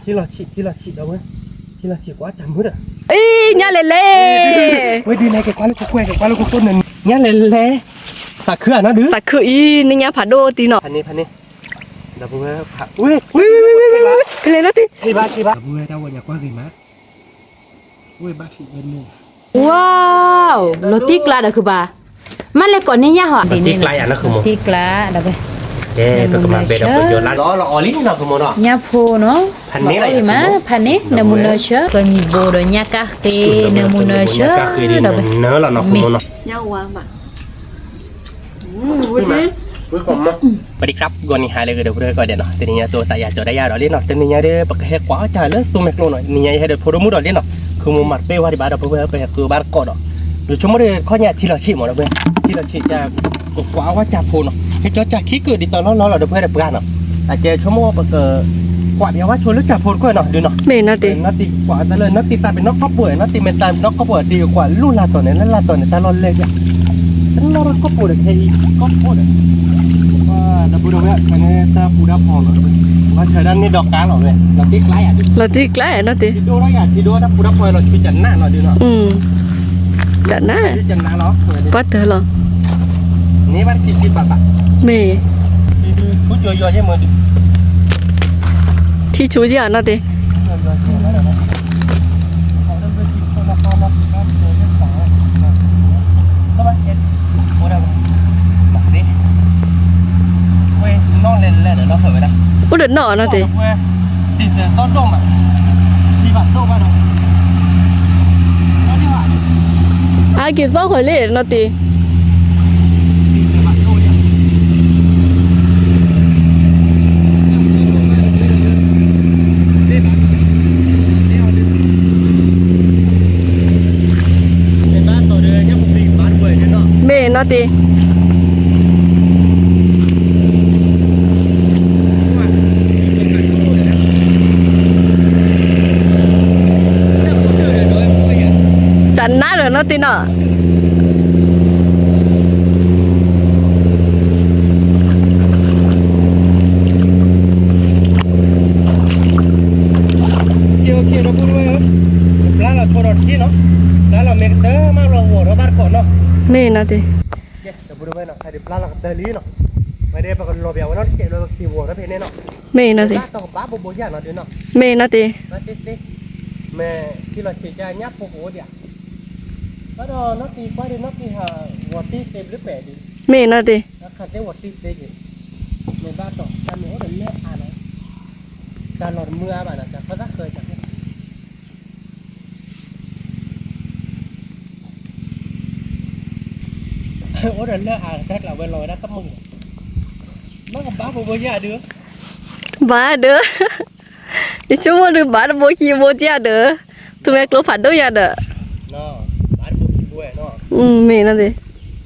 ထံလီၤဆံး ထံလီၤဆံးဒီးဝဲ, ထံလီၤဆံးကွၢ်တၢ်မုာ်ဒီး, အံၤ ညါလဲၤလဲၤ, ဝဲဒ်န့ၣ် က့ၤကွၢ်လၢခိခွဲ က့ၤကွၢ်လၢခိခိၣ်န့ၣ်, ညါလဲၤလဲၤ, သးခုဧါနီၤဒုး, သးခုအံၤ နညါဖးဒိၣ်တံၢ်နီၤ, ဖးန့ၣ် ဖးန့ၣ်, ဒီပုၢ်ဝဲၢ်ဖး, ဝ့ၢ် ဝ့ၢ် ဝ့ၢ် ဝ့ၢ် ကလဲၤနီၤတံၢ်, ဆ့ဘၣ် ဆ့ဘၣ်, ဒီပုၢ်ဝဲၢ်တၢ်ဂီၤညါကွၢ်ဂ့ၤမး, ဝ့ၢ်ဘၣ်ထံးဝဲန့ၣ် ဝါ, လီၤတံၢ်ကျါဒီးခုဘၣ်, မ့ၢ်လဲၤကိးန့ၢ်ညၣ်ဟီ, လီၤတံၢ်ကျါယၤနီၤ ဃုမိၢ်, လီၤတံၢ်ကျါဒီးဝဲ, ကဲ ပကမၤဘဲဒီးပယီၤလါလီၤလီၤအီၤလံနီၤ ဃုမိၢ်နီၤ, ညၣ်ဖိနီၤ, ဖးန့ၣ်လီၤအံၤမး ဖးန့ၣ် နမုၢ်နၢဆၢ, ကမံၤဘိဒီးညၣ်ကၣ်ဃ့ နမုၢ်နၢဆၢ, ဒီးဝဲ, ညၣ်ကၣ်ဃ့ဒီးနၢလီၤနီၤ ဃုမိၢ်နီၤ, ညၣ်ဝါမး ဝ့ၢ်ဃီမး, ပဒံးကပ် ဂီၤနံၤဟါလၢအဂ့ၤ ဒီပုၢ်ဝဲၢ်ကိးဂၤဒဲးနီၤ, တနံၤညါ တိၤသးယၤကၠီၤဒၣ်ယၤဒီးလံနီၤ, တနံၤညါဒီး ပကဟဲကွၢ်အီၣ်ကၢ်လၢသူမ့ၢ်ကျိနီၤ, တနံၤညါယဟဲဒီးဖိဒိၣ်မုၣ်ဒီးလံနီၤ, ဃုမိၢ်မၤတပ့ၢ်ဝဲဒံးဘၣ်ဒီး ပဝဲပဟဲဃုဘၣ်တကိးဒီး, ယဆိကမိၣ်ဒီးခီညါထံလီၤဆံးမးဒီးဝဲ, ထံလီၤဆံးကၢ်, ကကွၢ်အီၣ်ဝဲကၢ်ဖိနီၤ, ဟဲကၠီကၢ်ခံကုာ်ဒ်သိးလီၤလီၤလီၤဒီးပဝဲဒီးပှၤနီၤ, အကဲဆိကမိၣ်ပက ကွၢ်ပဝဲဆိလၢကၢ်ဖိတခိၣ်နီၤ ဒုးနီၤ, မ့ၢ်နီၤတံၢ်, နီၤတံၢ်ကွၢ်တၢ်လၢ နီၤတံၢ်သးပ့ၤနီၣ်ကီၢ်ပူၤ နီၤတံၢ်မ့ၢ်သးပ့ၤနီၣ်ကီၢ်ပူၤ တံၢ်ကွၢ်လိၣ်လၢတီၤန့ၣ် လၢလၢတီၤန့ၣ် တၢ်လီၢ်လဲၢ်ကၢ်, တၢ်လီၢ်ကီၢ်ပူၤဒီး ခဲအံၤ ကီၢ်ပူၤဒီး, ဒီပုၢ်ဒီဝဲၢ် ဖဲန့ၣ်တၢ်ပူၤတၢ်ဖီလီၤ, ဝဲဆၢဒၣ်န့ၣ်ဒီးကါလီၤဝဲ လီၤတံၢ်ကျါယၤဒုး, လီၤတံၢ်ကျါယၤနီၤတံၢ်, ထံဒိၣ်ထီၣ်ယၤ ထံဒိၣ်တၢ်ပူၤတၢ်ဖီလီၤ ဆူကနၣ်နီၤဒုးနီၤ, ကနၣ်, ဆူကနၣ်လီၤ, ပှၤတၢၢ်လီၤ, န့ၢ်ဘၣ်တဆံးဆံးဘၣ်ဘၣ်, မ့ၢ်, ဆူကယီၤယဲမ့ၢ်ဒုး, ထံဆူကယၤနီၤတံၢ် အိၣ်ဒီးနီၣ်နီၤတံၢ်, အက့ၤသီၣ်ဃီၤလံနီၤတံၢ် မ့ၢ်နီၤတံၢ်, ကနၣ်ဒီးနီၤတံၢ်နီၤ ပျါလီၤဆိဒီးတက့ၢ်နီၤ, ပျါလီၤမ့ၢ်ကတၢၢ်မးလီၤဝီၤဒီးဘၣ်တကိးနီၤ, မ့ၢ်နီၤတံၢ်, ဒီပုၢ်ဒီဝဲၢ်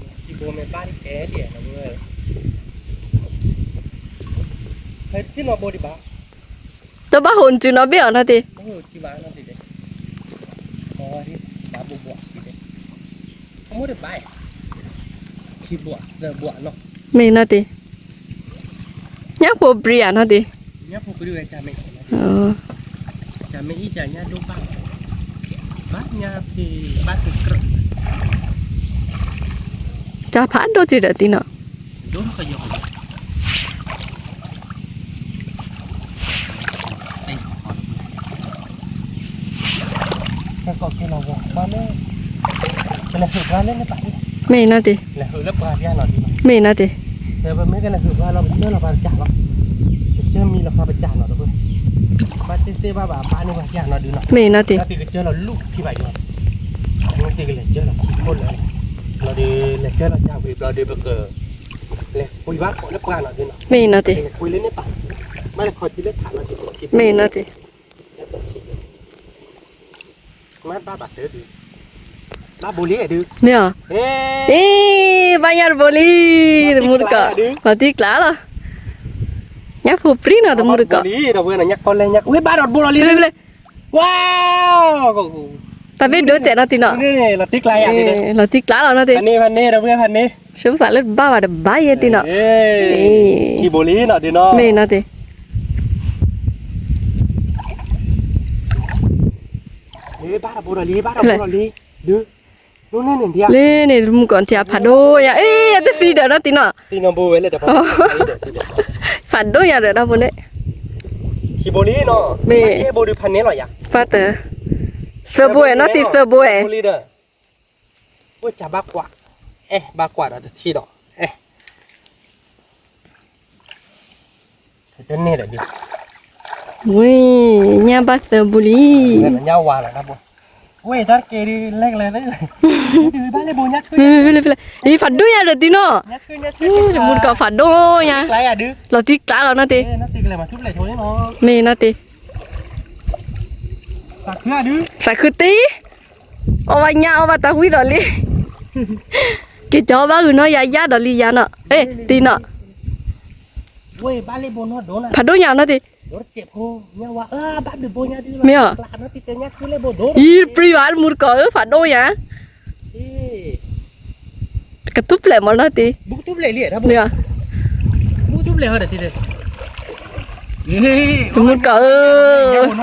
နီၤ ဖဲဒုးပျါလီၤကတၢၢ်လံနီၤ, ဝဲဒၣ်ပကလီၤပျးဝဲနီၤတကဲးလၢပက့ၤဝီၤဒီးဖဲန့ၣ်နီၤ, မ့ၢ်နီၤတံၢ်, ဘၣ်တီၢ်ကဘၣ်ဘိဘိယၤနီၤဒုးနီၤ, မ့ၢ်နီၤတံၢ်, မ့ၢ်ထံလီၤဆံးကၢ်ညၣ်ဖိကအိၣ်ဒံးဧါ, ဘၣ်ဒီးနီၢ်ကံကွၢ်ဒုးနီၢ်ကံဟးဝီၤတံၢ်သ့ဘျုးပဲာ်ဒုး, မ့ၢ်နီၤတံၢ်, အခါသ့ၣ်ဝီၤတံၢ်သ့က့ၤ, မ့ၢ်ဘၣ်တီၢ်တၢ်မ့ၢ်အိၣ်ဒီးလၢအါနီၤ, တၢ်လီၤတမုာ်အါဘၣ်နီၤ တၢ်ခီတၢ်ဃၢၤတၢ် အိၣ်ဒီးလၢအါတၢ်ကျးဝဲလီၤဝဲဒၣ်တမုာ်ဒီး, ဘၣ်ကဘၣ်ဘိဘိယၤဒုး, ဘၣ်ဒုး, ယဆိကမိၣ်ဒုးဘၣ်တဘိခံဘိကၢ်ဒီး, သူမ့ၢ်ကျိဖးဒိၣ်ယၤဒီး, မ့ၢ်နီၤတံၢ်, တဘၣ်ဟိနစုနီၤဘ့ၣ်အီၤ, တဘၣ်ဟိနစုနီၤဘ့ၣ်အီၤနီၤတံၢ်, မ့ၢ်နီၤတံၢ်, ညၣ်ဖိပြံဧါနီၤတံၢ်, တၢ်ဖးဒိၣ်စုဒီးတံၢ်နီၤ မ့ၢ်နီၤတံၢ်, မ့ၢ်နီၤတံၢ်, မ့ၢ်နီၤတံၢ်, မ့ၢ်နီၤတံၢ်, မ့ၢ်အီၤ, အ့, ဘၣ်ညၣ်တဘိလံ, တမူတကိး, လီၤတံၢ်ကျါလီၤ, ညၣ်ဖိပြံနီၤ တမူတကိး, ဝဲဘၣ်ဒီးတဘိလီၤလံ, တၢ်ဘ့ၣ်ဒိစဲးနီၤတံၢ်နီၤ, လီၤတံၢ်ကျါလီၤနီၤတံၢ်, ဆိသးလၢတဘၣ်ဘၣ်တဘၣ်ယဲတံၢ်နီၤ, မ့ၢ်နီၤတံၢ်, မ့ၢ်နီၤတံၢ်, ဘၣ်တဘိဒီးလံ ဘၣ်တဘိဒီးလံ ဒုး လၢန့ၣ် မူကီၢ်ထံဖးဒိၣ်ယၤ အ့ တသံဒီးနီၢ်တံၢ်နီၤ ဖးဒိၣ်ယၤဒီးတၢ်ဖိန့ၣ် မ့ၢ် သၢဘိအဲၣ်နီၢ်တံၢ်သၢဘိအဲၣ် ဝဲဘၣ်ကွၢ် အဲၣ်ဘၣ်ကွၢ်ဒီးတထံၣ်ဒီး အဲၣ် တန့ၢ်ဒီးဒုး ဝ့ၢ် ညၣ်ဘၣ်သၢဘိလံ ဝ့ၢ် တၢ်တက့ၢ်ဒုး လဲၤကလဲၤသ့ ဖဲလဲၣ်ဖဲလဲၣ် အံၤ ဖးဒိၣ်ညါဒီးတံၢ်နီၤ မူတကိးဖးဒိၣ်ညါ လီၤတံၢ်ကျါလီၤနီၢ်တံၢ် မ့ၢ်နီၢ်တံၢ် သးခုတ့ အီၣ်ဘၣ်ညၣ်အီၣ်ဘၣ်တၢ်ဝံၣ်ဒီးလံ က့ၤကီဘၣ်ဂုာ်နီၢ်ယၤယၣ်ဒီးလံယၤနီၤ အ့ တံၢ်နီၤ ဖးဒိၣ်ညါနီၢ်တံၢ် မ့ၢ်အီၤ အံၤတပြံဘၣ် မူတကိးဧၢ ဖးဒိၣ်ညါ ကထူၣ်ဖျဲးမးနီၢ်တံၢ် မ့ၢ်အီၤ မူတကိးဧၢ ဘီ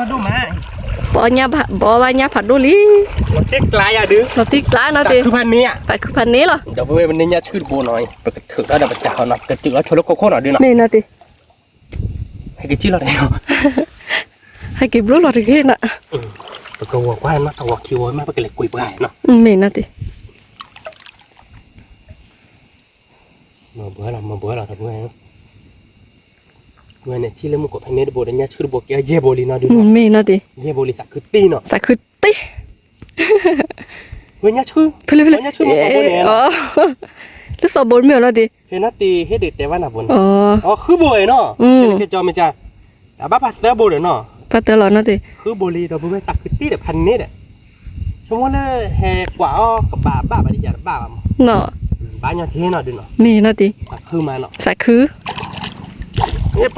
ဘၣ်ညၣ်ဖးဒိၣ်လံ လီၤတံၢ်ကျါနီၢ်တံၢ် သးခုဖးန့ၣ်လီၤ ဒီပုၢ်ဝဲၢ် ပန့ၢ်ညၣ်ဆှုၣ်တဘိနီၤ ပကထုးထီၣ်ဒီးပစးဟီနီၤ ပကထုးထီၣ်ဆိလၢခိခိၣ်နီၤဒုးနီၤ မ့ၢ်နီၢ်တံၢ် ဟဲက့ၤထံၣ်လီၤတဂ့ၤနီၤ ဟဲက့ၤဘျိလီၤတဂ့ၤနီၤ ပကဝီၤကွၢ်နီၤ တဝီၤခံဝီၤမး ပကလဲၤကွံာ်ပှၤနီၤ မ့ၢ်နီၢ်တံၢ် မၤဘှီလီၤ မၤဘှီလီၤ တပုၢ်ဝဲၢ် ဝဲန့ၣ် ထံၣ်လၢမူကီၢ်ဖဲန့ၣ်တဘိဒီး ညၣ်ဆှုၣ်တဘိကဲယဲၢ်ဘိလံနီၤဒုး မ့ၢ်နီၢ်တံၢ် ယဲၢ်ဘိလံ သးခုတ့နီၤ သးခုတ့ ဝဲညၣ်ဆှုၣ် ဖဲလဲၣ်ဖဲလဲၣ် လၢသီဘိမ့ၢ်အီၤနီၢ်တံၢ် ဖဲနီၢ်တံၢ်ဟ့ၣ်ဒုးတဲဘၣ်နၤဘိန့ၣ် အီ ဃုဘိနီၤ ကကၠီမ့ၢ်ကၠီ တဘၣ်ပာ်သၢဘိဒီးနီၤ ပာ်သၢလီၤနီၢ်တံၢ် ဃုဘိလံ ဒီပုၢ်ဝဲၢ် သးခုတ့ဒီးဖးန့ၣ်ဒီး ဆိကမိၣ်လၢဟဲကွၢ်အီၣ်ကဘၣ်ဘၣ်ဘၣ်ဒ်ယၤတဘၣ်ဘၣ်မး ဘၣ်ညီက့နီၤဒုးနီၤ မ့ၢ်နီၢ်တံၢ် သးခုမးနီၤ သးခု တၢ်စ့ၢ်ကခး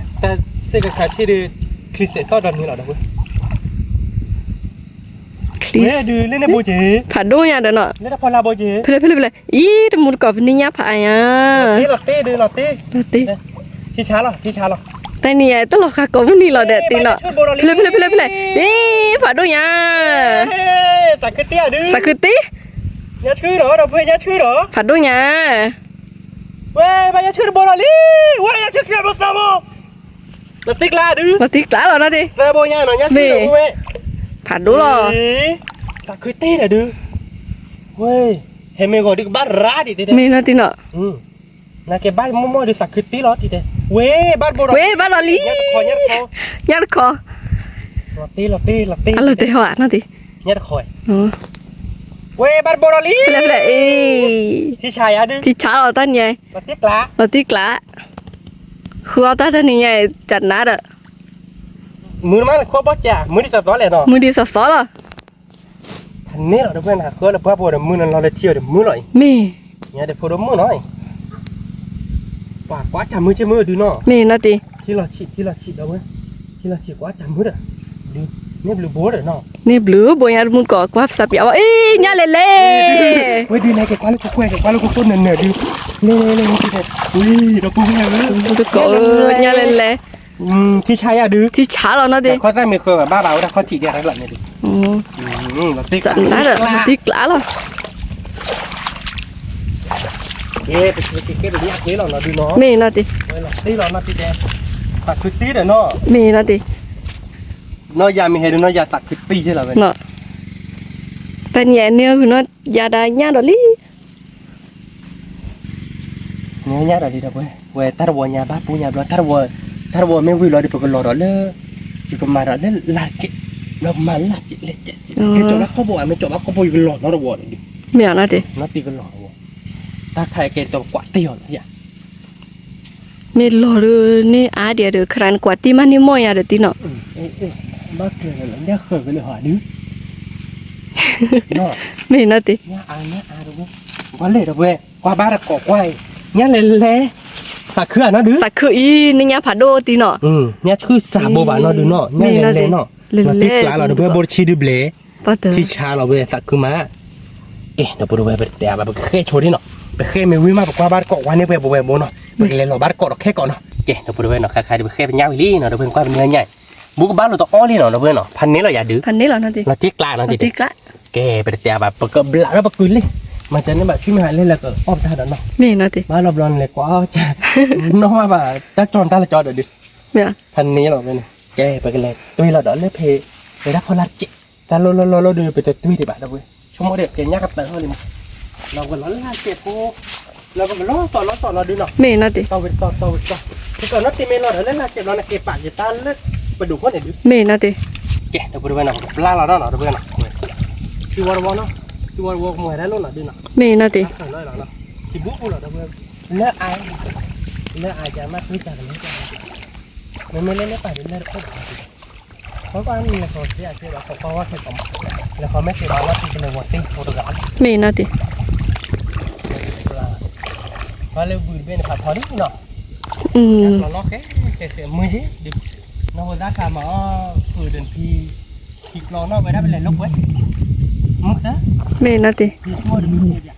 ထံၣ်ဒုး ချံစဲးသီၣ်ဒီးန့ၣ်လီၤဒီးဝဲ ချံ ဒုးလၢန့ၣ်ဘိက့ ဖးဒိၣ်ညါဒီးနီၤ လၢတၢ်ဖီလာ်ဘိက့ ဖဲလဲၣ်ဖဲလဲၣ်ဖဲလဲၣ် အံၤ တမူတကိးပန့ၢ်ညၣ်ဖးအါညါ လီၤတ့လီၤတ့ လီၤတ့ ထံဆါလီၤ ထံဆါလီၤ တၢ်နံၤညါ တၢ်လီၤဃာ်ကိးမုၢ်နံၤလီၤဒီးတံၢ်နီၤ ဖဲလဲၣ်ဖဲလဲၣ်ဖဲလဲၣ်ဖဲလဲၣ် အံၤ ဖးဒိၣ်ညါ သးခုတ့ သးခုတ့ ညၣ်ဆှုၣ်ဒီး ဒီပုၢ်ဝဲၢ် ညၣ်ဆှုၣ်ဒီး ဖးဒိၣ်ညါ ဝဲ ဘၣ်ညၣ်ဆှုၣ်တဘိလီၤလံ ဝဲ ညၣ်ဆှုၣ်ကဲဘၣ်သးဘိ လီၤတံၢ်ကျါဒုး လီၤတံၢ်ကျါလီၤနီၢ်တံၢ် သၢဘိညါနီၤ ညၣ်ဆှုၣ်ဒီးဝဲ ဖးဒိၣ်လီၤ သးခုတ့ဒီးဒုး ဝဲ ဟဲမ့ၢ်ဂီၤဒုးကဘၣ်ရၤဒံးတဲ မ့ၢ်နီၢ်တံၢ်နီၤ နကဲဘၣ်မိၢ်မိၢ်ဒုးသးခုတ့လီၤတံၢ်တဲ ဝဲ ဘၣ်တဘိဒီး ဝဲ ဘၣ်လီၤလံ ညၣ်တခီ ညၣ်တခီ လီၤတ့လီၤတ့လီၤတ့ အလီၤတဲဟီနီၢ်တံၢ် ညၣ်တခီ ဝဲ ဘၣ်တဘိဒီးလံ ဖဲလဲၣ်ဖဲလဲၣ် အ့ ထံဆါယၤဒုး ထံဆါလီၤတၢ်နံၤ လီၤတံၢ်ကျါ လီၤတံၢ်ကျါ ဃုအီၣ်တၢ်တၢ်နံၤညါ ကနါဒီး မုၢ်နမါနခိၣ်ဘီၣ်ကၠး မုၢ်ဒ်သိးသိးလဲၣ်နီၤ မုၢ်ဒ်သိးသိးလီၤ ဖးန့ၣ်လီၤ ဒီပုၢ်ဝဲၢ် နဃၢလၢပှၢ်ဘိဒီး မုၢ်နလီၤလၢထံအီၤဒီးမုၢ်လီၤအံၤ မ့ၢ် ညါဒီးဖိဒိၣ်မုၣ်နီၤအံၤ ပှၤကွၢ်တၢ်မုၢ်က့မုၢ်ဒုးနီၤ မ့ၢ်နီၢ်တံၢ် ထံလီၤဆံး ထံလီၤဆံးဒီပုၢ်ဝဲၢ် ထံလီၤဆံးကွၢ်တၢ်မုၢ်ဒီး ဒုး န့ၢ်ဘျုးဘိဒီးနီၤ န့ၢ်ဘျုးဘိညါတမူတကိးကွၢ်ပသးပျးအီၤ အ့ ညၣ်လဲၤလဲၤ ဝဲဒုးလဲၤက့ၤကွၢ်လၢခိၣ်ကွဲက့ၤကွၢ်လၢခိၣ်ခိၣ်နၢၤနၢၤဒုး လဲၤလဲၤလဲၤ ဝံၤ ဒီပုၢ်ဝဲၢ်ဧၢ တကိး ညၣ်လဲၤလဲၤ ထံဆါယၤဒုး ထံဆါလီၤနီၢ်တံၢ် ခီၣ်သၣ်မ့ၢ်ဃၢဘၣ်ဘၣ်ဝဲဒၣ်ခီၣ်ထံးဒဲးတၢ်လီၤန့ၣ်ဒုး ကနါဒီး လီၤတံၢ်ကျါလီၤ ကဲ ပကကဲပညၣ်ကွ့လီၤနီၤဒုးနီၤ မ့ၢ်နီၢ်တံၢ် ဝဲလီၤတံၢ်လီၤနီၢ်တံၢ်တဲ သးခုတ့ဒီးနီၤ မ့ၢ်နီၢ်တံၢ် နီၢ်ယၤမ့ၢ်ဟဲဒုးနီၢ်ယၤသးခုတ့ယဲလီၤဝဲ တၢ်နံၤအန့ၣ်အဂုၤနီၢ်ယၤဒၣ်ညၣ်ဒီးလံ ညၣ်ညၣ်ဒီးလံဒီးဝဲ ဝဲတၢ်တဝီညါဘၣ်ပူညါဘျီ တၢ်တဝီ တၢ်တဝီမ့ၢ်ဝံၤလီၤဒီး ပကလီၤဒီးလၢ ယကမၤဒီးလၢလါစဲး လီၤမၤလါစဲးလၢစဲး ဟဲကၠီၤလၢကီၢ်ဘိ မ့ၢ်ကၠီၤဘၣ်ကီၢ်ဘိ ယကလီၤနီတဝီဒီး မ့ၢ်နီၢ်တံၢ် နီၢ်တံၢ်ကလီၤတဝီ တၢ်ခါအကဲတကွၢ်တ့ၢ်အီၤလီၤယၤ မ့ၢ်လီၤဒီးန့ၢ်အါဒံးဒီး ခရၣ်နကွၢ်တ့ၢ်မးန့ၢ်မီၢ်ယၤဒီးတံၢ်နီၤ ဘၣ်ကျၢၤလၢညၣ်ဃၢၤဝဲလၢဟီဒုး မ့ၢ်နီၢ်တံၢ် ကွၢ်လဲၣ်ဒီးဝဲ ကွၢ်ဘၣ်တကိးကွၢ်အံၤ ညၣ်လဲၤလဲၤ သးခုဧါနီၢ်ဒုး သးခုအံၤ န့ၢ်ညၣ်ဖးဒိၣ်တံၢ်နီၤ ညၣ်ဆှုၣ်စးဘိဘၣ်နီၢ်ဒုးနီၢ် ညၣ်လဲၤလဲၤနီၢ် လီၤတံၢ်ကျါလီၤဒီး ပဝဲဘိတဆံဒုးဘျဲၣ် ထံဆါလီၤဝဲသးခုမး ကဲ ဒီပုၢ်ဝဲၢ် ပတဲအါဘၣ် ပကဃဲၣ်ဆိဒ်နီၤ ပဃဲၣ်မ့ၢ်ဝံၤမး ပကွၢ်ဘၣ်တကိးကွၢ်န့ၢ်ပဝဲပဝဲဘိနီၤ ပကလဲၤလီၤဘၣ်တကိးဒီးခဲကိးနီၤ ကဲ ဒီပုၢ်ဝဲၢ်နီၤ ခါခါဒုး ပဃဲၣ်ပညၣ်ဝံၤလံနီၤ ဒီပုၢ်ဝဲၢ် ကွၢ်ပနၢၤညါ ဘူးကဘၣ်လိာ်တအီၣ်လံနီၤ ဒီပုၢ်ဝဲၢ်နီၤ, ဖးန့ၢ်လီၤယၤဒုး, လီၤတံၢ်ကျါနီၤ, ကဲ ပတတဲအါဘၣ် ပကဘျးထီၣ်ပကုာ်လံ, မၤစၢၤန့ၢ်ဘၣ်ဆူမဲာ်ဟးလဲၢ်လၢကအီၣ်ပတၢ်ဒီးနီၤ, ဘၣ်လီၤဘျီန့ၣ်လဲၤကွၢ်အီၣ်, နီၢ်မးဘၣ် တၢ်ကၠီတၢ်လၢကၠီဒီးဒုး, ဖးန့ၢ်လီၤဝဲန့ၣ်, ကဲ ပကလဲၤတွ့လီၤဒီးလၢဖဲ ဝဲဒၣ်ဖီလာ်တကဲး, တၢ်လီၢ်လီၢ်လီၢ်လီၢ်ဒုး ပတတွ့ဒံးဘၣ်ဒီးဝဲ, ဆိကမိၣ်ဒီးကဲညါကပၤဟီလံမး, လီၤပကလီၤလၢ်ကဲးဖိ လီၤပကလီၤသီၣ်လီၤသီၣ်လီၤဒုးနီၤ, မ့ၢ်နီၤတံၢ်, တီၢ်ဝဲတီၢ်တီၢ်ဝဲတီၢ်, ပကနီၣ်တ့ၢ်မ့ၢ်လီၤဒီးလၢလၢ်ကဲးဘျီန့ၣ် က့ၤပာ်က့ၤတၢ်လၢပဒိၣ်ခိၣ်န့ၣ်ဒုး, မ့ၢ်နီၤတံၢ်, ကဲ ဒီပုၢ်ဝဲၢ်နီၤ ပကပျၢ်လီၤနီၤ ဒီပုၢ်ဝဲၢ်နီၤ, ထံဝီတဝီနီၤ, ထံဝီတဝီကမၤဝဲဒၣ်လိၣ်နီၤဒုးနီၤ, မ့ၢ်နီၤတံၢ်, ထံဘူပူၤလီၤဒီပုၢ်ဝဲၢ်, လၢအါ, လၢအါယၤမ့ၢ်သ့တၢ်ကလဲၤ, မ့မ့ၢ်လၢလၢပာ်ဒုးလၢတအိၣ်ဘၣ် ခီကီၢ်န့ၣ် လဲၤခီစ့အစ့ဘၣ် ခီကီၢ်ဝဲခဲကီးမး, လဲၤခီမ့ၢ်စ့ဘၣ်လီၤတံၢ်ကလဲၤဝီၤတ့ၢ်ဖိတဂၤ, မ့ၢ်နီၤတံၢ်, ပှၤလၢဘုတဘ့ၣ်န့ၣ် ဖးထီလံနီၤ, ကဲကျီနီၣ်ခဲခဲခဲမုၢ်ယ့ၢ်ဒုး, နီၢ်ဖိသၣ်ခါမၤအီၣ် ဖုးဒၣ်ဖံ, ဖံကျီနီၣ်ဝဲဒၣ်ပလဲၤလိာ်ကွဲ, မုၢ်သၢ, မ့ၢ်နီၤတံၢ်, ဖံထီၣ်ဒုးမုၢ်ယ့ၢ်ဘၣ်,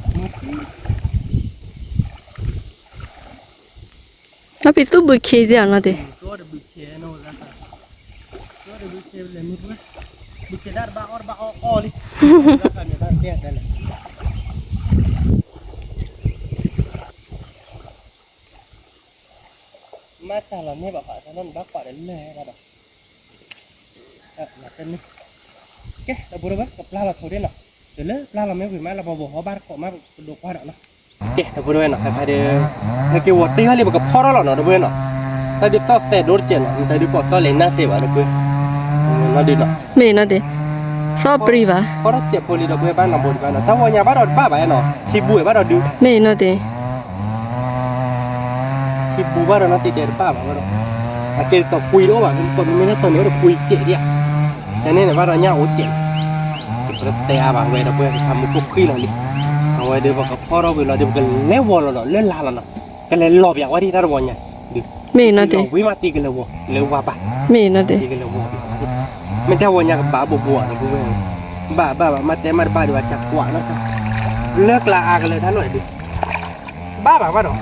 မုၢ်သၢ နီၢ်ဖံသူၣ်ဘုခ့စ့ၢ်နီၤတံၢ်, မၤတၢ်လီၤန့ၢ်ဘၣ်ဃးတၢ်နီၣ် နဘၣ်ကွၢ်ဒီးလၢဘၣ်ဒီး, ကဲ ဒီပုၢ်ဝဲၢ် ကပျၢ်လီၤထိးဒ့နီၤ, တုၤလၢပျၢ်လီၤမ့ၢ်ဝံၤမး လၢပှၤဘိးဟီဘၣ်တကိးမး ပဒိးကွၢ်ဒီးနီၤ, ကဲ ဒီပုၢ်ဝဲၢ်နီၤ ခဲခါဒီး နက့ၤဝီၤတ့ၢ်ဟီလံ ပကဖီၣ်ထီၣ်လီၤနီၤ ဒီပုၢ်ဝဲၢ်နီၤ, တၢ်ဒုးသီၣ်သဲးဒိတကဲးနီၤ နတၢ်ဒုးပိာ်သီၣ်လဲၤနၢ်သ့ဘၣ် ဒီပုၢ်ဝဲၢ်, နီၢ်ဒုးနီၤ, မ့ၢ်နီၤတံၢ်, သီၣ်ပြံဘၣ်, ဖီၣ်ထီၣ်စဲးဖိလံ ဒီပုၢ်ဝဲၢ် ဘၣ်နီၤဘိးဒံးဘၣ်နီၤ တၢ်ဝီညါဘၣ်ဒီးတဘၣ်ဘၣ်နီၤ ထံဘူဘၣ်ဒီးဒုး, မ့ၢ်နီၤတံၢ် ထံဘူဘၣ်ဒီးနီၢ်တံၢ်တဲတဘၣ်ဘၣ်ဝဲဒီး, အကဲတၢ်ကွံတအိၣ်ဘၣ် မ့ၢ်တမ့ၢ်လၢတၢ်န့ၣ်အိၣ်ဒီးကွံကဲးဒံးဧါ, တၢ်န့ၣ်န့ၣ်ဘၣ်ဒီးညၣ်အိၣ်ကဲးလီၤ, ပတဲအါဘၣ်ဝဲဒီပုၢ်ဝဲၢ် ပထးမုၢ်ခိၣ်ခွံလီၤလံ, အဝဲဒီးပကဖီၣ်ထီၣ်ဝံၤလီၤဒီး ပကလဲၤဝီၤလီၤဒီးလၢလါလီၤနီၤ, ကလဲၤလီၤပၠးဝဲဒၣ်တၢ်တဝီညါ, ဒုး, မ့ၢ်နီၤတံၢ်, ဝံၤမးတံၢ်ကလဲၤဝီၤ လၢဝါဘၣ်, မ့ၢ်နီၤတံၢ်, မ့ၢ်တၢ်ဝီညါကဘၣ်ဘိးဘိးဧါ ဒီပုၢ်ဝဲၢ်, ဘၣ်ဘၣ်ဘၣ် မ့ၢ်တဲမ့ၢ်တဘၣ်ဒံးဘၣ် ကကွၢ်နီၤ, လၢကျါအါကလၢၤတၢ်လီၤဒုး ဘၣ်ဘၣ်ဘၣ်ဒီး,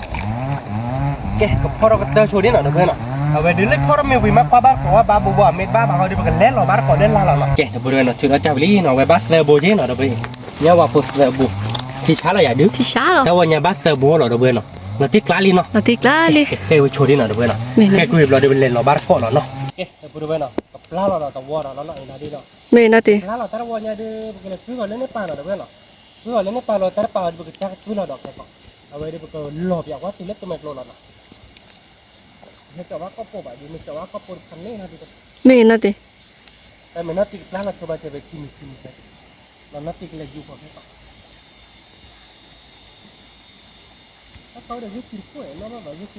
ကဲ ကဖီၣ်ထီၣ်ကတၢၢ်ဆိဒ်နီၤ ဒီပုၢ်ဝဲၢ်နီၤ, အဝဲဒုးလၢဖီၣ်ထီၣ်မ့ၢ်ဝံၤမး ကွၢ်ဘၣ်တကိးဝဲဘၣ်ဘိးဘိး မ့ၢ်တဘၣ်ဘၣ်ဃီဒီး ပကလဲၤလီၤဘၣ်တကိးလၢလါလီၤနီၤ, ကဲ ဒီပုၢ်ဝဲၢ်နီၤ ထုးထီၣ်ကၢ်ပလံနီၤ အဝဲဘၣ်သၢဘိက့နီၤ ဒီပုၢ်ဝဲၢ်, ညၣ်ဝါဖိသၢဘိ, ထံဆါလီၤယၤဒုး, တၢ်ဝီညါဘၣ်သၢဘိလီၤ ဒီပုၢ်ဝဲၢ်နီၤ, လီၤတံၢ်ကျါလံနီၤ, လီၤတံၢ်ကျါလံ, ဟဲဝဲဆိဒ်နီၤ ဒီပုၢ်ဝဲၢ်နီၤ, ကဲကွံာ်ဘျီဒီး ပလဲၤလီၤဘၣ်တကိးလီၤနီၤ, ကဲ ဒီပုၢ်ဝဲၢ်နီၤ ကပျၢ်လီၤဒီးတဝီဒီးလီၤ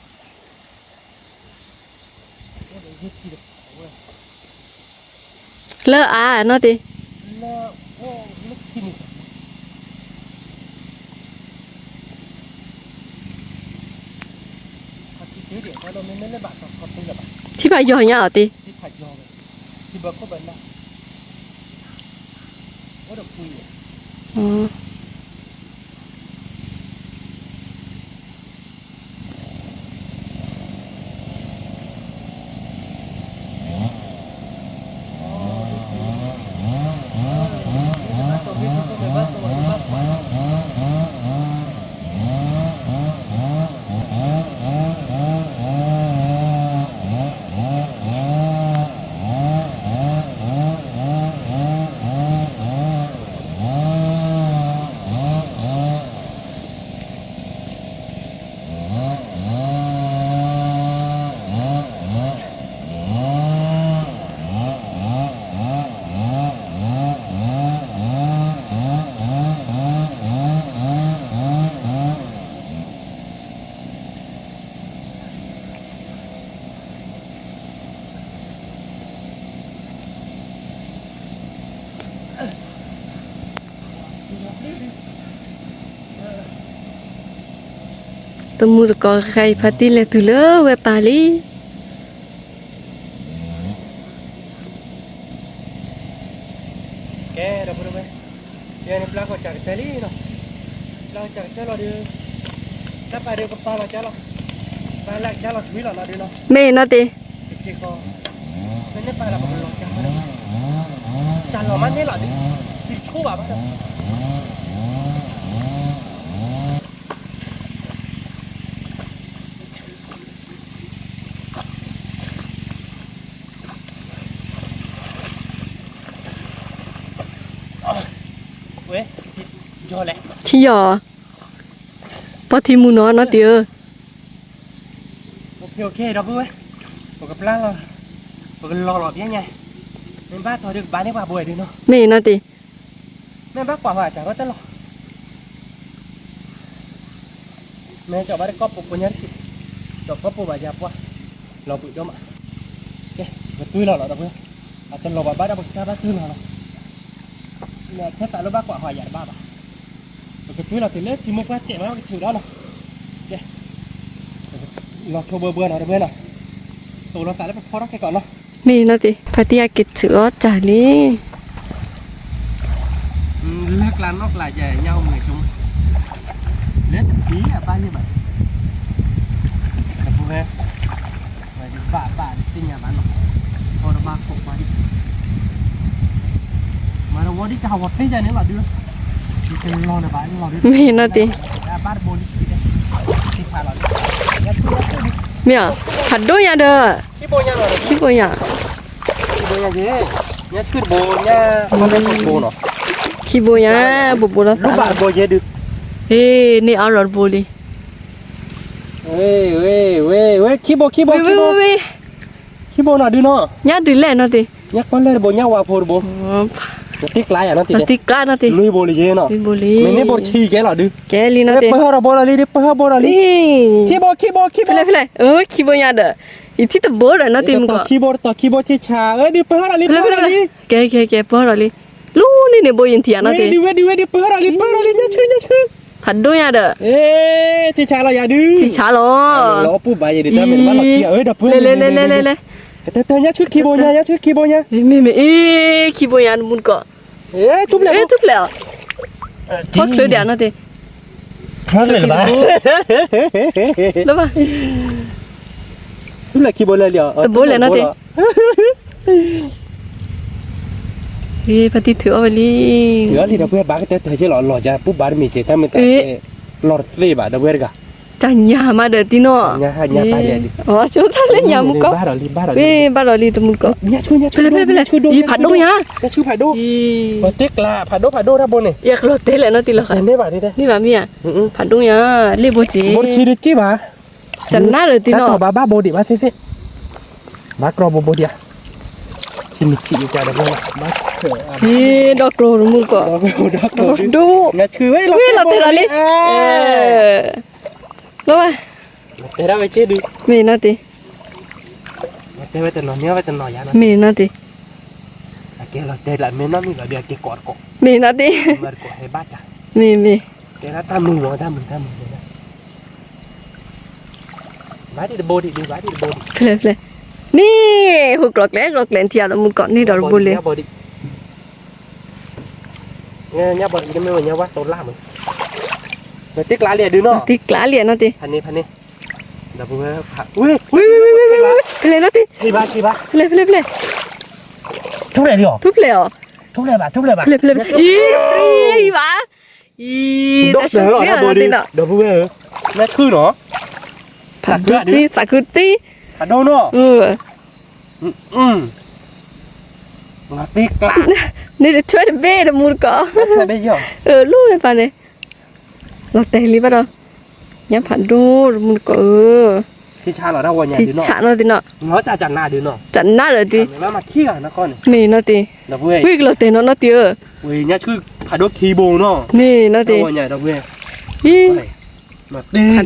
နီၤ အံၤနီၤဒုးဒီး, မ့ၢ်နီၤတံၢ်, ပျၢ်လီၤတၢ်တဝီညါဒုး ပကလဲၤဖုဂီၤလၢန့ၣ်ပၢ်နီၤ ဒီပုၢ်ဝဲၢ်နီၤ, ဖုဂီၤလၢန့ၣ်ပၢ်လီၤ တၢ်တပၢ်အီၤဒုး ပကစၢ်ကသွံလီၤဒီးခဲကီး, အဝဲဒုးပကလီၤပၠးကွၢ်တုၤလၢကမဲာ်ကျိလီၤနီၤ, ဟဲကၠီၤဘၣ်ကီၢ်ပိာ်ဘၣ်ဒုး မ့ၢ်ကၠီၤဘၣ်ကီၢ်ပိာ်တခါန့ၣ်နီၤဒုး, မ့ၢ်နီၤတံၢ်, တၢ်မ့ၢ်နီၤတံၢ်ကပျၢ်လီၤဆိဘၣ်စၢၤဝဲခံမံၤခံမံၤဖဲ, လီၤနီၤတံၢ်ကလဲၤယူၤဃီၤဖဲကီး, တၢ်ကီဒီးယိၣ်ခံတခိၣ်နီၤနီၤ ယိၣ်ခံဖဲလၢတီၤန့ၣ် တၢ်ကဘၣ်ကွၢ် လၢအါနီၢ်တ့ၢ်, ထံဖးယီၤညါအီၤတ့ၢ်, တမူတကိးဃဲအံၤ ဖါတံၢ်လဲၤတုၤလၢဝဲပၢ်လံ. ကဲ ဒီပုၢ်ဝဲၢ်, ယဲန့ၣ်ပျၢ်ကီၢ်စးကတၢၢ်လံနီၤ, ပျၢ်ကီၢ်စးကတၢၢ် လီၤဒုး, တၢ်ပာ်ဒုးကပာ်လီၤကါလီၤ, ပာ်လၢကါလီၤထွံလီၤလီၤဒုးလီၤ, မ့ၢ်နီၢ်တ့ၢ်, တက့ၢ်ဃီ, မ့ၢ်န့ၣ်ပာ်လီၤပကလီၤကါလီၤ, ကၢ်လီၤမးန့ၣ်လီၤဒုး, တဆိဘၣ်ဘၣ်ဒီး ဝဲ, ယီၤလဲၣ်, ထံယီၤ, ပီၢ်ထံမူနီၤ နီၢ်တ့ၢ်ဧၢ, โอเค โอเค ဒီပုၢ်ဝဲၢ်, ပကပျၢ်လီၤ, ပကလီၤလီၤပျဲညါ, မ့ၢ်ဘၣ်ထီၣ်ဒုးကဘၣ်န့ၢ်ပှၤဘိဒုးနီၤ, မ့ၢ်နီၢ်တ့ၢ်, မ့ၢ်ဘၣ်ကွၢ်ဝဲအတၢ်ရီတၢ်လီၤ မ့ၢ်ကီးဘၣ်တကီၢ်ပူၤပူၤညါတစံး, ကီၢ်ပူၤဘၣ်ယၤပှၢ်, လီၤဘှံးဒိၣ်မး, ကဲ, ပကတွံၢ်လီၤလီၤဒီပုၢ်ဝဲၢ်, အတလီၤဘၣ်ဘၣ်ဒီးပကစၢ်ဘၣ်တွံၢ်လီၤလီၤ, မ့ၢ်ထဲသးလၢဘၣ်ကွၢ်ဟီယၤတဘၣ်ဘၣ်, ပကတွံၢ်လီၤတုၤလၢထံမိၢ်ပှၢ်စဲးမးပကထုးဒီးနီၤ, ကဲ, လီၤထိးဘှီဘှီနီၤဒီပုၢ်ဝဲၢ်နီၤ, တိၢ်လီၤသးလၢပဖီထီၣ်ခဲကီးနီၤ မ့ၢ်နီၢ်တ့ၢ်, ဖါတံၢ်အက့ၤထုးအီၣ်တၢ်လံ, လၢကျါနီၢ်ကျါယဲ ညၣ်အိၣ်မုာ်ဆိ, လၢတပံၤအဘၣ်ယဲဘၣ်, ဒီပုၢ်ဝဲၢ်, ဘၣ်ဘၣ်သ့ၣ်ညါဘၣ်နီၤ, အီၣ်တဘၣ်ခိးကွၢ်ဒံး, မၤတဝီဒံးကဟးဝီၤသ့ၣ်ယဲန့ၣ်လီၤဒုး, မ့ၢ်နီၢ်တ့ၢ် မ့ၢ်ဧါ, ဖးဒိၣ်ညါဒီး, ခံဘိညါ, ခံဘိညါ, ဘိဘိလီၤသး, ဟ့ၣ်န့ၢ်အါရီၤတဘိလံ, ဝဲ, ဝဲ, ဝဲ, ခံဘိ, ခံဘိ, ခံဘိ, ခံဘိနီၤဒုးနီၤ, ညၣ်ဒုးလဲၣ်နီၢ်တ့ၢ်, ညၣ်ကီၢ်လဲၢ်တဘိ, ညၣ်ဝါဖိတဘိ, တံၢ်ကျါယၤနီၢ်တ့ၢ်, တံၢ်ကျါနီၢ်တ့ၢ်, လွံၢ်ဘိလံယဲနီၤ, လွံၢ်ဘိလံ, မ့ၢ်န့ၢ်ဘိတဆံကဲလီၤဒုး, ကဲလံနီၢ်တ့ၢ်, ပၢၢ်ထီၣ်ဒီးဘိဒီးလံဒုး, ပၢၢ်ထီၣ်ဘိဒီးလံ, ခံဘိ, ခံဘိ, ခံဘိ, ဖဲလဲၣ်ဖဲလဲၣ်, ခံဘိညါဒီး, ယထံၣ်တဘိဒီးနီၢ်တ့ၢ်မုၢ်ကီး, ခံဘိတတီၤ, ခံဘိထံဆါ, အၢ ဒုးပၢၢ်ထီၣ်ဒီးလံ, ပၢၢ်ထီၣ်ဒီးလံ, ကဲ ကဲ ကဲ ပၢၢ်ထီၣ်ဒီးလံ, လူန့ၣ်န့ၣ်ဘိယံၤထံဧါနီၢ်တ့ၢ်, ဒုးဝဲ ဒုးဝဲ ဒုးပၢၢ်ထီၣ်ဒီးလံ, ပၢၢ်ထီၣ်ဒီးလံ, ညၣ်ဆှု ညၣ်ဆှု ဖးဒိၣ်ညါဒီး, ထံဆါလီၤယၤဒုး, ထံဆါလီၤ, လီၤပူၤဘၣ်ယဲဒုး, တၢ်မ့ၢ်ဘၣ်လီၤခံ, အၢ ဒီးပၢၢ်ထီၣ်လံ, လဲၤလဲၤလဲၤလဲၤလဲၤလဲၤ, ကတၢၢ်တၢၢ် ညၣ်ဆှုခံဘိညါ, ညၣ်ဆှုခံဘိညါ, မ့ၢ်မ့ၢ်မ့ၢ်, ခံဘိညါတမူတကိး, ထူၣ်ဖျဲးအီၤ, ထူၣ်ဖျဲးအီၤ, ထီၣ်ချၢဒံးနီၢ်တ့ၢ်, ထူၣ်ဖျဲးလၢၤဘၣ်, လၢၤဘၣ်, ထူၣ်ဖျဲးခံဘိလဲၤလံ, တဘိလဲၤနီၢ်တ့ၢ် ဖါတံၢ်ထုးအီၣ်ဝဲလံ, ထုးအီၣ်လံဒီး ပဝဲဘၣ်ကတၢၢ်တၢၢ်က့လီၤ, လီၤယၤပူၤဘၣ်တမံၤက့ တၢ်မ့ၢ်သးက့, လီၤတသ့ဘၣ်ဒီးပဝဲတဂၤ, တၢ်ညါမးဒီးတံၢ်နီၢ်, ဆိတၢ်လၢညါမူကီး, ဘၣ်ဒီးလံတမူတကိး, ဖဲလဲၣ်ဖဲလဲၣ်, ဖးဒိၣ်ညါ, ဖးဒိၣ်ဖးဒိၣ်တၢ်ဘိန့ၣ်, ယကလီၤတဲလဲၣ်နီၢ်တ့ၢ်လီၤ, န့ၢ်ဘၣ်မ့ၢ်ဧါ, ဖးဒိၣ်ညါ, လ့ၣ်ဘိက့, ဘိတဆံဒုးက့ဘၣ် တနၢ်လၢတံၢ်နီၢ်, ဘၣ်ဘၣ်ဘိဒံးဘၣ်သ့ၣ်သ့ၣ်, ဘၣ်ကြီဘိဘိဒံးဧါ, ထံမံၤထံမံၤကဒီး, ဒီးကြီတမူတကိး, ဒိၣ်, ဝ့ၢ်လီၤတဲာ်လီၤလံ, လီၤဝဲ, တဲဒၣ်ဝဲက့ဒုး, မ့ၢ်နီၢ်တ့ၢ်, တဲဝဲတနီၤန့ၣ်ဝဲတနီၤယါ, မ့ၢ်နီၢ်တ့ၢ်, အကဲလီၤတဲာ်လၢမ့ၢ်နီၢ်မ့ၢ်လီၤဒုး အကဲကိးတကိး, မ့ၢ်နီၢ်တ့ၢ်, မ့ၢ်မ့ၢ်, တဲဒၣ်တၢ်မုာ်မး တၢ်မုာ်တၢ်မုာ်, ဘၣ်ဒံးတဘိဒံးဒုး ဘၣ်ဒံးတဘိဒံး, ဖဲလဲၣ်ဖဲလဲၣ်, န့ၣ်, ဟိကျိးကျဲကျိးကျဲထံဧါ တမူတကိးန့ၣ်ဒီးတဘိလံ, ညါဘီဒံးတမ့ၢ်ဝဲညါဝဲတိၤလၢ်မး, တံၢ်ကျါလံဒုးနီၢ်, တံၢ်ကျါလံနီၢ်တ့ၢ်, ဖးန့ၣ်ဖးန့ၣ်, ဒီးပဝဲ, ဝ့ၢ်, ဖဲလဲၣ်နီၢ်တ့ၢ်, ဖဲလဲၣ်ဖဲလဲၣ်ဖဲလဲၣ်, ထူၣ်ဖျဲးလံအီၤ, ထူၣ်ဖျဲးအီၤ, ထူၣ်ဖျဲးဘၣ် ထူၣ်ဖျဲးဘၣ်, ဖဲလဲၣ်ဖဲလဲၣ်ဖဲလဲၣ်, အံၤ, အံၤဘၣ်, အံၤ, ဒီးပဝဲဧၢ, ညါဆူနီၤ, ဖးဒိၣ်တံၢ် သးခုတံၢ်, ဖးဒိၣ်နီၤ, န့ၣ်တထွဲတဘ့ၣ်တမူတကိး, လိၣ်ဝဲပၢ်န့ၣ်, လီၤတဲာ်လံဘၣ်ဒီး, ညါဖးဒိၣ်တမူတကိးဧၢ, ထံဆါလီၤတၢ်ဝီညါဒုးနီၤ, တနၢ်ဒီးတံၢ်နီၤ, မ့ၢ်နီၢ်တ့ၢ်, ဝံၣ်ကလီၤတဲာ်နီၤနီၢ်တ့ၢ်ဧၢ, မ့ၢ်နီၢ်တ့ၢ်, ဖးဒိၣ်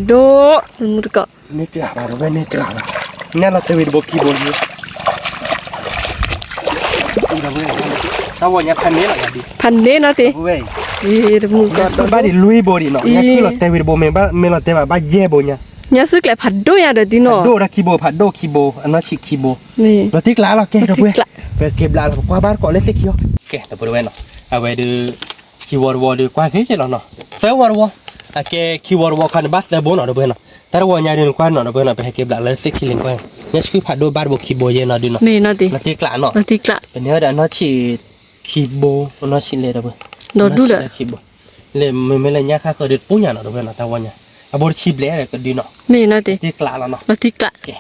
တမူတကိး, ဖးန့ၣ်နီၢ်တ့ၢ်, ဘၣ်ဒံးလွံၢ်ဘိဒံးနီၤ, ညါဆူလီၤတဲာ်ဝံၤတဘိ မ့ၢ်လီၤတဲာ်ဘၣ် ဘၣ်ယဲၢ်ဘိညါ, ညါဆူကျဲဖးဒိၣ်ညါဒီးတံၢ်နီၤ, ဖးဒိၣ်တၢ်ခံဘိ ဖးဒိၣ်ခံဘိ အနီၢ်ဆံးခံဘိ, လီၤတံၢ်ကျါလီၤ ကဲ ဒီပုၢ်ဝဲၢ်, ပက့ၤဘျးလီၤ ပကွၢ်ဘၣ်တကိးလၢသ့ၣ်ခံအီၤ, ကဲ ဒီပုၢ်ဝဲၢ်နီၤ, အဝဲဒုး, ခံဝီတဝီဒုး ကွၢ်က့ၤက့ၤလီၤနီၤ, သၢဝီတဝီ, အကဲခံဝီတဝီခါန့ၣ် ဘၣ်သၢဘိနီၤ ဒီပုၢ်ဝဲၢ်နီၤ. တၢ်တဝီညါဒုး နကွၢ်နီၤ ဒီပုၢ်ဝဲၢ်နီၤ, ပဟဲက့ၤဘျးလၢသ့ၣ်ခံလ့ၤကွၢ်, ညါဆှုဖးဒိၣ်ဘၣ်တဘိခံဘိယဲနီၤဒုးနီၤ, နီၤတ့ၢ်ကျးနီၤ, ပန့ၢ်ဝဲဒၣ်နီၢ်ဆံးခံဘိ, နီၢ်ဆံးလဲၣ်ဒီပုၢ်ဝဲၢ်, ဒီဒူၣ်ဒီး ခံဘိ, လၢမ့မ့ၢ်လၢညါခါဃၢၤဒုးတပူၤညါနီၤ ဒီပုၢ်ဝဲၢ်နီၤ, တၢ်ဝီညါ, အဘိတဆံဘျဲၣ်ဒီးကဒုနီၤ, နီၤတ့ၢ်ကျးလီၤနီၤ. ဒီ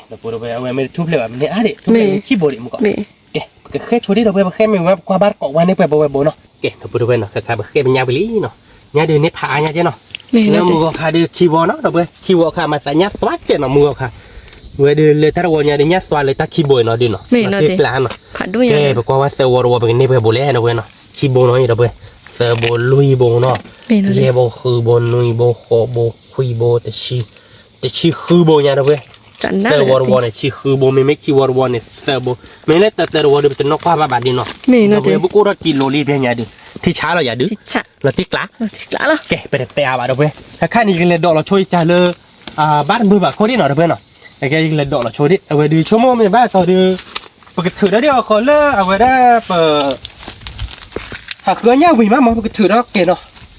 ပုၢ်ဝဲၢ် အဝဲမ့ၢ်တထူၣ်ဖျဲးဘၣ် မ့ၢ်န့ၢ်အါဒံး ထူၣ်ဖျဲးမ့ၢ်ခံဘိဒံးမ့ၢ်ကီး, ကဲ ပကဃဲၢ်ဆိဒံး ဒီပုၢ်ဝဲၢ်, ပဃဲၢ်မ့ၢ်ဝဲ ပကွၢ်ဘၣ်တကိးဝဲန့ၣ် ပှဲၤဘိဝဲဘိနီၤ. ကဲ ဒီပုၢ်ဝဲၢ်နီၤ, ခဲခါပဃဲၢ်ပညၣ်ဝံၤလံနီၤ, ညါဒုးန့ၢ်ဖးအါညါကဲနီၤ, လၢမုၢ်ဂီၤခါဒုးခံဝီနီၤ ဒီပုၢ်ဝဲၢ်, ခံဝီအခါမၤသးညၣ်သွါကဲနီၤ မုၢ်ဂီၤခါ, ဝဲဒုးလၢတၢ်တဝီညါဒုးညၣ်သွါလၢတၢ်ခံဘိနီၤဒုးနီၤ, နီၤတ့ၢ်ကျးနီၤ. ကဲ ပကွၢ်ဝဲသၢဝီတဝီ ပကန့ၢ်ပှဲၤဘိလဲၣ် ဒီပုၢ်ဝဲၢ်နီၤ, ခံဘိနီၤ ဒီပုၢ်ဝဲၢ်, သၢဘိလွံၢ်ဘိနီၤ, ယဲၢ်ဘိဃုဘိနွံဘိဃိးဘိခွံဘိတဆံ, တဆံဃုဘိညါ ဒီပုၢ်ဝဲၢ်, သၢဝီတဝီန့ၣ် ဆံဃုဘိ, မ့မ့ၢ်ခံဝီတဝီန့ၣ် သၢဘိ, မ့ၢ်လၢတၢ်တဝီဒုး ပတနီၣ်ကွၢ်ဘၣ်ဘၣ်ဒုးနီၤ, ဒီပုၢ်ဝဲၢ် ပကအိၣ်ထီၣ်ကံလိလံ ပညါဒုး, ထံဆါလီၤယၤဒုး, နီၤတ့ၢ်ကျး, ကဲ ပတတဲအါဘၣ် ဒီပုၢ်ဝဲၢ်, ခဲခါန့ၣ် ယကလဲၤဒိးလီၤဆိယကၢ်လၢ ဘၣ်တမုာ်ဘၣ်ခိၣ်ဒံးနီၤ ဒီပုၢ်ဝဲၢ်နီၤ, အကဲယကလဲၤဒိးလီၤဆိဒံး အဝဲဒုးဆိကမိၣ်မ့ၢ်ဘၣ်တီၤဒုး, ပကထုးဒီးဒံးအီၤဃီလၢအဝဲဒၣ်ပ ဟးဃုအညၣ်ဝံၤမးမး ပကထုးထီၣ်က့ၤနီၤ,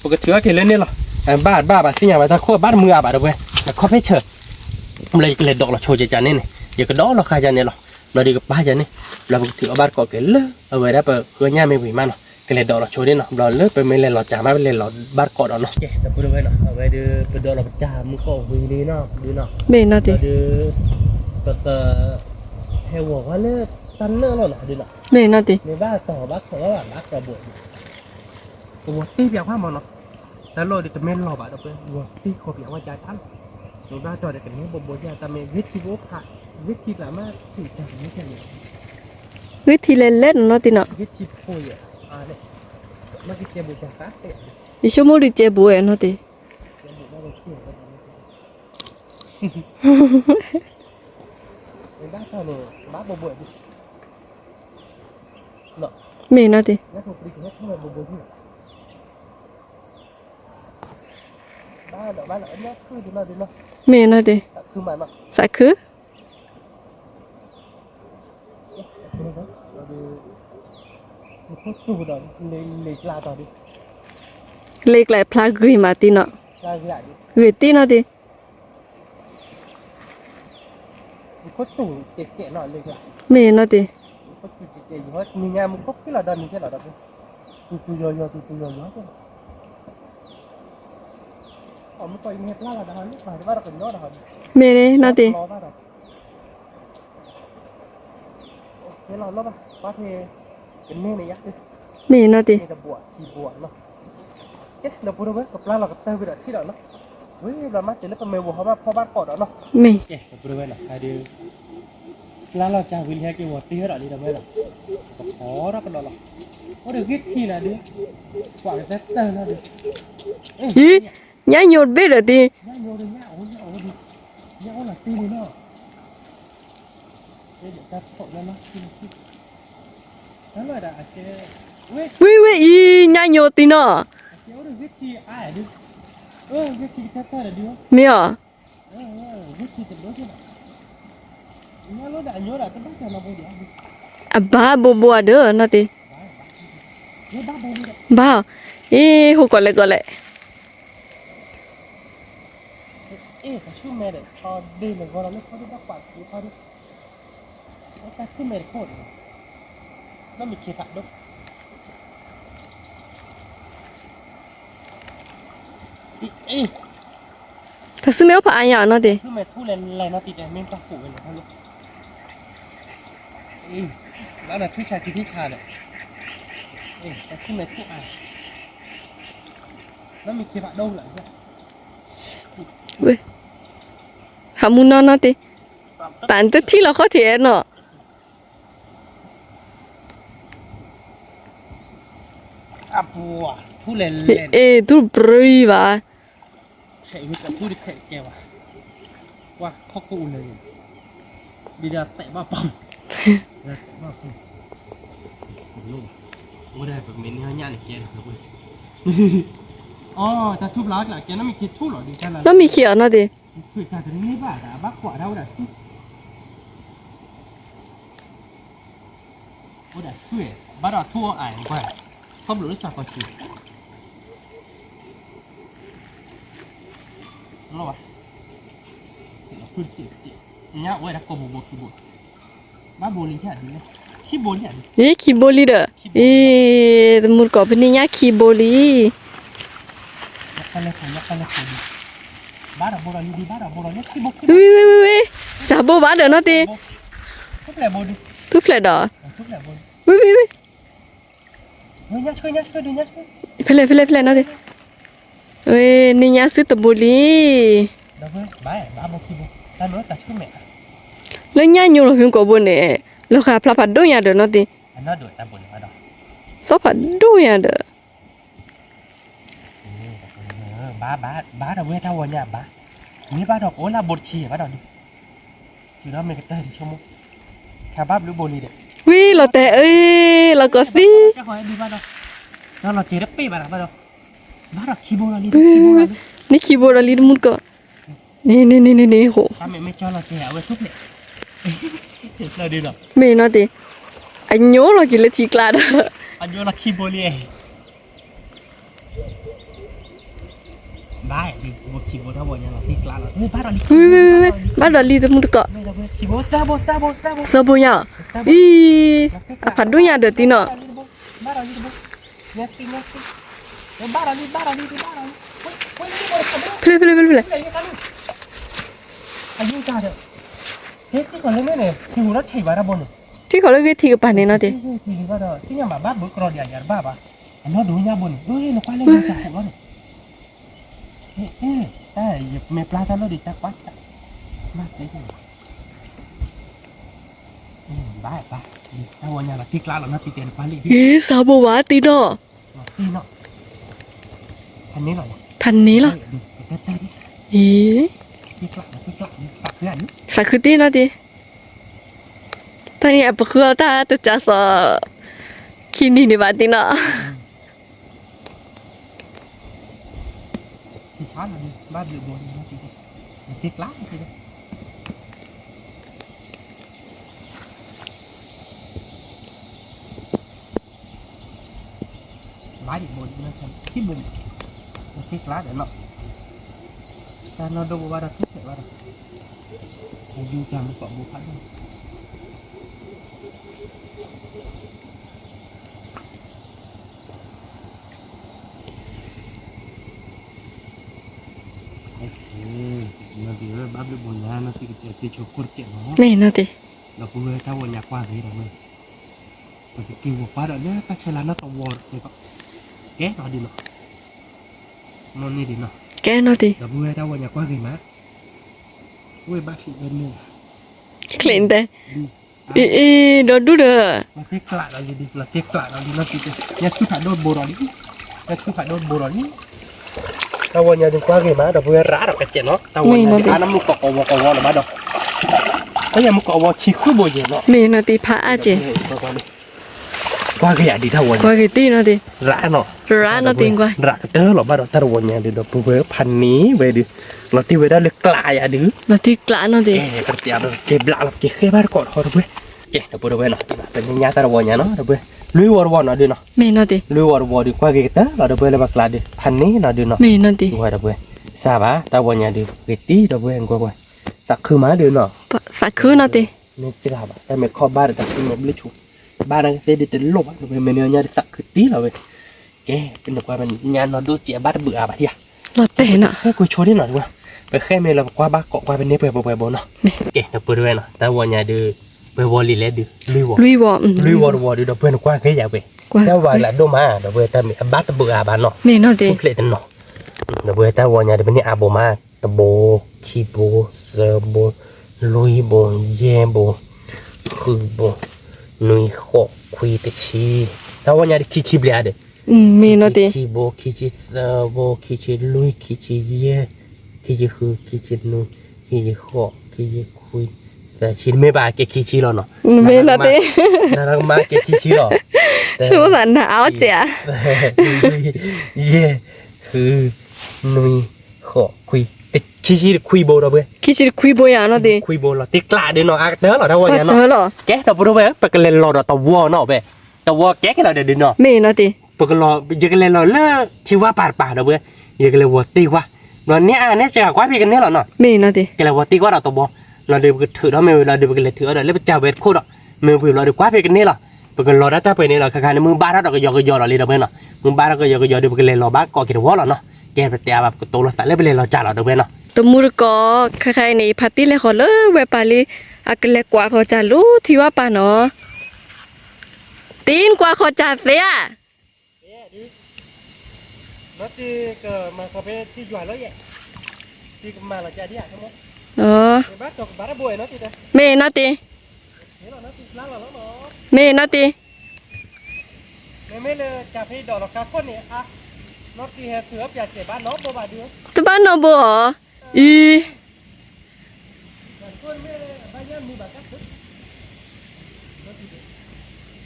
ပကထုးထီၣ်က့ၤလၢန့ၣ်လီၤ, ဘၣ်ဘၣ်ဘၣ်သ့ၣ်ညါဘၣ်တၢ်ခိၣ်ဘၣ်တမုာ်အါဘၣ် ဒီပုၢ်ဝဲၢ်, အခီၣ်ဖ့ၣ်ဆၢ, ဘျီယကလဲၤဒိးလီၤဆိယကၢ်န့ၣ်န့ၣ်, ယကဒိးလီၤဃာ်ယၤန့ၣ်လီၤ, ဘျီဒုးကပၢ်ယၤန့ၣ်, ဘျီပကထုးအီၤဘၣ်တကိးက့ၤလၢ အဝဲဒၣ်ပဃုအညၣ်မ့ၢ်ဝံၤမးနီၤ, ကလဲၤဒိးလီၤဆိဒံးနီၤ, ဘျီလၢပမ့ၢ်လဲၤလီၤကၢ်မး ပလဲၤလီၤဘၣ်တကိးဒီးနီၤ, ကဲဒီပုၢ်ဝဲၢ်နီၤ, အဝဲဒုး ပဒိးလီၤပကၢ်မုၢ်ကီၢ်ဝံၤလံနီၤ ဒုးနီၤ, မ့ၢ်နီၤတ့ၢ်, ဒီးဒုး ပက ဟဲဝီၤဝဲလၢတၢ်နၢၣ်လီၤနီၤ ဒုးနီၤ, မ့ၢ်နီၤတ့ၢ်, မ့ၢ်ဘၣ်တီၤဘၣ်ခိးဘၣ်ဘၣ် ဘၣ်ကိးဘိဒံး, ကဝီၤတ့ၢ်ပၠးဖးမးနီၤ, တၢ်လီၢ်ဒုးတမ့ၢ်လီၤဘၣ် ဒီပုၢ်ဝဲၢ်, ဝီၤတ့ၢ်ဃီပၠးဝဲကၢ်တၢ်လီၤ, ဒီးဘၣ်တီၤဒီးကန့ၢ်ဘိဘိယဲၢ် တၢ်မ့ၢ်ဂ့ၢ်ထံဘိဖး, ဂ့ၢ်ထံကျးမး ထံကၢ်ကန့ၢ်ကၢ်န့ၣ်, ဂ့ၢ်ထံလဲၤလဲၣ်နီၤတ့ၢ်နီၤ, ဂ့ၢ်ထံဖိယဲၢ်, မ့ၢ်ကကဲဘိကၢ်တၢ်, ယဆိကမိၣ်ဒုးကဲဘိဝဲနီၤတ့ၢ် မ့ၢ်နီၤတ့ၢ်, မ့ၢ်နီၤတ့ၢ်, သးခု, လ့ကျဲဖျါဂ့ၤမးတ့ၢ်နီၤ, ဂ့ၤတ့ၢ်နီၤတ့ၢ် မ့ၢ်နီၤတ့ၢ်, မ့ၢ်နီၤတ့ၢ်, မ့ၢ်နီၤတ့ၢ်, မ့ၢ် ပျၢ်လီၤကၢ်ဝံၤလံဟဲက့ၤဝီၤတ့ၢ်ဝဲဒီးလီၤ, အိၣ်ဒီးဂ့ၢ်ထံနၤဒုး, ကွၢ်ကတၢၢ်တၢၢ်နၤဒုး, အံၤ, ညၣ်ညိတဘ့ၣ်ဒီးတံၤ, ဝံၤဝံၤအံၤ ညၣ်ညိတံၤနီၤ, မ့ၢ်အီၤ အဘၣ်ဘိဘိအဒၢးနီၢ်တ့ၢ်, ဘၣ်, အ့ၣ် ဟိကီးလဲၣ်ကီးလဲၣ်, တၢ်ဆူမဲာ်အိၣ်ဖးအါညါနီၢ်တ့ၢ်, ဝဲ, ဟးမူနီၢ်နီၢ်တ့ၢ်, တၢ်တထံၣ်လီၤခီၣ်ထံးအဲၣ်နီၤ, အ့ၣ် ထူၣ်ပြံဘၣ်, နီၢ်မံၤခံးအီၤနီၢ်တ့ၢ်, ဘၣ်ဒီးထူၣ်အီၤအါ, ခီဖျိလၢစးကီးစူၤ, အ့ၣ်, လီၤဘၣ်, ညါအိၣ်ဝဲဒၣ်ကိးဘိဘိခံဘိ, ဘၣ်ဘိလံ, ခံဘိလံ, အ့ ခံဘိလံဒီး, အ့ တမူတကိးဖဲန့ၣ်ညါခံဘိလံ, ဝ့ ဝ့ ဝ့ ဝ့ စးဘိဘၣ်ဒီးနီၢ်တ့ၢ်, ထူၣ်ဖျဲးဒီး, ဝ့ ဝ့ ဝ့ ဖဲလဲၣ် ဖဲလဲၣ် ဖဲလဲၣ်နီၢ်တ့ၢ်, ဝ့ န့ၣ်ညါဆူတဘိလံ, လၢညါညိလီၤဖဲကိးဘိန့ၣ်, လီၤဃာ်ဖျါဖးဒိၣ်ညါဒီးနီၢ်တ့ၢ်, သီဖးဒိၣ်ညါဒီး ဘါဒီးဝဲတၢ်ဝီညါဘါ, မ့ၢ်ဘၣ်ဒီးကအိၣ်လၢဘိတဆံဘၣ်ဒီးလံ, တုၤဒီးမ့ၢ်ကတၢၢ်ဒံးဆိကမိၣ်, ခါဘၣ်ဘျုးဘိလံဒီး, ဝံလီၤတဲာ်အၢ, လီၤကီးသံ, ဒီးလီၤစဲးတပ့ၢ်ဘၣ်ဒီးဘၣ်ဒီး, ဘၣ်ဒီးခံဘိလီၤလံ, န့ၢ်ခံဘိဒီးလံတမူတကိး, န့ၣ်န့ၣ်န့ၣ်န့ၣ်န့ၣ်ဟိ, မ့ၢ်နီၢ်တ့ၢ်, အညိလီၤက့ၤလၢထံကျါဒီး, ဘၣ်ဒီးလံတမူတကိး, သီဘိညါ, အံၤ, အဖးဒိၣ်ညါဒီးတံၢ်နီၢ်, ဖဲလဲၣ်ဖဲလဲၣ်ဖဲလဲၣ်, ထံၣ်ဃီၤလၢဂ့ၢ်ထံကပၤန့ၣ်နီၢ်တ့ၢ်, အ့ စးဘိဝဲတံၢ်နီၢ်, ဖးန့ၢ်လီၤ, အ့ သးခုတ့ၢ်နီၢ်တ့ၢ်, တၢ်န့ၣ်အပဃုအီၤတၢ်တစးသီ, ခံနံၤန့ၣ်ဘၣ်တံၢ်နီၢ် ဘၣ်ဒံးဘိန့ၣ်, ခံဘိန့ၣ်, နသ့ကျးဒီးနီၤ, တၢ်နီၢ်ဒိၣ်ဘိဘၣ်ဒီးထူၣ်ဖျဲးဘၣ်ဒီး, ယူၤတၢ်မူကိးဘိဖးဒိၣ်, ဘၣ်ဘျုးဘိညါနီၤ, သ့ကစဲးသ့ဆိခိၣ်တစဲးလီၤ, မ့ၢ်နီၤတ့ၢ်, ဒီပုၢ်ဝဲၢ်တၢ်ဝီညါကွၢ်ဂ့ၤဒီးဝဲ ပကက့ၤဝီၤကွၢ်ဒီးလၢတၢ်ဆဲးလၤနီၢ်တဝီန့ၣ်, ကဲနီၤဒ်နီၤ, မ့ၢ်န့ၣ်ဒ်နီၤ, ကဲနီၤတ့ၢ်, ဒီပုၢ်ဝဲၢ်တၢ်ဝီညါကွၢ်ဂ့ၤမး, ဝဲဘၣ်ချံးဝဲန့ၣ်, ချံးတဲ, အ့ အ့ ဒီဒူၣ်ဒီး, လီၤတ့ကျးဒီးလံ, လီၤတ့ကျးဒီးလံနီၤ, ညါဆူဖးဒိၣ်ဘိဒီးလံ, ညါဆူဖးဒိၣ်ဘိဒီးလံ, တၢ်ဝီညါဒုးကွၢ်ဂ့ၤမး ဒီပုၢ်ဝဲၢ်ရးဒီးကစဲးနီၤ, တၢ်ဝီညါဒုးအါန့ၢ်မုၢ်ကီးကဝီကဝီလၢၤဘၣ်ဒီး, တၢ်ယၤမုၢ်ကီးကဝီဆံဃုဘိယဲၢ်နီၤ, မ့ၢ်နီၤတ့ၢ်ဖးအါကဲး ကွၢ်ဂ့ၤအဒံးတၢ်ဝီညါ, ကွၢ်ဂ့ၤတ့ၢ်နီၤတ့ၢ်, ရးနီၤ, ရးနီၤတ့ၢ်ကွၢ်, ရးကတၢၢ်လီၤဘၣ်ဒီး တၢ်တဝီညါဒုး ဒီပုၢ်ဝဲၢ်ဖးန့ၢ်ဝဲဒုး, လီၤတ့ဝဲဒၣ်လၢကျးယၤဒုး, လီၤတ့ကျးနီၤတ့ၢ်, ကဲဘျးလီၤ ကဲဃဲဘၣ်တကိးထီၣ်ဒီပုၢ်ဝဲၢ်, ကဲဒီပုၢ်ဝဲၢ်နီၤ, ပမ့ၢ်ညါတၢ်တဝီညါနီၤ ဒီပုၢ်ဝဲၢ်, လွံၢ်ဝီတဝီနီၤဒုးနီၤ, မ့ၢ်နီၤတ့ၢ်, လွံၢ်ဝီတဝီဒုး ကွၢ်ဂ့ၤကတၢၢ်လီၤ ဒီပုၢ်ဝဲၢ်လၢပကျးဒုး ဖးန့ၢ်နီၤဒုးနီၤ, မ့ၢ်နီၤတ့ၢ်, ဒီပုၢ်ဝဲၢ်, စၢ်ဘၣ် တၢ်ဝီညါဒုး ဂ့ၤတ့ၢ် ဒီပုၢ်ဝဲၢ် ကွၢ်ကွၢ်, သးခုမးဒုးနီၤ, သးခုနီၤတ့ၢ်, မ့ၢ်စှၤဘၣ် တၢ်မ့ၢ်ခီၣ်ဘၣ်ဒီး တၢ်သံမ့ၢ်ဘျုးဆူ, ဘၣ်နာ်က့သ့ၣ်ဒုးတလိၣ်ဘၣ် ဒီပုၢ်ဝဲၢ် မ့ၢ်န့ၣ်ညါဒုးသးခုတ့ၢ်လီၤဝဲ, ကဲ ပနကွၢ်ပညါနီၢ်ဒိၣ်စဲးဘၣ်တဘုးအါဘၣ်ဒံးဧါ, လီၤတဲာ်နီၤ, ဟဲကွံာ်ဆိဒ်နီၤ ဒီပုၢ်ဝဲၢ်, ပဃဲမ့ၢ်လၢပကွၢ်ဘၣ်ကိးကွၢ်ပန့ၢ်ပှဲၤပှဲၤပှဲၤဘိနီၤ, ကဲ ဒီပုၢ်ဝဲၢ်နီၤ တၢ်ဝီညါဒုး, ပှဲၤဝီလံလဲၣ်ဒုး, လွံၢ်ဝီ, လွံၢ်ဝီတဝီဒုး ဒီပုၢ်ဝဲၢ်နကွၢ်ဂ့ၤယၤဝဲ, တၢ်ဝီလၢအဒိၣ်မး ဒီပုၢ်ဝဲၢ် တၢ်မ့ၢ်အဘၣ်တဘုးအါဘၣ်နီၤ, မ့ၢ်နီၤတ့ၢ်, ပူၤဖျဲးတနီၤ, ဒီပုၢ်ဝဲၢ် တၢ်ဝီညါဒုး ပန့ၢ်အါဘိမး, တဘိ, ခံဘိ, သၢဘိ, လွံၢ်ဘိ, ယဲၢ်ဘိ, ဃုဘိ, နွံ, ဃိး, ခွံ, တဆံ, တၢ်ဝီညါဒုး ခံဆံဘျဲၣ်ဧါဒီး, မ့ၢ်နီၤတ့ၢ်, ခံဘိ, ခံဆံသၢဘိ, ခံဆံလွံၢ်, ခံဆံယဲၢ်, ခံဆံဃု, ခံဆံနွံ, ခံဆံဃိး, ခံဆံခွံ, သၢဆံ, မ့ၢ်ဘၣ်ကဲခံဆံလီၤနီၤ, မ့ၢ်နီၤတ့ၢ်, နကမၤကဲခံဆံလီၤ, ဆိသးနအါအီၣ်စဲးဧါ, ယဲၢ်, ဃု, နွံ, ဃိး, ခွံ, ခံဆံခွံဘိ ဒီပုၢ်ဝဲၢ်, ခံဆံခွံဘိယၤနီၤတ့ၢ်, ခွံဘိလီၤ တ့ကျးဒုးနီၤ အါကတၢၢ်လီၤ တၢ်ဝီညါနီၤ, ကဲ ဒီပုၢ်ဝဲၢ် ပကလဲၤလီၤဒီးတဝီနီၤဝဲ, တဝီကဲကဲလီၤဒီးဒုးနီၤ, မ့ၢ်နီၤတ့ၢ်, ပကလီၤ ယကလဲၤလီၤလၢထံဝါပၤတပၤ ဒီပုၢ်ဝဲၢ်, ယကလဲၤဝီၤတ့ၢ်ဝါ, ဘျီန့ၣ်အါန့ၣ်စှၤကွၢ်ဖဲကန့ၢ်လီၤနီၤ, မ့ၢ်နီၤတ့ၢ်, ကလဲၤဝီၤတ့ၢ်ကွၢ်ဒီးတဝီ, ဘျီဒီးပကထုးထီၣ်မ့ၢ်ဝံၤလီၤဒီး ပကလဲၤထုးအီၤဒီးလၢပစၢ်ဝဲတခိၣ်ဒီး, မ့ၢ်ဝံၤဘျီဒီးကွၢ်ဖဲကန့ၢ်လီၤ, ပကလီၤတၢ်တၢ်ပှဲၤန့ၣ်ဒီး ခဲခါန့ၣ် မုၢ်ဘၣ်ထီၣ်ဒီးကယီကယီဒီးလံဒီပုၢ်ဝဲၢ်နီၤ, မုၢ်ဘၣ်ထီၣ်ကယီကယီဒီး ပကလဲၤလီၤဘၣ်ကိးက့ၤတဝီလီၤနီၤ, ကဲပတဲအါဘၣ် ပကတိၤလိာ်သးလၢပလဲၤလီၤစၢ်လီၤဒီပုၢ်ဝဲၢ်နီၤ, တမူတကိး, ခဲခါအံၤန့ၣ် ဖါတံၢ်လဲၤဃီၤလၢဝဲပၤလံ, အကလဲၤကွၢ်ဃီၤစၢ်လၢထံဝဲပၤနီၤ, တံၢ်နကွၢ်ဃီၤစၢ်သ့ဧါ မ့ၢ်နီၤတ့ၢ်, မ့ၢ်နီၤတ့ၢ်, တဘၣ်နီၢ်ဘိဧါ, အံ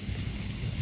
ၤ,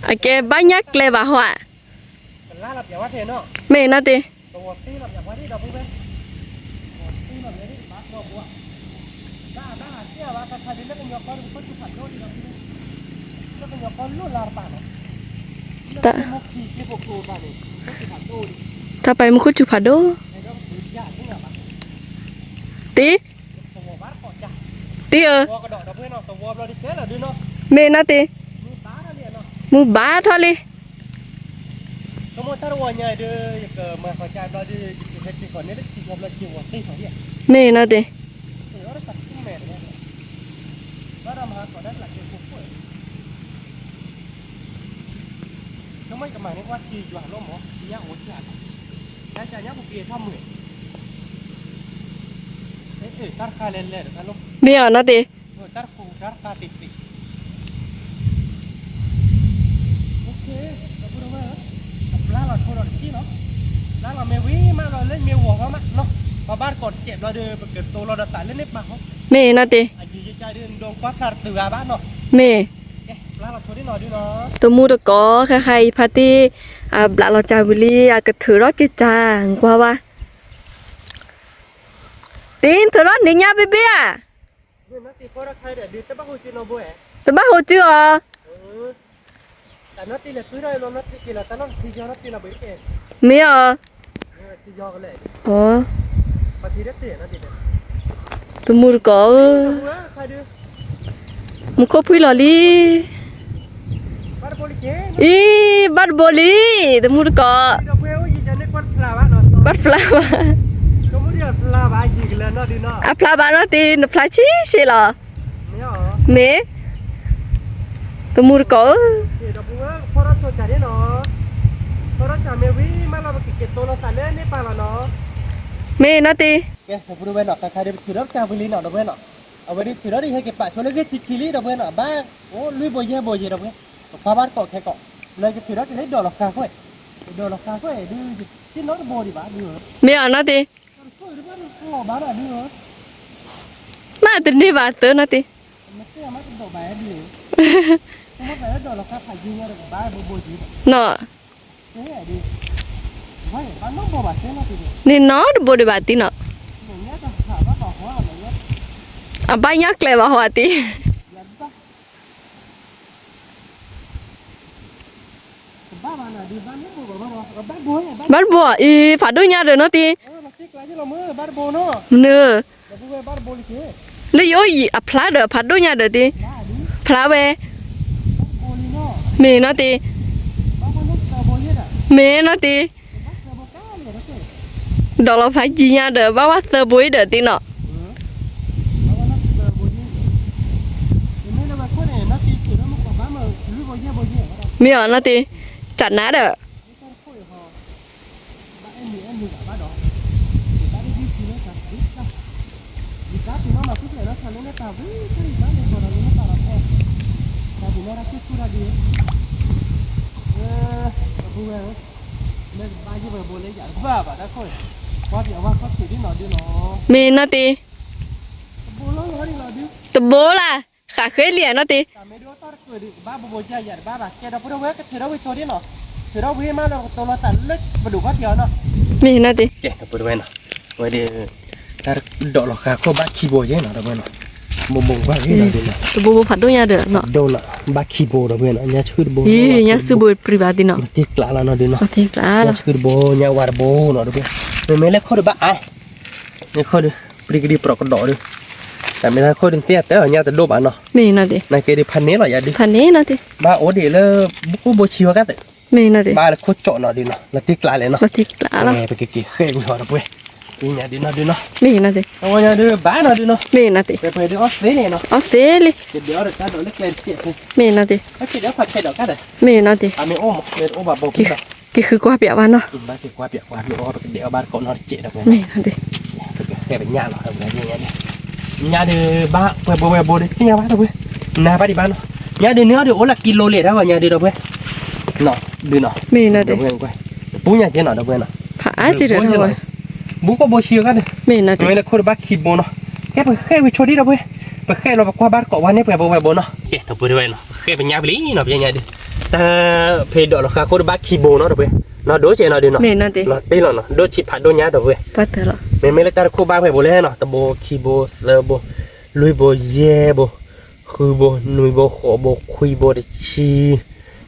အကဲဘၣ်ညၣ်ကျဲဘၣ်ဟီဧါ, မ့ၢ်နီၤတ့ၢ်, တၢ်ပာ်မူခိၣ်စူၤဖးဒိၣ်, တံၢ်, တံၢ်ဧၢ, မ့ၢ်နီၤတ့ၢ်, မုၢ်ဘၣ်ထီၣ်လံ မ့ၢ်နီၤတ့ၢ်, မ့ၢ်အီၤနီၤတ့ၢ်, မ့ၢ်နီၤတ့ၢ်, မ့ၢ်, တမူတကိးခဲခါအံၤဖါတံၢ်, အဘျးလီၤစၢ်ဝံၤလံ အကထုးထီၣ်က့ၤစၢ်ကွၢ်ဝဲ, တံၢ်နထုးထီၣ်န့ၣ်ညါဘ့ၣ်ဘ့ၣ်ဧါ, တဘၣ်ဟိးစုအီၤ, မ့ၢ်အီၤ, တမူတကိးဧၢ, မူခိၣ်ဖှံလီၤလံ အံၤ, ဘၣ်တဘိလံ, တမူတကိး, ကွၢ်ဖျါဘၣ်, အဖျါဘၣ်နီၤတ့ၢ်, နဖျါဆံးဆံးလီၤ, မ့ၢ်, တမူတကိးဧၢ, မ့ၢ်နီၤတ့ၢ်, အဝဲဒၣ်ထုးထီၣ်တၢ်ဝံၤလံနီၤ ဒီပုၢ်ဝဲၢ်နီၤ, အဝဲဒၣ်ထုးထီၣ်ဒ်ဟဲက့ၤပာ်ဆိလၢဂ့ၢ်ထံခံလံ ဒီပုၢ်ဝဲၢ်နီၤ, ဘၣ်အိၣ်လွံၢ်ဘိယဲၢ်ဘိယဲၢ် ဒီပုၢ်ဝဲၢ်, ပကွၢ်ဘၣ်တကိးခဲကိး, လၢယထုးထီၣ်က့ၤလၢဒိးလီၤဃာ်ကွဲၢ်, ဒိးလီၤဃာ်ကွဲၢ်ဒုး, တ့ၢ်နီတဘိဒံးဘၣ်ဒုး, မ့ၢ်အီၤနီၤတ့ၢ်, မ့ၢ်တန့ၢ်ဘၣ်သၢနီၤတ့ၢ်, နီၤ, န့ၣ်နီတဘိဒံးဘၣ်တံၢ်နီၤ, အဘၣ်ညၣ်ကျဲဘၣ်ဟီတံၢ် ဘၣ်တဘိ, အံၤ ဖးဒိၣ်ညါဒီးနီၤတံၢ်, မနုၤ, လၢယအိၣ်အဖျါဒီးဖးဒိၣ်ညါဒီးတံၢ်, ဖျါဝဲ, မ့ၢ်နီၤတံၢ်, မ့ၢ်နီၤတံၢ်, ဒိးလီၤဖးယံၤညါဒီး ဘၣ်ဝဲသၢဘိအံၤဒီးတံၢ်နီၤ, မ့ၢ်အီၤနီၤတံၢ်, တၢ်နါဒီး မ့ၢ်နီၤတံၢ်, တဘိလၢ်, ဃးဃ့လံနီၤတံၢ်, မ့ၢ်နီၤတံၢ်, ဝဲဒၣ် တၢ်ဒိးလီၤဃာ်ခိၣ်ဘၣ်ခံဘိယဲနီၤ ဒီပုၢ်ဝဲၢ်နီၤ, တဘိဘိဖးဒိၣ်ညါဒီး ဘၣ်ခံဘိဒီပုၢ်ဝဲၢ်နီၤ, ညါဆူတဘိ, ညါဆူဘိပြံဘၣ်တံၢ်နီၤ, ညါဆူတဘိ ညါဝါတဘိနီၤဒီပုၢ်ဝဲၢ်, မ့မ့ၢ်လၢခိၣ်ဒီးဘၣ်အါ န့ၣ်ဃီဒီး ပျံၤကဒံပြးကဒီးဒီး, တၢ်မ့ၢ်လၢဃီဒီး သ့ၣ်အတဲအီၤညါတဒိၣ်ဘၣ်နီၤ, မ့ၢ်နီၤတ့ၢ်, နာ်က့ဒုးဖးန့ၢ်လီၤယၤဒုး, ဖးန့ၢ်နီၤတ့ၢ်, ဘၣ်အိၣ်ဒံးလၢ ဘုကိၢ်ဘိဆံဝဲကသ့ၣ်, မ့ၢ်နီၤတ့ၢ်, ဘၣ်လၢခိၣ်ကၠီၣ်နီၤဒုးနီၤ, လီၤတံၢ်ကျါလဲၣ်နီၤ, လီၤတံၢ်ကျါလီၤ, ပကက့ၤဃဲၣ်ဝံၤဟီၣ်ဒီးပှဲၤ, က့ၤညါဒုးနီၤဒုးနီၤ, မ့ၢ်နီၤတ့ၢ်, အဝဲညါဒုးဘၣ်နီၤဒုးနီၤ, မ့ၢ်နီၤတ့ၢ်, ပှဲၤပှဲၤဒုးအီၣ်သ့န့ၣ်နီၤ, အီၣ်သ့လံ, ကဒဲးအီၣ်ဒီးတၢ်ဒိးလၢကျဲတစဲးဖိ, မ့ၢ်နီၤတ့ၢ်, ကဒဲးအီၣ်ဖးခဲဒီးကသ့ၣ်, မ့ၢ်နီၤတ့ၢ်, အမ့ၢ်အိၣ်မး မ့ၢ်တအိၣ်ဘၣ်ဘိဘံလီၤ က့ၤဃုကွၢ်ပၠးဘၣ်နီၤ, ဘၣ်က့ၤကွၢ်ပၠးကွၢ်မ့ၢ်အိၣ် ပကဒဲးအီၣ်ဘၣ်တကိးနီတစဲးဒီးပှဲၤနီၤ, မ့ၢ်နီၤတ့ၢ်, ပကဃဲၣ်ပညၣ်လီၤ ညါဒုး, ညါဒုးဘၣ်ပှဲၤဘိပှဲၤဘိဒုးသ့ၣ်ညါဘၣ်ဒီးပှဲၤ, နၤဘၣ်ဒံးဘၣ်နီၤ, ညါဒုးန့ၣ်အီၤဒုးအိၣ်လၢကံလိလံာ်တၢ်ဂီၤညါဒုးဒီးပှဲၤ, နီၤ, ဒုးနီၤ, မ့ၢ်နီၤတ့ၢ်, ပူညါကဲနီၤဒီးပှဲၤနီၤ, ဖးအါက့ဒီး ဘုကိၢ်ဘိဆံအဂၤဒီး, မ့ၢ်နီၤတ့ၢ်, မ့ၢ်လၢခိၣ်တဘၣ်ခံဘိနီၤ, ကဲပဃဲၣ်ဝံၤဆိဒံးဒီးပှဲၤ, ပဃဲၣ်လီၤပကွၢ်ဘၣ်တကိးဝဲန့ၣ် ပှဲၤဘိပှဲၤဘိနီၤ, ကဲဒီးပှဲၤတဝဲနီၤ, ပဃဲၣ်ပညၣ်ပလံနီၤ ပညါဒုး, တၢ်ဖဲဒိးလီၤဃာ်ခိၣ်တဘၣ်ခံဘိနီၤဒီးပှဲၤ, နီၤဒိၣ်ကဲနီၤဒုးနီၤ, လီၤတ့ၢ်လီၤနီၤ, ဒိၣ်ဆံးဖးဒိၣ်ညါဒီးပှဲၤ, မ့မ့ၢ်လၢတၢ်တခိၣ်ဘၣ်ပှဲၤဘိလဲၣ်နီၤ, တဘိခံဘိသၢဘိ, လွံၢ်ဘိယဲၢ်ဘိ, ဃုဘိနွံဘိဃိးဘိခွံဘိတဆံ,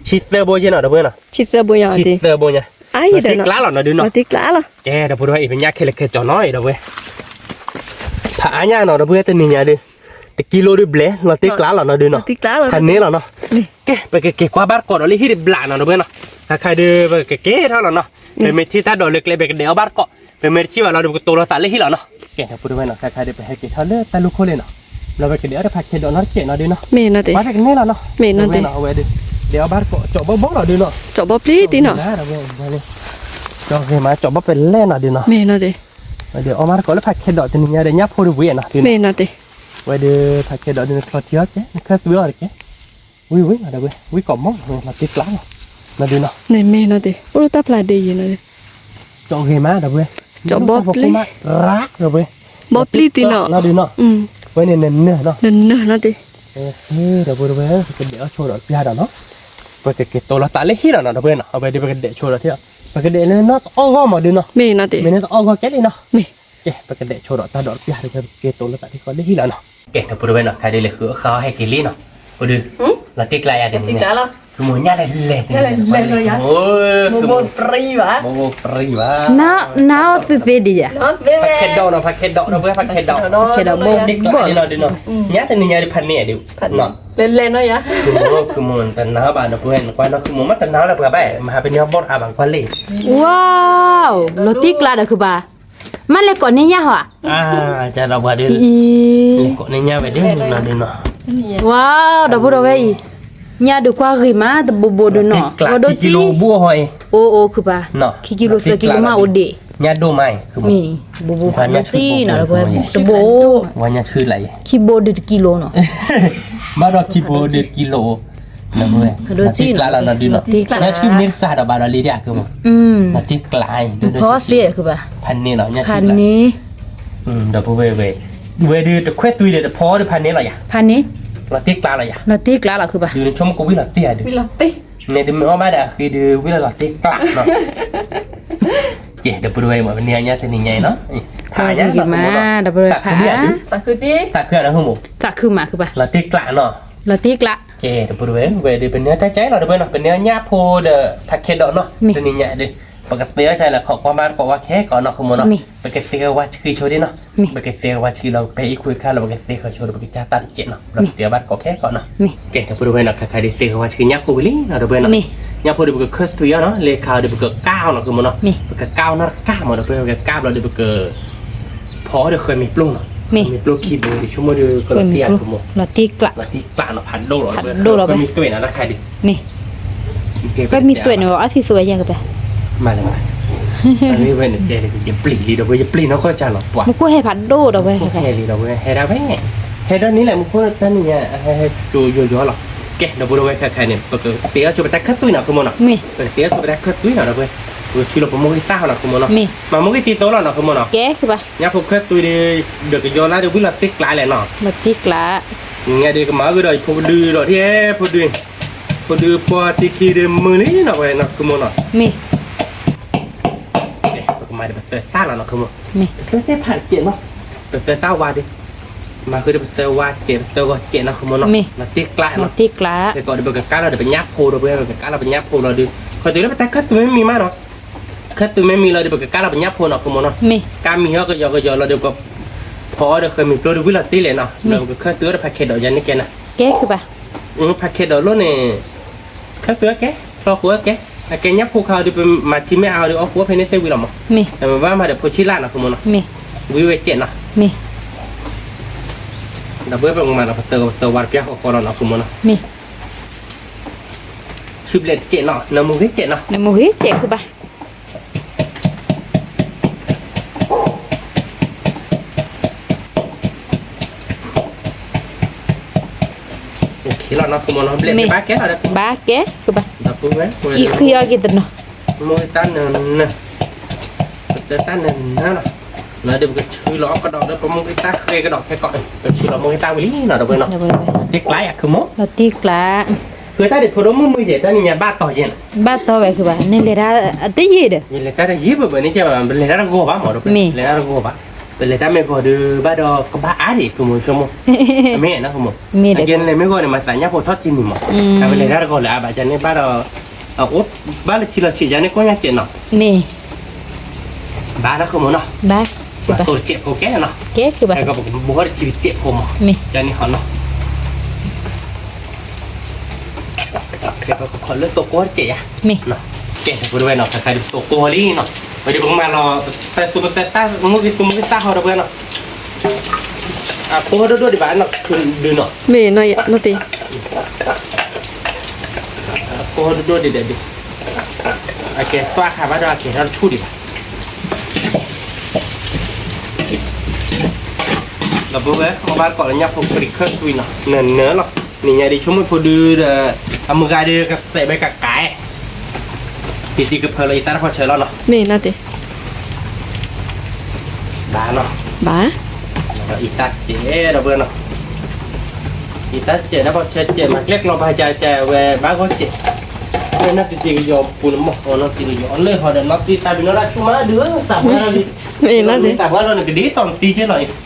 ဆံသၢဘိယဲၢ်နီၤဒီးပှဲၤနီၤ, ဆံသၢဘိညါ, ဆံသၢဘိညါ, လီၤတ့ၢ်ကျါလီၤနီၤဒုးနီၤ, လီၤတ့ၢ်ကျါလီၤ, ကဲဒီးပှဲၤတဝဲအံၤ ပညၣ်ခဲလၢာ်ခဲကၠီၤနီၤအံၤဒီးပှဲၤ ဖးအါညါနီၤဒီးပှဲၤတနံၤညါဒုး, တကံလိဒုးဘျဲၣ် လီၤတ့ၢ်ကျါလီၤနီၤဒုးနီၤ, ဖးန့ၢ်လီၤနီၤ, ကဲ ပကက့ၤကွၢ်ဘၣ်တကိးဒီးလၢဟံၣ်တဘျးနီၤဒီးပှဲၤနီၤ, ခါခါဒုး ပကက့ၤထီၣ်လီၤနီၤ, ပမ့ၢ်ထံၣ်တၢ်ဒိးလၢကျဲ ပကဒဲးအီၣ်ဘၣ်တကိး, ပမ့ၢ်တထံၣ်ဘၣ်လီၤဒီး ပကတိၤလီၤသးလၢဟံၣ်လီၤနီၤ, ကဲဒီးပှဲၤတဝဲနီၤ ခါခါဒုး ပဟဲက့ၤထီၣ်လၢတၢ်လူၢ်ခိၣ်လံနီၤ, လီၤပကဒဲးအီၣ်တၢ်ဖးခဲဒီးနီတစဲးနီၤဒုးနီၤ, မ့ၢ်နီၤတ့ၢ်, ဝဲတကန့ၢ်လီၤနီၤ, မ့ၢ်နီၤတ့ၢ်, အဝဲဒုး, ဒဲးအီၣ်ဘၣ်တကိး ကၠီဘီဘီလီၤဒုးနီၤ, ကၠီဘီပျံၤတံၢ်နီၤ, ကၠီဂ့ၤမး ကၠီဘီပလဲၣ်နီၤဒုးနီၤ, မ့ၢ်နီၤတ့ၢ်, ဝဲဒုးအီၣ်မးတကိးလၢဖးခဲဒီးတနံၤညါဒီး ညၣ်ဖိဒုးဝံၤနီၤဒုးနီၤ, ဝဲဒုးဖးခဲဒီးဒုး နချီထံအီၣ်ကဲ နခၢၣ်သွံအီၣ်တကဲ, ဝံၤဝံၤနီၤဒီးပှဲၤ ဝံၤကိးမီၢ်နီၤ လီၤတ့ၢ်ကျါလီၤ, နီၤဒုးနီၤ, မ့ၢ်နီၤတ့ၢ်, အိၣ်လၢတၢ်ဖျါဒ့ယံၤနီၤ, ကၠီဂ့ၤမးဒီးပှဲၤ, ကၠီဘီပျံၤ, ရၣ်ဒီးပှဲၤ, ဘီပျံၤတံၢ်နီၤ, နီၤဒုးနီၤ, ဝဲန့ၣ်နနၢၤနီၤ, နနၢၤနီၤတ့ၢ်, ဒီးပှဲၤတဝဲ ပကဒဲးအီၣ်ဆိဒီးပျၢ်ဒီးနီၤ, ပကက့ၤတိၤလီၤသးလၢဟံၣ်လီၤနီၤဒီးပှဲၤနီၤ, အဝဲဒုးပကဒဲးဆိဒီးထံၣ်, ပကဒဲးလၢနီၢ်တအီၣ်ဂီၢ်မးဒုးနီၤ, မ့ၢ်နီၤတ့ၢ်, မ့ၢ်နီၢ်တအီၣ်ဂီၢ်ကဲလံနီၤ, မ့ၢ် ကဲ ပကဒဲးဆိဒီးတၢ်ဒိးတပျၢ်ဒီး ပကက့ၤတိၤလီၤသးထံၣ်ဃီလၢဟံၣ်လီၤနီၤ, ကဲ ဒီးပှဲၤတဝဲနီၤ ခါဒုးလဲၤဃုအီၣ်ဃာ်အီၣ်ဟဲက့ၤလံနီၤ, အိၣ်ဒုး, လီၤတ့ၢ်ကျါယၤဒုး, မ့ၢ်ညါလဲၤလဲၤ, မ့ၢ်ညါလဲၤလဲၤလီၤယၤ, မ့ၢ်ဖိပြံဘၣ်, မ့ၢ်ဖိပြံဘၣ်, နါအိၣ်သ့သ့ဒံးယၤ, ဖးခဲဒီးနီၤ ဖးခဲဒီးဒီးပှဲၤ ဖးခဲဒီး, ဖးခဲဒီးဘီဘီလီၤဒုးနီၤ, ညါတနံၤညါဒုးဖးန့ၢ်ဒုး, လဲၤလဲၤနီၤယၤ, ခုမိၢ်တနာ်ဘၣ်နီၤ ပှဲၤနကွၢ်နီၤ ခုမိၢ်မ့ၢ်တနာ်လၢပှၤဘၣ် မဟါပညီဘီၣ်တအါဘၣ်ကွၢ်လံ, ဝါ, လီၤတ့ၢ်ကျါဒီးခုဘၣ်, မ့ၢ်လဲၤကိးန့ၢ်ညၣ်ဟီဧါ, ကဒီးပှၤဒုး, လဲၤကိးန့ၢ်ညၣ်ဝဲဒုးနီၤဒုးနီၤ, ဝါ, ဒီပုၢ်ဒီဝဲၢ်အံၤ, ညၣ်ဒုးကွၢ်ဂ့ၤမး တဘိဘိဒုးနီၤ, ဝဲဒိၣ်ကံ, အိၣ်အိၣ်ခုဘၣ်, ခံကံလိသၢကံလိမးအိၣ်ဒံး, ညၣ်ဒိၣ်မးအံၤ, မ့ၢ်ဘိဘိဖးဒိၣ်ကံနီၤ တဘိ, ခံဘိဒုးတကံလိနီၤ, ဘၣ်ဒီးခံဘိဒုးတကံလိ, လီၤတ့ၢ်ကျါလီၤနီၤဒုးနီၤ, ညၣ်ဆူၣ်မ့ၢ်တစးဒီးဘၣ်ဒီးလံဒၣ်ခုမိၢ်, လီၤတ့ၢ်ကျါအံၤ, ဖီသ့ခုဘၣ်, ဖးန့ၢ်လီၤ, ဖးန့ၢ်, ဒီပုၢ်ဝဲၢ်, ဝဲဒုးတခွဲသွံဒီးတဖီဒီးဖးန့ၢ်လီၤယၤ, ဖးန့ၢ်, လီၤတ့ၢ်ကျါလီၤယၤ, လီၤတ့ၢ်ကျါလီၤခုဘၣ်, ဒုးနဆိကမိၣ်ကဝံၣ်လီၤတ့ၢ်ဧါဒုး, န့ၣ်ဒုးမ့ၢ်အီၣ်ဘၣ်ဒီးအဃ့ဒုးဝံၣ်လီၤလီၤတ့ၢ်ကျါနီၤ ကဲ ဒီပုၢ်ဝဲၢ်မ့ၢ် ပန့ၢ်ညါတနံၤညါအံၤနီၤ, ဖးညါနီၤ, သးခုဒံးဧါဒုး, သးခုမးခုဘၣ်, လီၤတ့ၢ်ကျါနီၤ, လီၤတ့ၢ်ကျါ, ကဲ ဒီပုၢ်ဝဲၢ် ဝဲဒုး ပန့ၢ်တၢ်ကဲလီၤ ဒီပုၢ်ဝဲၢ်နီၤ, ပန့ၢ်ညၣ်ဖိဒီးဖးခဲဒီးနီၤ, တနံၤညါဒုး, ပကသ့အီၣ်ကလဲၤခိးကွၢ်ဘၣ်တကိးဝဲခဲကိးနီၤ ခုမိၢ်နီၤ, ပကသ့ဝဲဝါဆှံဆိဒံးနီၤ, ပကသ့ဝဲဝါဆှံလီၤ ဖဲအံၤခူအံၤခါလီၤ ပကသ့ဃီၤဆိဒီး ပကစၢ်သၣ်တကဲးနီၤ, ပကသ့ဘၣ်တကိးခဲကိးနီၤ, ကဲ ဒီပုၢ်ဝဲၢ်နီၤ ခါခါဒုး သ့ဃီၤဝါဆှံညၣ်ဖိဝံၤလံနီၤ ဒီပုၢ်ဝဲၢ်နီၤ, ညၣ်ဖိဒီး ပကခၢၣ်သွံအီၤနီၤ, လဲၤခးအီၤဒီး ပကကၢ်အီၤနီၤ ခုမိၢ်နီၤ, ပကကၢ်အီၤနီတကၢ်မး ဒီပုၢ်ဝဲၢ် ပကကၢ်ဘျီဒီး ပက ဖီအီၤဒီးဃၢၤမ့ၤပျိၢ်နီၤ, မ့ၤပျိၢ်ခံဘိ ယဆိကမိၣ်ဒီး ကလီၤတ့ၢ်ဧါ ခုမိၢ်, လီၤတ့ၢ်ကျး, လီၤတ့ၢ်ကျးနီၤ ဖးဒိၣ်လီၤ, ဖးဒိၣ်လီၤ, ဃၢၤမ့ၤသွဲၣ်နီၤ တၢ်ခါဒုး, မ့ၢ်, ဃၢၤမ့ၤသွဲၣ်န့ၣ် အီၣ်သံသိးဝဲယၤကပၤ, မၤလဲၣ်မၤ, ဝဲန့ၣ်တဲ ယပျံၤလံဒီးဝဲ ယပျံၤနီၢ်ကီၢ်ကၢ်လီၤပှၤ, မူခိၣ်ဟဲဖးဒိၣ်ဒီးဝဲ ဟဲလံဒီးဝဲ ဟဲဒၣ်ဝဲ, ဟဲဒၣ်န့ၣ်လဲၣ် မူခိၣ်တၢ်နံၤညါ ဟဲဟဲကၠိယိယိလီၤ, ကဲ ဒီပုၢ်ဝဲၢ် ခဲခါန့ၣ် ပကတ့အီၣ်ဆိပတၢ်ခၢၣ်သွံနီၤ ခုမိၢ်နီၤ, ပကတ့အီၣ်ဆိပတၢ်ခၢၣ်သွံနီၤ ဒီပုၢ်ဝဲၢ်, ပကဆှံလီၤပမိၢ်ဂံၢ်သၣ်ဟီနီၤ ခုမိၢ်နီၤ, မၤမိၢ်ဂံၢ်သံသိးလီၤနီၤ ခုမိၢ်နီၤ, ညၣ်ဖိခၢၣ်သွံဒီး ဒီးကယီလါဒီး ဝံၤလီၤတ့ၢ်ကျးလဲၣ်နီၤ, လီၤတ့ၢ်ကျး, ညါဒီးကမၤအီၣ်ကဒီး ဖိကဒုဒီး ဖိဒု, ဖိဒုဖိတံၢ်ခံဒီးမုာ်လံနီၤ ဝဲနီၤ ခုမိၢ်နီၤ, မ့ၢ်, ပကမၤဒီးပသၢသၣ်လီၤနီၤ ခုမိၢ်, ပသၢသၣ်ဖးကဲးနီၤ, ပသၢသၣ်ဝါဒီး, မၤဃုာ်ဒီးပသၢဝါကဲး ပသၢဂီၤကဲးနီၤ ခုမိၢ်နီၤ, လီၤတ့ၢ်ကျးနီၤ, လီၤတ့ၢ်ကျး, ပကကးလီၤဒီးပညၣ်ဖိဒီး ပကကးလီၤပညၣ်ဖိလီၤဒီး, ခီတုၤလၢပတၢ်ခၢၣ်သွံမ့ၢ်မံမးနီၤ, ခ ခဲတုၤမ့ၢ်မံလီၤဒီး ပကကါလီၤပညၣ်ဖိနီၤ ဃိမိၢ်နီၤ. ကါမံဟီၣ်ကယီၤကယီၤလီၤဒီး ပကဖီအီၤဒီးဃဲၤမံၤပျိတဝံၣ်လီၤတ့ၢ်လဲၣ်နီၤ, ဒီးပကခၢၣ်တုၤအီၤဒီးဖးခဲဒီးယၤန့ၣ်ကဲနီၤ. ဖးခဲဒီးလိၣ်န့ၣ် ခၢၣ်တုၤအကဲ ဖျီဃုာ်အကဲ, အကဲညၣ်ဖိခါအီၤဒီး ပမၤထံမ့ၢ်အါအီၤဒီး အီၣ်ဃုာ်အီၣ်ဖဲန့ၣ်သ့ၣ်ဝံၤလီၤမး. ပမ့ၢ်ဘၣ်မၤဒီးဖိဆံးလၢ်နီၤ ဃိမိၢ်နီၤ. ဝံၤဝဲစဲးနီၤ. ဒီးပဝဲပကမၤနီၤ ပသၢဝါတပျၢ်ဃီဃီလီၤနီၤ ဃိမိၢ်နီၤ. ဆံဘျဲးတစဲးနီၤ နမူဂ့ၤစဲးနီၤ. နမူဂ့ၤစဲးဃုဘၣ်. ဘၣ်ကဲ အံၤဃံအီၤက့ၤတနီၤ. မိၢ်ဂံၢ်သၣ်နၢၤနၢၤ, ပတၢ်နၢၤနၢၤလီၤ. လၢဒီးပကဆှၢလီၤအီၣ်ကဒီးလၢပမိၢ်ဂံၢ်သၣ်ဃဲကဒီးခဲကိး, ပဆှၢလီၤမိၢ်ဂံၢ်သၣ်ဝံၤလံနီၤ ဒီးပဝဲနီၤ. တ့ကျါယၤ ဃိမိၢ်, တ့ကျါ, ဃုတၢ်ဒံးဖိဒိၣ်မုၢ်မုၢ်ယဲၢ် တၢ်နံၤညါဘၣ်တီၤယဲၢ်နီၤ. ဘၣ်တီၤဝဲဃုဘၣ် နလဲၤတၢ်အတယံာ်ဒီး, ယလဲၤတၢ်တယံာ်ဘၣ်ဘၣ်န့ၣ် ကဲဘၣ် ပလဲၤတၢ်တဂီၤဘၣ်မး ဒီးပလဲၤတၢ်တဂီၤဘၣ်, ပလဲၤတၢ်မ့ၢ်ဂီၤဒီးဘၣ်ဒီးကဘၣ်အါဒံး ဃိမိၢ်ဆိကမိၣ်, မ့ၢ်နီၤ ဃိမိၢ်, အကဲနလဲၤမ့ၢ်ဂီၤန့ၣ် မၤသးညၣ်ဖိထီၣ်ထံန့ၣ်မး, ပလဲၤတၢ်တဂီၤလၢအဘၣ်ယၤန့ၣ်ဘၣ်ဒီး အအိၣ်ဘၣ်လၢထံလီၤဆံးယၤန့ၣ် ကိၣ်ညါစဲးနီၤ. မ့ၢ် ဘၣ်နီၤ ဃိမိၢ်နီၤ. ဘၣ်, ဘၣ်သိစဲးဖိကဲနီၤ. ကဲဃုဘၣ်, ပကဘိဟီၣ်တထံတစဲးဖိမး, မ့ၢ်, ယၤန့ၣ်ဟီနီၤ. ကဲပကခီလၢသိကိၢ်တစဲးယၤ, မ့ၢ်, ကဲဖိတဝဲနီၤ ခါခါဒ်သိကိၢ်လံနီၤ, ဝဲဒ်ပကမၤလီၤ, တၢ်သူပတၢ်သၣ်မုၢ်ဂ့ၤသူမုၢ်ဂ့ၤသၣ်ဟီဒီးပဝဲနီၤ. အကိၢ်ဒိၣ်ဒိၣ်ဒံးဘၣ်နီၤ ဒုးနီၤ, မ့ၢ်နီၤ, ကိၢ်ဒိၣ်ဒိၣ်ဒံးဒီးဒုး, အကဲသွၣ်ခါဘၣ်ဒီးအကဲထီၣ်တဆူၣ်ဒံးဘၣ်. ဒီးပဝဲ မ့ၢ်ဘၣ်ကိးလၢညၣ်ဖိပရံးခၢၣ်ကွံနီၤ နၢၤနၢၤလီၤ, နံၤညါဒ်ဆိကမိၣ်ဖိဒုဒီး, အမုၢ်ဂၤဒီးကသဲးဝဲကကး, တံၤတံၤကဖၢလီၤအံသၣ်တဖီဆၢလီၤနီၤ, မ့ၢ်နီၤတံၤ, ဘၣ်နီၤ, ဘၣ်, အံသၣ်စဲးဒီးပဝဲနီၤ, အံသၣ်စဲးတၢ်ဖီဆၢစဲး မၤကျဲၣ်ကျီၤပၤကကဝဲဘၣ်ဂီၢ်စဲး, ဝဲနီၢ်တံၤတံၤကယီၤပူၤန့ၣ်မ့ၢ် အီနီၢ်တံၤကယီၤအီၣ်လၢဟီဒီးနီၢ်တံၤသးပ့ၤနီၣ်တၢ်ဆူၣ်မးဒုး သးပှၢ်လီၤ, မ့ၢ်နီၤတံၤ, သးပှၢ်လီၤန့ၣ် ကဒ်သိးနတံၤကဲလီၤ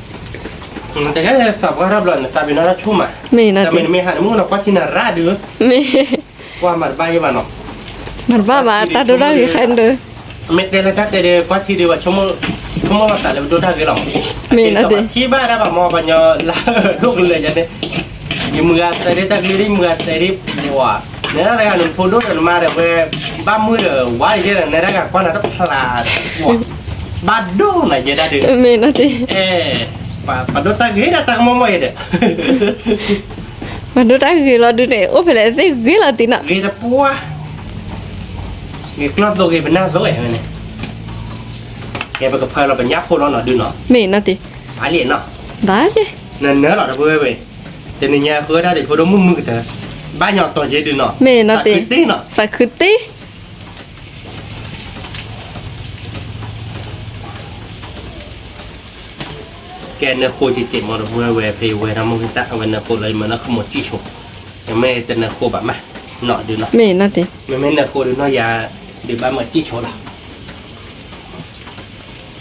အံၤ တကဲသးပှၢ်ထီၣ်ဘျီန့ၣ် သးပ့ၤနီၣ်တၢ်ဆူၣ်မး, မ့ၢ်နီၤတံၤ, တမ့ၢ်နမ့ၢ်ဟးန့ၣ် မုၢ်ကနီၤကွၢ်ထံနၤရၣ်ဒုး, မ့ၢ်, ကွၢ်မၤတဘၣ်ယဲဘၣ်နီၤ, မၤတဘၣ်ဘၣ် တၢ်ဒိတၢ်ဂ့ၤခါဒုး, မ့ၢ်တဲလၢတၢ်တဲဒီး ကွၢ်ထံဒုးဘၣ် ဆိကမိၣ်ဘၣ်သးလၢပဒိတၢ်ဂ့ၤလီၤ, မ့ၢ်နီၤတံၤ, ထံၣ်ဘၣ်ဒၣ်ဘၣ်မ့ၢ်ပှၤကညီလၢဒိၣ်ကလဲာ်ယၤန့ၣ်, ယမုၢ်ဂၤတဲဒ်တၢ်ဂ့ၤဒ် ယမုၢ်ဂၤတဲဒ်, နတဂၤန့ၣ် ဖိဒိၣ်ဒီးနမါဒီးဝဲ, ဘၣ်မုၢ်ဒီးဝါယဲဒီး နတဂၤကွၢ်နၤတဖျါ, ဘၣ်ဒိၣ်နၤယဲဒၣ်ဒုး, မ့ၢ်နီၤတံၤ, ပှၤဒိတၢ်ဂ့ၤဒၣ်တၢ်ကမီၤမီၤအံၤဒီး, ပှၤဒိတၢ်ဂ့ၤလီၤဒုးန့ၣ် အိၣ်ဖဲလဲၣ်သ့ၣ်ဂ့ၤလီၤတံၤနီၤ, ဂ့ၤတပှၢ်, ဂ့ၤကျီၢ်သိဂ့ၤပနၢ်သိဝဲန့ၣ်, ကဲပကဖၢလီၤပညၣ်ဖိလီၤနီၤဒုးနီၤ, မ့ၢ်နီၤတံၤ, ဘၣ်လံနီၤ, ဘၣ်လံ, နနၢၤလီၤတပဝဲဝဲ, တနံၤညါဃုတၢ်ဒံးဖိဒိၣ်မုၢ်မုၢ်ကတၢၢ်, ဘၣ်ညီတီၤကဲဒုးနီၤ, မ့ၢ်နီၤတံၤ, သးခုတ့နီၤ, သးခုတ့ ကဲနၢၤဃိကကဲးမ့ၢ်တပဝဲဝဲ ဖဲယဝဲဒၣ်မုၢ်ဂ့ၤသၣ် အဝဲနၢၤဃိလီၤ ယမၤနီၢ်ခီမိၢ်စံၣ်ဆိ, ယမ့ၢ်တနၢၤဃိဘၣ်မး, နီၤဒုးနီၤ, မ့ၢ်နီၤတံၤ, မ့မ့ၢ်နၢၤဃိဒုးနီၤယၤ, ဒုးဘၣ်မၤစံၣ်ဆိလီၤ,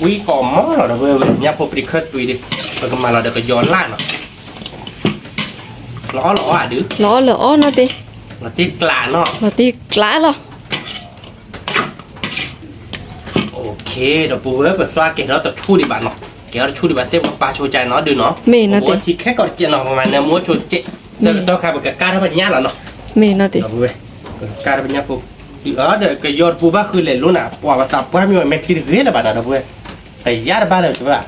ဝံကိးမီၤလီၤတပဝဲဝဲ ညၣ်ဖိပတံၤခၢၣ်တွံၤဒုး, ပကမၤလီၤဒီးကယီၤလၢ်နီၤ, လီၤအီၣ်လီၤအီၣ်ဒုး, လီၤအီၣ်လီၤအီၣ်နီၤတံၤ, လီၤတံၢ်ကျးနီၤ, လီၤတံၢ်ကျးလီၤ ဒီးပဝဲပသွါကဲထီၣ်တဆူၣ်ဒံးဘၣ်နီၤ, ကဲထီၣ်တဆူၣ်ဒံးဘၣ်သ့ၣ် ပကပာ်ဆိကါနီၤဒုးနီၤ, မ့ၢ်နီၤတံၤ, ပဝဲထံခဲကိာ်တစဲးနီၤ ပမၤနၢၤမူဆိစဲး, ဆၢကတီၢ်ခါပကကါထီၣ်ပညၣ်လီၤနီၤ, မ့ၢ်နီၤတံၤ, ဒီးပဝဲ, ပကကါထီၣ်ပညၣ်ဖိ, ဒီးကယီၤတပူၤဘၣ်ဃုလဲၤလိနီၤ ပှၤပသးပှၢ်မ့ၢ်ဝဲမဲာ်ချံတဂ့ၤလၢၤဘၣ်ဒီး ဒီးပဝဲ, ကယါတဘၣ်လၢၤဘၣ်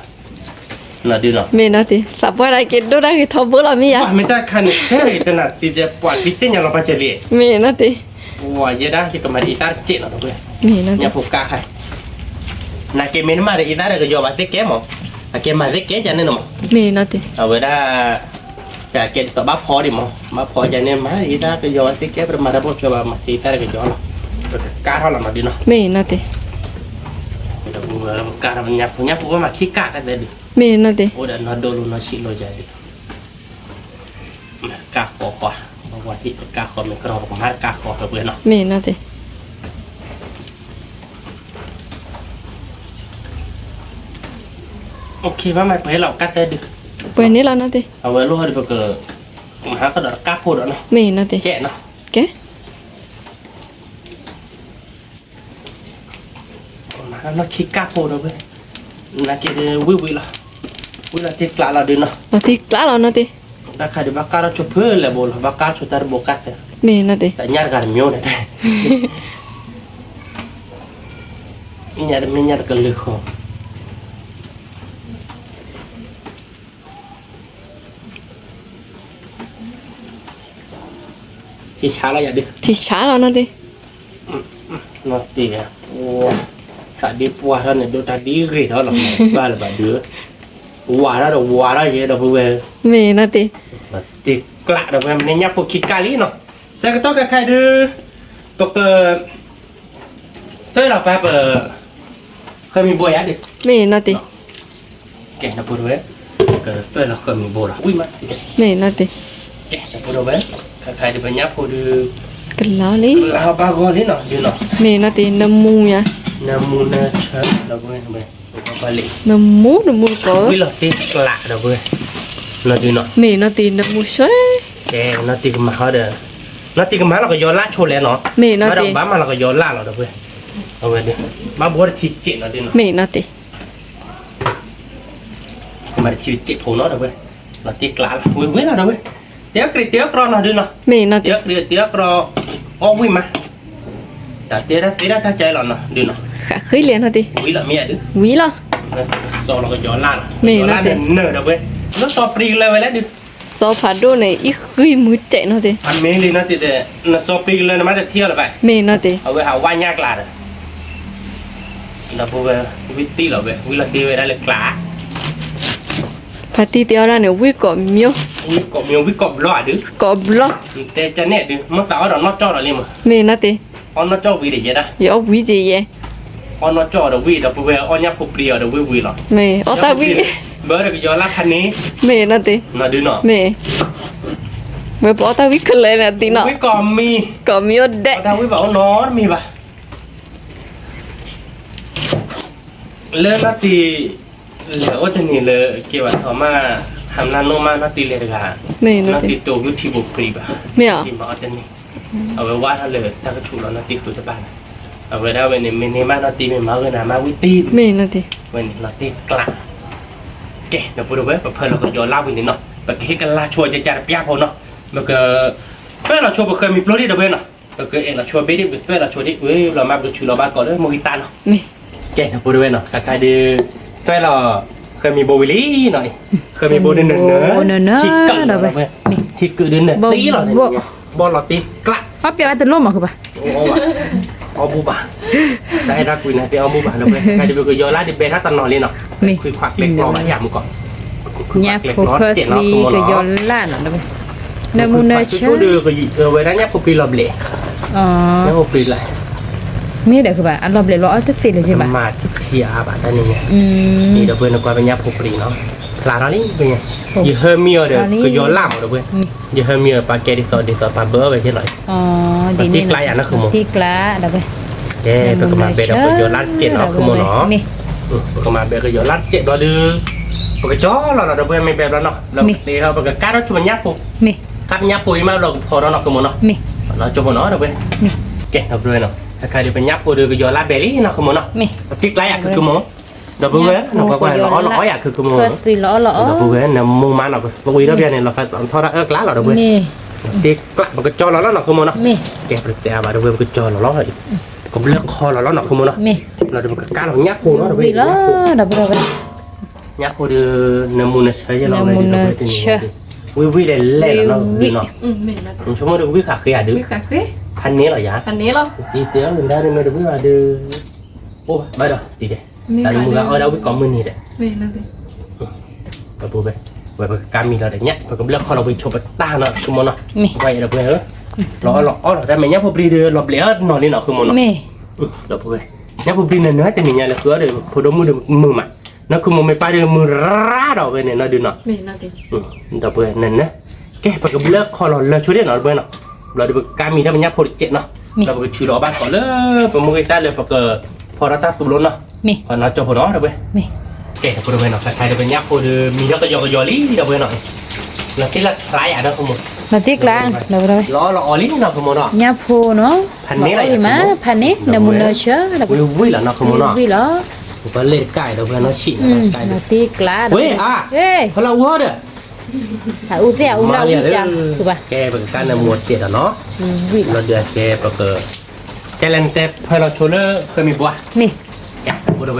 နီၤဒုးနီၤ, မ့ၢ်နီၤတံၤ သးပှၢ်ဒၣ်က့ၤဒိၣ်တၢ်ဂ့ၤထီဘိလီၤမ့ၢ်ယါ, မ့ၢ်တၢ်ခါန့ၣ် တဲတနၤတံၤပှၤသံသ့ၣ်ညါလီၤပှၤစၢၤလံ, မ့ၢ်နီၤတံၤ, ပှၤယဲဒၣ်ယကမၤဒ်အံသၣ်တစဲးနီၤ ဒီးပဝဲ, မ့ၢ်နီၤတံၤ, ညၣ်ဖိကါခါ, နာ်က့မ့ၢ်နမၤဒီးအံသၣ်ဒီးကယီၤဘၣ်သ့ၣ်ကဲမး, အကဲမၤသ့ၣ်ကဲယါန့ၣ်နီၤမး, မ့ၢ်နီၤတံၤ, အဝဲဒၣ် ကကဲဒ်သိးဘၣ်ဖီဒံးမး, ဘၣ်ဖီယါန့ၣ် မၤအံသၣ်ကယီၤဘၣ်သ့ၣ်ကဲ ပတမၤတၢ်ပိာ်ထွဲဘၣ် မၤကဲအံသၣ်ဒီးကယီၤလီၤ, ပကကါထီၣ်လီၤနီၤဒုးနီၤ, မ့ၢ်နီၤတံၤ, ဒီးပကါထီၣ်ညၣ်ဖိ ညၣ်ဖိဝဲမၤခံကၣ်တၢ်သဲဒုး, မ့ၢ်နီၤတံၤ, အိၣ်ဒီးနီၢ်ဒိၣ်လိနီၢ်ဆံးလိယါဒုး ကါဃီဃီ, ပှၤဟံၣ်ပကါဃီမ့ၢ်ကရီပကမၤတကါဃီဖဲပှဲၤနီၤ, မ့ၢ်နီၤတံၤ, အိၣ်ခ့ဘၣ်မးပှဲၤလီၤကါသဲဒုး, ပှဲၤန့ၣ်လီၤနီၤတံၤ, အဝဲလိၣ်ဟီဒုးပက, မၤဟးကဒီးတကါဖိဒီးနီၤ, မ့ၢ်နီၤတံၤ, ကဲနီၤ, ကဲ အိၣ် နီၢ်ခံကၢ်ဖိဒီးဝဲ, နာ်က့ဒုးဝံၣ်ဝံၣ်လီၤ, ဝံၣ်လီၤတ့ၢ်ကျးလီၤဒုးနီၤ, လီၤတ့ၢ်ကျးလီၤနီၤတ့ၢ်, တၢ်ခါဒုးဘၣ်ကါထီၣ်ဆိဖၢလဲၣ်ဘိလီၤ, ဘၣ်ကါဆိတၢ်တဘိကါသၢ, မ့ၢ်နီၤတ့ၢ်, တၢ်ညၣ်တဂၤတမံၤန့ၣ်, ညၣ်တမ့ၢ်ညၣ်တကလုာ်ဃီ ထံဆါလီၤယၤဒုး, ထံဆါလီၤနီၤတ့ၢ်, နီၤတ့ၢ်, တၢ်ဒ်ပှၤထီၣ်န့ၣ် ဒိၣ်တၢ်ဒ်ဂ့ၤထီၣ်လီၤ, ဘၣ်လၢၤဘၣ်ဒုး, ဝၤထီၣ်ဒီးဝၤထီၣ်ယဲဒီပုၢ်ဝဲၢ်, မ့ၢ်နီၤတ့ၢ်, တ့ၢ်ကျးဒီပုၢ်ဝဲၢ် မ့ၢ်ညၣ်ဖိခံကၢ်လံနီၤ, ဆၢကတီၢ်ခဲခါဒုး, ပက သၢလီၤပၢ်ပ ဃၢမံၤဘိယၤဒုး, မ့ၢ်နီၤတ့ၢ်, ကဲ နပုၢ်တဝဲ, ကသၢလီၤဃၢမံၤဘိလီၤ ဝံၣ်မး, မ့ၢ်နီၤတ့ၢ်, ကဲ နပုၢ်တဝဲ, ခဲခါဒုးပညၣ်ဖိဒုး, ကလီၤလံ, ကလီၤဘၣ်ဂီၢ်လံနီၤဒုးနီၤ, မ့ၢ်နီၤတ့ၢ် နမူယၤ, နမူနဆၢဒီပုၢ်ဝဲၢ်, နမူနမူတကိး, ဝံၣ်လီၤတ့ၢ်ကျးဒီပုၢ်ဝဲၢ်, နီၤဒုးနီၤ, မ့ၢ်နီၤတ့ၢ် နမူဆၢ ကဲ နီၢ်တံၤကမၤဟီဒီး, နီၢ်တံၤကမၤလီၤကယီၤလၢ်ဆိလဲၣ်နီၤ, မ့ၢ်နီၢ်တံၤ, ဘၣ်ဒီးဘၣ်မၤလီၤကယီၤလၢ်လီၤဒီပုၢ်ဝဲၢ်, အဝဲဒုး, ဘၣ်ဘှီတထံစဲးနီၤဒုးနီၤ, မ့ၢ်နီၢ်တံၤ, ကမၤတထံစဲးဖိနီၤဒီပုၢ်ဝဲၢ်, လီၤတ့ၢ်ကျးလီၤ ဝံၣ်ဝံၣ်လီၤဒီပုၢ်ဝဲၢ်, တ့အကြံးတ့အကြီနီၤဒုးနီၤ, မ့ၢ်နီၢ်တံၤ, တ့အကြံးတ့အကြီ, အီၣ်ဝံၣ်မး, တၢ်တဲဒၣ်သ့ဒၣ်တၢ်ကဲလီၤနီၤဒုးနီၤ, ဃးဃ့လံနီၢ်တံၤ, ဝံၤလီၤမ့ၢ်ဧါဒုး, ဝံၤလီၤ, စီၤလီၤကယီၤလၢ်လီၤ, မ့ၢ်နီၢ်တံၤ, နၢၤဒီပုၢ်ဝဲၢ်, လၢစီၤပြံကလၢၤဝဲလဲၣ်ဒုး စီၤဖးဒိၣ်န့ၣ် အံၣ်ဃံမုၢ်တဲာ်နီၢ်တံၤ, အမ့ၢ်လံနီၢ်တံၤတဲ, နစီၤပြံကလၢၤနမ့ၢ်တထံၣ်အီၤလၢၤဘၣ်, မ့ၢ်နီၢ်တံၤ, အဝဲဟးဝါညၣ်ကျါဒီး, ဒီပုၢ်ဝဲၢ်, ဝံၣ်တံၢ်လီၤဝဲ ဝံၣ်လီၤတ့ၢ်ဝဲဒၣ်လၢကျါ ဖါတံၢ်တဲအီၣ်ဒၣ်န့ၣ် ဝံၣ်ကိးမံၤ, ဝံၣ်ကိးမံၤ ဝံၣ်ကိးဘျီဒုး, ကိးဘျီ, တဲကနဲၣ်ဒုး မ့ၢ်သးအီၣ်ဒီးနီၢ်ကၠီၣ်ဒီးလံမး, မ့ၢ်နီၢ်တံၤ, အီၣ်နီၢ်ကၠီၣ်ဝံၤဒီးယဲဒၣ်, ယအီၣ်ဝံၤက့ၤယဲ, အီၣ်နီၢ်ကၠီၣ်ဒီးဝံၤ ဒီပုၢ်ဝဲၢ် အီၣ်ညၣ်ဖိပြံအီၤဒီးဝံၣ်ဝံၤလီၤ, မ့ၢ်အီၣ်တၢ်ဝံၣ်, ဘၢဒီးကယီၤလၢ်ဖးန့ၣ်, မ့ၢ်နီၢ်တံၤ, နီၢ်ဒုးနီၢ်, မ့ၢ်, ဝဲပအီၣ်တၢ်ဝံၣ်ခဲလၢာ်န့ၣ်တံၤနီၢ်, ဝံၣ်ကိးမံၤ, ကိးမံၤအိၣ်ဒဲး, အီၣ်တၢ်ဝံၣ်ဘၣ်အိၣ်နီတမံၤဘၣ် လၢနီၢ်တံၤ, လဲၤအိၣ်တနံၤလၢက့ၤဘၣ်ထီၣ်မး, ဟးမနုၤနိၣ်မးနီၢ်တံၤလဲၤတဂၤ, နီၢ်တံၤတိၤဂုၢ်ထံဘိးပြံဘၣ်, မ့ၢ်အီၤ, တံၤမၤအီၣ်တန့ၢ်, အဝဲဝါထီၣ်လၢတၢ်ကထူးလီၤနီၢ်တံၤဃုတဘၣ်န့ၣ်, အဝဲဒၣ်ဝဲန့ၣ် မ့ၢ်န့ၢ်မးနီၢ်တံၤမ့ၢ်မၤဂ့ၤနၤမၤဝံၣ်တံၢ်, မ့ၢ်နီၢ်တံၤ, ဝဲန့ၣ်လီၤတ့ၢ်ကျါ, ကဲ ဒီပုၢ်ဝဲၢ် ပဖၢလီၤကယီၤလၢ်ဝံၤန့ၣ်နီၢ်, ပကဟ့ၣ်ကလၢ်ဆိကကၢတပျၢ်ဖိနီၢ်, ပက, ပၢၢ်လီၤဆိပဃၢမံၤပျိဒံးဒီပုၢ်ဝဲၢ်နီၢ်, ပကအဲၣ်လီၤဆိဘ့ၣ်ဒံး ပပၢၢ်လီၤဆိဒံး ဝံၤဘျီမးပကဆူးလီၤဘၣ်ကီးလၢမိၢ်ဂံၢ်တၢ်နီၢ်, ကဲ ဒီပုၢ်ဝဲၢ်နီၢ် ခဲခါဒုး, ပၢၢ်လီၤ, ဃၢမံၤဘိဝံၤလံနီၢ်, ဃၢမံၤဘိဒုးနၢၤနၢၤ, ထံကုးဒုးနၢၤတ့ၢ်လီၤ, ဘီၣ်လီၤတ့ၢ်ကျါ, အီၣ်ပျဲဝဲတလိၣ်မးဃုဘၣ်, အီၣ်ဘူၣ်ဘၣ်, တၢ်အဲၣ်တၢ်ကွံန့ၣ် တဲအီၣ်ဘူၣ်ဘၣ် ဒီပုၢ်ဝဲၢ်, ခဲခါဒုးပကယီၤလၢ်ဒုးဘဲထီၣ်တနီၤလံနီၢ်, ခွံခွါကျဲကျီဘၣ်ယၤမူကီး, ညၣ်ဖိဃၢသံကယီၤလၢ်နီၢ်, ဒီပုၢ်ဝဲၢ်, နၢမူနၢဆၢ, ဝဲဒၣ်ညၣ်ဖိပြံလီၤဘျဲး, ညၣ်ဖိပြံလီၤ, မ့ၢ်ဒီးဃုဘၣ် အလီၤဘျဲးလီၤအီၣ်တသ့လၢၤဘၣ်, မၤထံအါဘၣ်တၢ်န့ၣ်ညါ, ဒီပုၢ်ဝဲၢ် နကွၢ်ပညၣ်ဖိပြံနီၢ်, ဖျါထီၣ်လံ, ယဟၢမံအီၤဒီး ကယီၤလၢ်မး ဒီပုၢ်ဝဲၢ်, ယဟၢမံအီၤ ပာ်ကဲဒ်သိးဒ်သိး ပာ်ဘၢအီၤဝဲကဲလီၤ, ပတ့ၢ်ကျါယၤနီၢ် ဃုမိၢ်, ကဲ ပကမၤဘဲဒီးကယီၤလၢ်တစဲးနီၢ် ဃုမိၢ်နီၢ်, ပကမၤဘဲကယီၤလၢ်တစဲးဘျီဒုး, ပကကၠီလီၤလီၤ ဒီပုၢ်ဝဲၢ် မ့ၢ်ဘဲဘျီနီၢ် လီၤပကတဲဟီ ပကကါထီၣ်ဆူပညၣ်ဖိ, ကါပညၣ်ဖိအံၤမးဘျီကဖီထီၣ်နီၢ် ဃုမိၢ်နီၢ်, လီၤကၠိဖိနီၢ် ဒီပုၢ်ဝဲၢ်, ကဲ ဒီပုၢ်ဝဲၢ်နီၢ် ခဲခါဒုး ပညၣ်ဖိဒုးကယီၤလၢ်ဘဲလံနီၢ် ဃုမိၢ်နီၢ်, ပတ့ၢ်ကျါယၤ ခုခုမိၢ်, ဒီပုၢ်ဝဲၢ် နကွၢ်ကွၢ် လီၤအီၣ်လီၤအီယၤ ခုခုမိၢ်, ဒီပုၢ်ဝဲၢ် နမူမးနီၢ် ကသွံထီၣ်ဖဲန့ၣ် လီၤဖဲထီၣ်တၢ်အၢၣ်ကျါလီၤ ဒီပုၢ်ဝဲၢ်, တ့ၢ်ကျါ ပကကၠီလီၤလီၤနီၢ် ဃုမိၢ်နီၢ်, ကဲ ပတဲအါဘၣ် ဒီပုၢ်ဝဲၢ် ပကကၠီလီၤလီၤ, ကဘျၢၣ်ခီလီၤလီၤနီၢ် ဃုမိၢ်နီၢ်, လီၤဒီးပကကါလီၤညၣ်ဖိနီၢ် ဒီပုၢ်ဝဲၢ်, ညၣ်ဖိဒုး နမူနဆၢယဲလီၤဝဲ, ဝံၣ်ဝံၣ်လဲၤလဲၤလီၤနီၢ် ဒုးနီၢ်, ဆိကမိၣ်ဒီး ဝံၣ်ဃးဃ့ဧါဒုး, ဖးန့ၢ်လီၤယၤ, တံၢ်တဲအီၤ မ့ၢ်တဝံၣ်ဘၣ်ဒီး, အိၣ်ဘၣ်ဒီး တံၢ်တဲ, တၢ်မုၢ်ဂၤအီၣ်ဒၣ်ဝံၣ်ကိးမုၢ်နံၤဒီး, ဒီပုၢ်ဝဲၢ်, ဝဲပကကါမံၤလီၤဒီးညၣ် ပကဘျၢၣ်ခီလီၤ ပဆိးပတၢ်နီၢ် ဃုမိၢ်နီၢ်, ဝဲဒီပုၢ်ဝဲၢ်ဧၢ, လီၤအီၣ်လီၤအီလီၤ တၢ်မဲာ်ညၣ်ဖိပြံဒုး လီၤဘျဲးအီၣ်နီၢ်လံနီၢ် ဃုမိၢ်နီၢ်, ဒီပုၢ်ဝဲၢ်, ညၣ်ဖိပြံနၢၤနၢၤတနံၤညါလၢဃုအီၣ်ဒီး ဖိဒိၣ်မုၣ်ဒီးမုာ်မး, နီၢ် ဃုမိၢ် မ့ၢ်ပၢ်ဒီးမုာ်ရၢဒီးဝဲန့ၣ်နီၢ် ဒုးနီၢ်, ဒီပုၢ်ဝဲၢ် နၢၤနၢၤ, ကဲ ပကဘျၢၣ်ခီလီၤလၢဆိဒံးနီၢ် ဒီပုၢ်ဝဲၢ်နီၢ်, ဘျီဒီးပကကါမံၤထီၣ်ပညၣ်ဖိတစဲးနီၢ်, ဒီးပကဆူးဒီးအီၣ်ဘၣ်ကီးလၢ ပမိၢ်ဂ့ၤတၢ်လၢပကဖီထီၣ်တၢ်သူဘျိနီၢ်, နီၢ်ကၠီဖိနီၢ် ဒီပုၢ်ဝဲၢ်, ကဲ ဒီပုၢ်ဝဲၢ်နီၢ် ခဲခါဒီးပညၣ်ဖိဒီး မံၤထီၣ်ကယီကယီလံ ဒီပုၢ်ဝဲၢ်နီၢ်, လီၤတ့ၢ်လၢဖျါယၤနီၢ် ဃုမိၢ် နီၢ်တ့ကျး, လီၤအီၣ်လီၤအီလံနီၢ်ခိမိၢ်နီၢ်, ညၣ်ဖိနီၢ်, ဖးန့ၢ်လီၤအီၣ်လံမး, ဖးန့ၢ် နမူနၢဆၢ, ဝံၣ်ဝံၣ်လီၤနီၢ်ခိမိၢ်နီၢ်, ဝံၣ်လီၤ, ပလဲၤတကးဒီးပနီၢ်ဆံး, နီၢ်တ့ကျး, ဝဲအါ, ဖလီၤအူဟီဒီး, အူသ့ၣ်အူလၢဝံၣ်ကါ, ကဲပကကါနၢမူအတ့ၢ်ဒီးနီၢ်, လီၤဒုးကဲပက ကဲလဲၣ်နတဲဖၢလီၤဆိလၢဃၢမံၤဘိဧါ, မ့ၢ်, ဝဲဒုး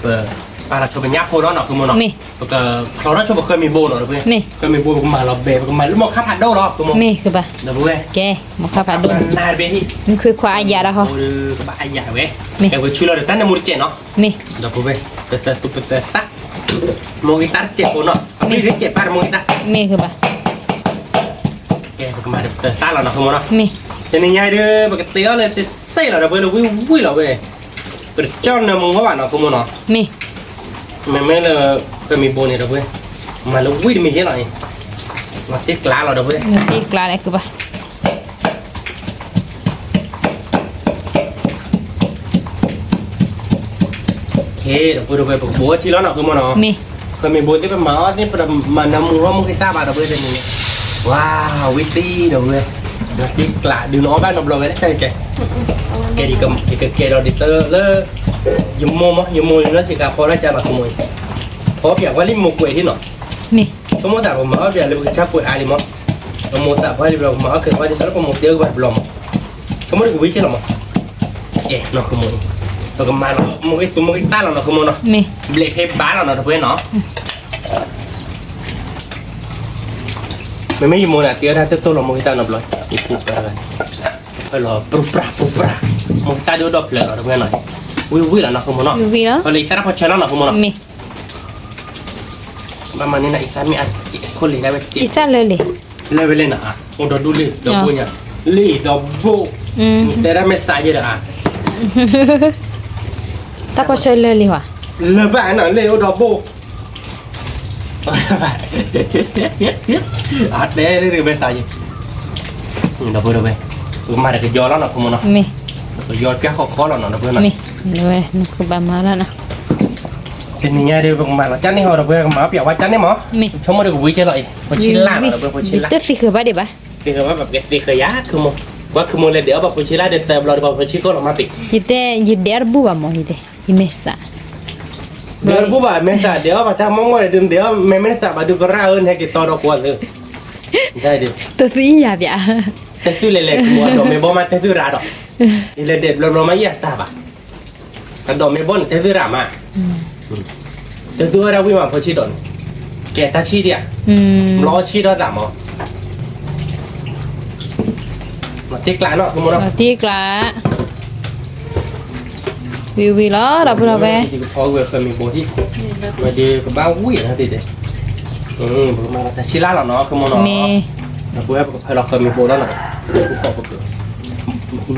ပ ပာ်လီၤဆိပညၣ်ဖိလီၤနီၢ်ခိမိၢ်နီၢ်, မ့ၢ်, ပကချီထီၣ်ဆိပဃၢမံၤဘိနီၢ်တပှဲၤ, မ့ၢ်, ဃၢမံၤဘိပကမၤလီၤဘဲ ပကမၤလၢမီၢ်ခါဖးဒိၣ်လီၤခိမိၢ်, မ့ၢ်, ကဘၣ်, ဒီးပဝဲ, ကဲ, မီၢ်ခါဖးဒိၣ်, နဘ့ၣ်ဟံၣ်, နခွ့ခွါအယၤဒီးဟီ, ကဘၣ်အယၤဝဲ, မ့ၢ်, ကဲပဆူလီၤဒီးတၢ်နၢမူတစဲးနီၢ်, မ့ၢ်, ဒီးပဝဲ, ပသၢသူပသၢသၣ်, မိၢ်ဂ့ၤသၣ်တစဲးဖိနီၢ်, မ့ၢ်, ပသၢသၣ်လီၤနီၢ်ခိမိၢ်နီၢ်, မ့ၢ်, ကဘၣ်, ကဲပကမၤဒီးပသၢသၣ်လီၤနီၢ်ခိမိၢ်နီၢ်, မ့ၢ်, တနံၤညါဒုး ပကသ့အီၤလၢစ့စ့လီၤဒီးပဝဲလၢဝံၣ်ဝံၣ်လီၤဝဲ, ပတကၠီၣ်နၢမူအီၤဘၣ်နီၢ်ခိမိၢ်နီၢ်, မ့ၢ်, မ့မ့ၢ်လၢ ဃၢမံၤဘိန့ၣ်ဒီးပဝဲ, မၤလၢဝံၣ်တမံၤယဲလီၤအံၤ, နီၢ်တ့ကျးလီၤဒီးပဝဲ, နီၢ်တ့ကျးလီၤကဘၣ် ဒီးပဝဲ ပကဘိအီထံလီၤနီၢ်ခိမိၢ်နီၢ်, မ့ၢ်, ဃၢမံၤဘိသ့ၣ်ပမၤအီၤသ့ၣ် ပမၤနၢမူအီၤမိၢ်ဂ့ၤသၣ်ဘၣ်ဒီးပဝဲတနံၤန့ၣ်, ဝါ, ဝံၣ်သံဒီးပဝဲ, နီၢ်တ့ကျးဒုးနအီၣ်ဘၣ်နီတဘျီဝဲ, ကဲ, ယကကဲဒီးဒ်သိးလၢ, ယမိၢ်မး ယမိၢ်လၢစ့ကၤဖီတၢ်ကၢနီၢ်ခိမိၢ်အံၤ, ဖီပၠးဝဲလံမိၢ်ကွဲးဒ်နီၢ်, မ့ၢ်, ဆိကမိၣ်သးပမၤအီၣ်ပၠးလၢပကဆါကွဲးအါလံမး, ပမိၢ်သးပှၢ်လံဘျီပမၤအီၣ်ကဲၤပှၢ်ဒ်သိးလၢပမိၢ်တဲအဂီၢ်ဘၣ်တဘျီမး, ဆိကမိၣ်တကဝံၣ်ကဲလီၤမး, ကဲနီၢ်ခိမိၢ်အံၤ, ပကမၤလီၤ မိၢ်ဂ့ၤသူမိၢ်ဂ့ၤသၣ်လီၤနီၢ်ခိမိၢ်နီၢ်, မ့ၢ်, ဘျဲးဖဲဘါလီၤနီၢ်တပှဲၤနီၢ် မ့မ့ၢ်ယမိၢ်န့ၣ် တ့အီၣ်တၢ်တတိၢ်လီၤမိၢ်ဂ့ၤသၣ်နီတဘျီ, ယဖုပၢ်တဂၤန့ၣ်, ဖဲလီၤပြူပြၢ်ပြူပြၢ်, မိၢ်ဂ့ၤသၣ်ဒုးအိၣ်ဒီးဖျၢၣ်လီၤတပှဲၤနီၢ်, ဝံၣ်ဝံၣ်လီၤနီၢ်ခိမိၢ်နီၢ်, ဖဲလၢယသၣ်တၢ်ဖီဆၢလီၤနီၢ်ခိမိၢ်နီၢ်, မ့ၢ်, ဘၣ်မၤန့ၢ်နၤအံသၣ်မ့ၢ်အါ, ခိၣ်လ့ၤဒၣ်ဝဲ, အံသၣ်လၢလံ, လၢဝဲလဲၣ်နၤ, အိၣ်ဒီဒူၣ်လံ, ဒီဘိညါ, လံဒီဘိ, တဲဒၣ်မ့ၢ်စးယဲဒီးဧါ, တၢ်ဖီဆၢလၢလံဧါ, လၢဘၣ်နီၢ် လံအိၣ်ဒီဘိ အတဲမ့ၢ်စးယဲ, ဒီပုၢ်ဒီဝဲၢ်, ပကမၤတကယီလီၤနီၢ်ခိမိၢ်နီၢ်, တကယီပျၢ်ဃီဃီလီၤနီၢ် ဒီပုၢ်ဝဲၢ်နီၢ်, တနံၤညါဒီး ပကမၤလီၤကၢ်န့ၣ်ဟီ ဒီပုၢ်ဝဲၢ် ကမၤပျၢ်ဝဲကၢ်န့ၣ်မး, ဆိကမိၣ်ဒီးကဝံၤကဲလီၤအံၤ ဖိဆံလၢ်နီၢ် ဒီပုၢ်ဝဲၢ် ဖိဆံလၢ်, တသံဃုာ်ဘၣ်ဒံးဘၣ်, သံဃုာ်ဘၣ် ပကသံဃုာ်ယၤ ခုမိၢ်, ကွၢ်ခုမိၢ်လဲၤဒဲးအီၣ်ပှၤဖိဆံလၢ်ဒီးသၢဘျီဒီး ပှၤဖိဆံကီၢ်လီၤမးပ့ၤ, ယတဲ ယဒဲးအီၣ်တဘူၣ်ဘၣ်မး ယတဲ ယမဲာ်ဆှး, ဒဲးအီၣ်တဘူၣ်ဘၣ် မဲာ်ဆှး ဒဲးအီၣ်ဘၣ်တၢ်မီၢ်မီၢ်ဒီး ဒဲးအီၣ်မဲာ်မဲာ်ဆှးဘၣ်ဒုးကရၣ်ဧၢ နဟဲက့ၤတီဒီးကွၢ်လၢ, တသံယၤပျး, တသံလဲၤလဲၤ အဒိးမဲာ်ဘီမး တသံရၤဒီး, ယလဲၤဒဲးဘျီဘျီမး ယအစၢ်ဘၣ် အဒိးမဲာ်ဘီန့ၣ် တသံရၤမး, တသံဝဲဒၣ်ဝံၣ်မး ဖိဆံးဒီးန့ၣ်, ကဲတၢ်ဆံးဒံးဧါ, ဘျီဆံးထီၣ်သးမး, တ့ကျးနီၢ် တ့ကျး, ဝံၤဝံၤလီၤ ဒီပုၢ်ဒီဝဲၢ်, ယကဖီဝဲဃၢမံၤဘိဒံး, ဝဲဒုးကဘၣ်ဝံၣ်နၤတ့ၢ်တဲ, ပကမၤလီၤတၢ်ဆံးလၢ်လီၤနီၢ် ခိမိၢ်နီၢ်, ဒီပုၢ်ဝဲၢ် ပကဖီလီၤဃၢမံၤဘိလီၤနီၢ်, ပကဖီပက,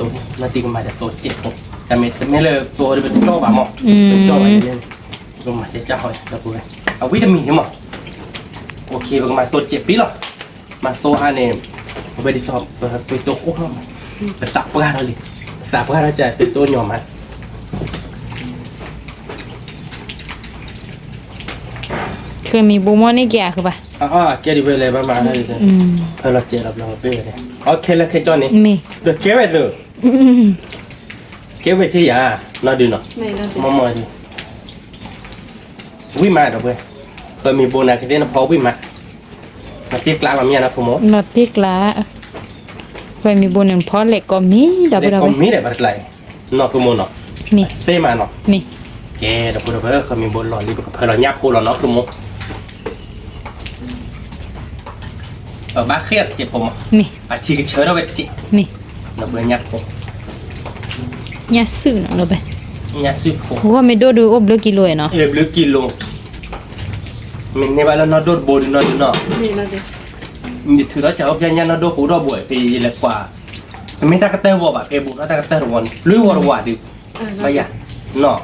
နတံၤသိး နတံၤကမၤဒီးသိးစဲးဖိ, တမ့ၢ်တမ့ၢ်လၢသိးဒီးပတကၠီၣ်ဘၣ်မး, ပကၠီၣ်ဘၣ်န့ၣ်, ပကမၤစဲးကၢ်ဟီ ဒီပုၢ်ဝဲၢ်, အဝံၣ်တမံၤန့ၣ်မး, ပကမၤသိးစဲးပံလီၤ မၤသိအါန့ၣ်, အဝဲဒ်သိး ပသိးအိၣ်ထီၣ်မး, ပသးပှၢ်ထီၣ်လံ, ပသးပှၢ်ထီၣ်ကသိးညီမး, ကမံၤဘိမီၢ်န့ၣ်ကဲအဃိဘၣ်, ကဲဒ်ဝဲလဲၤဘၣ်မး, ဖဲလီၤစဲးလီၤဘျီပ့ၢ်ဝဲ, အခဲလၢာ်ခဲကၠီန့ၣ်, ကဲဝဲသု, ကဲဝဲက့ယၤ, နီၢ်ဒုးနီၢ်, မီၢ်မီၢ်ဒုး ဝံၣ်မးဒီပုၢ်ဝဲၢ်, ဃၢမံၤဘိန့ၣ် ကသ့ၣ်နဖီဝံၣ်မး, နတ့ကျးလီၤမ့ၢ်နီၢ် ခိမိၢ်, နတ့ကျး, ဃၢမံၤဘိန့ၣ် နဖီလဲၤကိးမံၤ ဒီပုၢ်ဝဲၢ်, လဲၤကိးမံၤဒီး ပတကျါအံၤ, နီၢ် ခိမိၢ်နီၢ်, မ့ၢ်, သ့မးနီၢ်, မ့ၢ်, ကဲ ဒီပုၢ်ဝဲၢ် ဃၢမံၤဘိလီၤလံ ပကဖၢလီၤညၣ်ဖိလီၤနီၢ် ခိမိၢ် ပဘၣ်ဃ့ၢ်အီၤတစဲးဖိမး, မ့ၢ်, အထံကဆၢထီၣ်ဝဲတစဲး, မ့ၢ်, ဒီပုၢ်ဝဲၢ် ညၣ်ဖိ, ညၣ်စုၣ်နီၢ် ဒီပုၢ်ဝဲၢ်, ညၣ်စုၣ်ဖိ, ဂီၢ်မ့ၢ်ဒိၣ်ဒုးအိၣ်ဘျုးကံလိၤနီၢ်, ဘျုးကံလိၤ, မ့ၢ်န့ၢ်ဘၣ်လၢနီၢ်ဒိၣ်တဘိဒုးနီၢ်ဒုးနီၢ်, နထုးထီၣ်စးအိၣ်ဖျဲၣ်ညၣ်နီၢ်ဒိၣ်ဃိဒီၣ်ဘိ ဖဲယလဲၤကွၢ်, တမ့ၢ်တၢ်ကတၢၢ်ဝီဘၣ် ဖဲဘူးထီၣ်တၢ်ကတၢၢ်တဝီန့ၣ် လွံၢ်ဝီတဝီဒုး, ဘၣ်ယၤ, နီၢ်,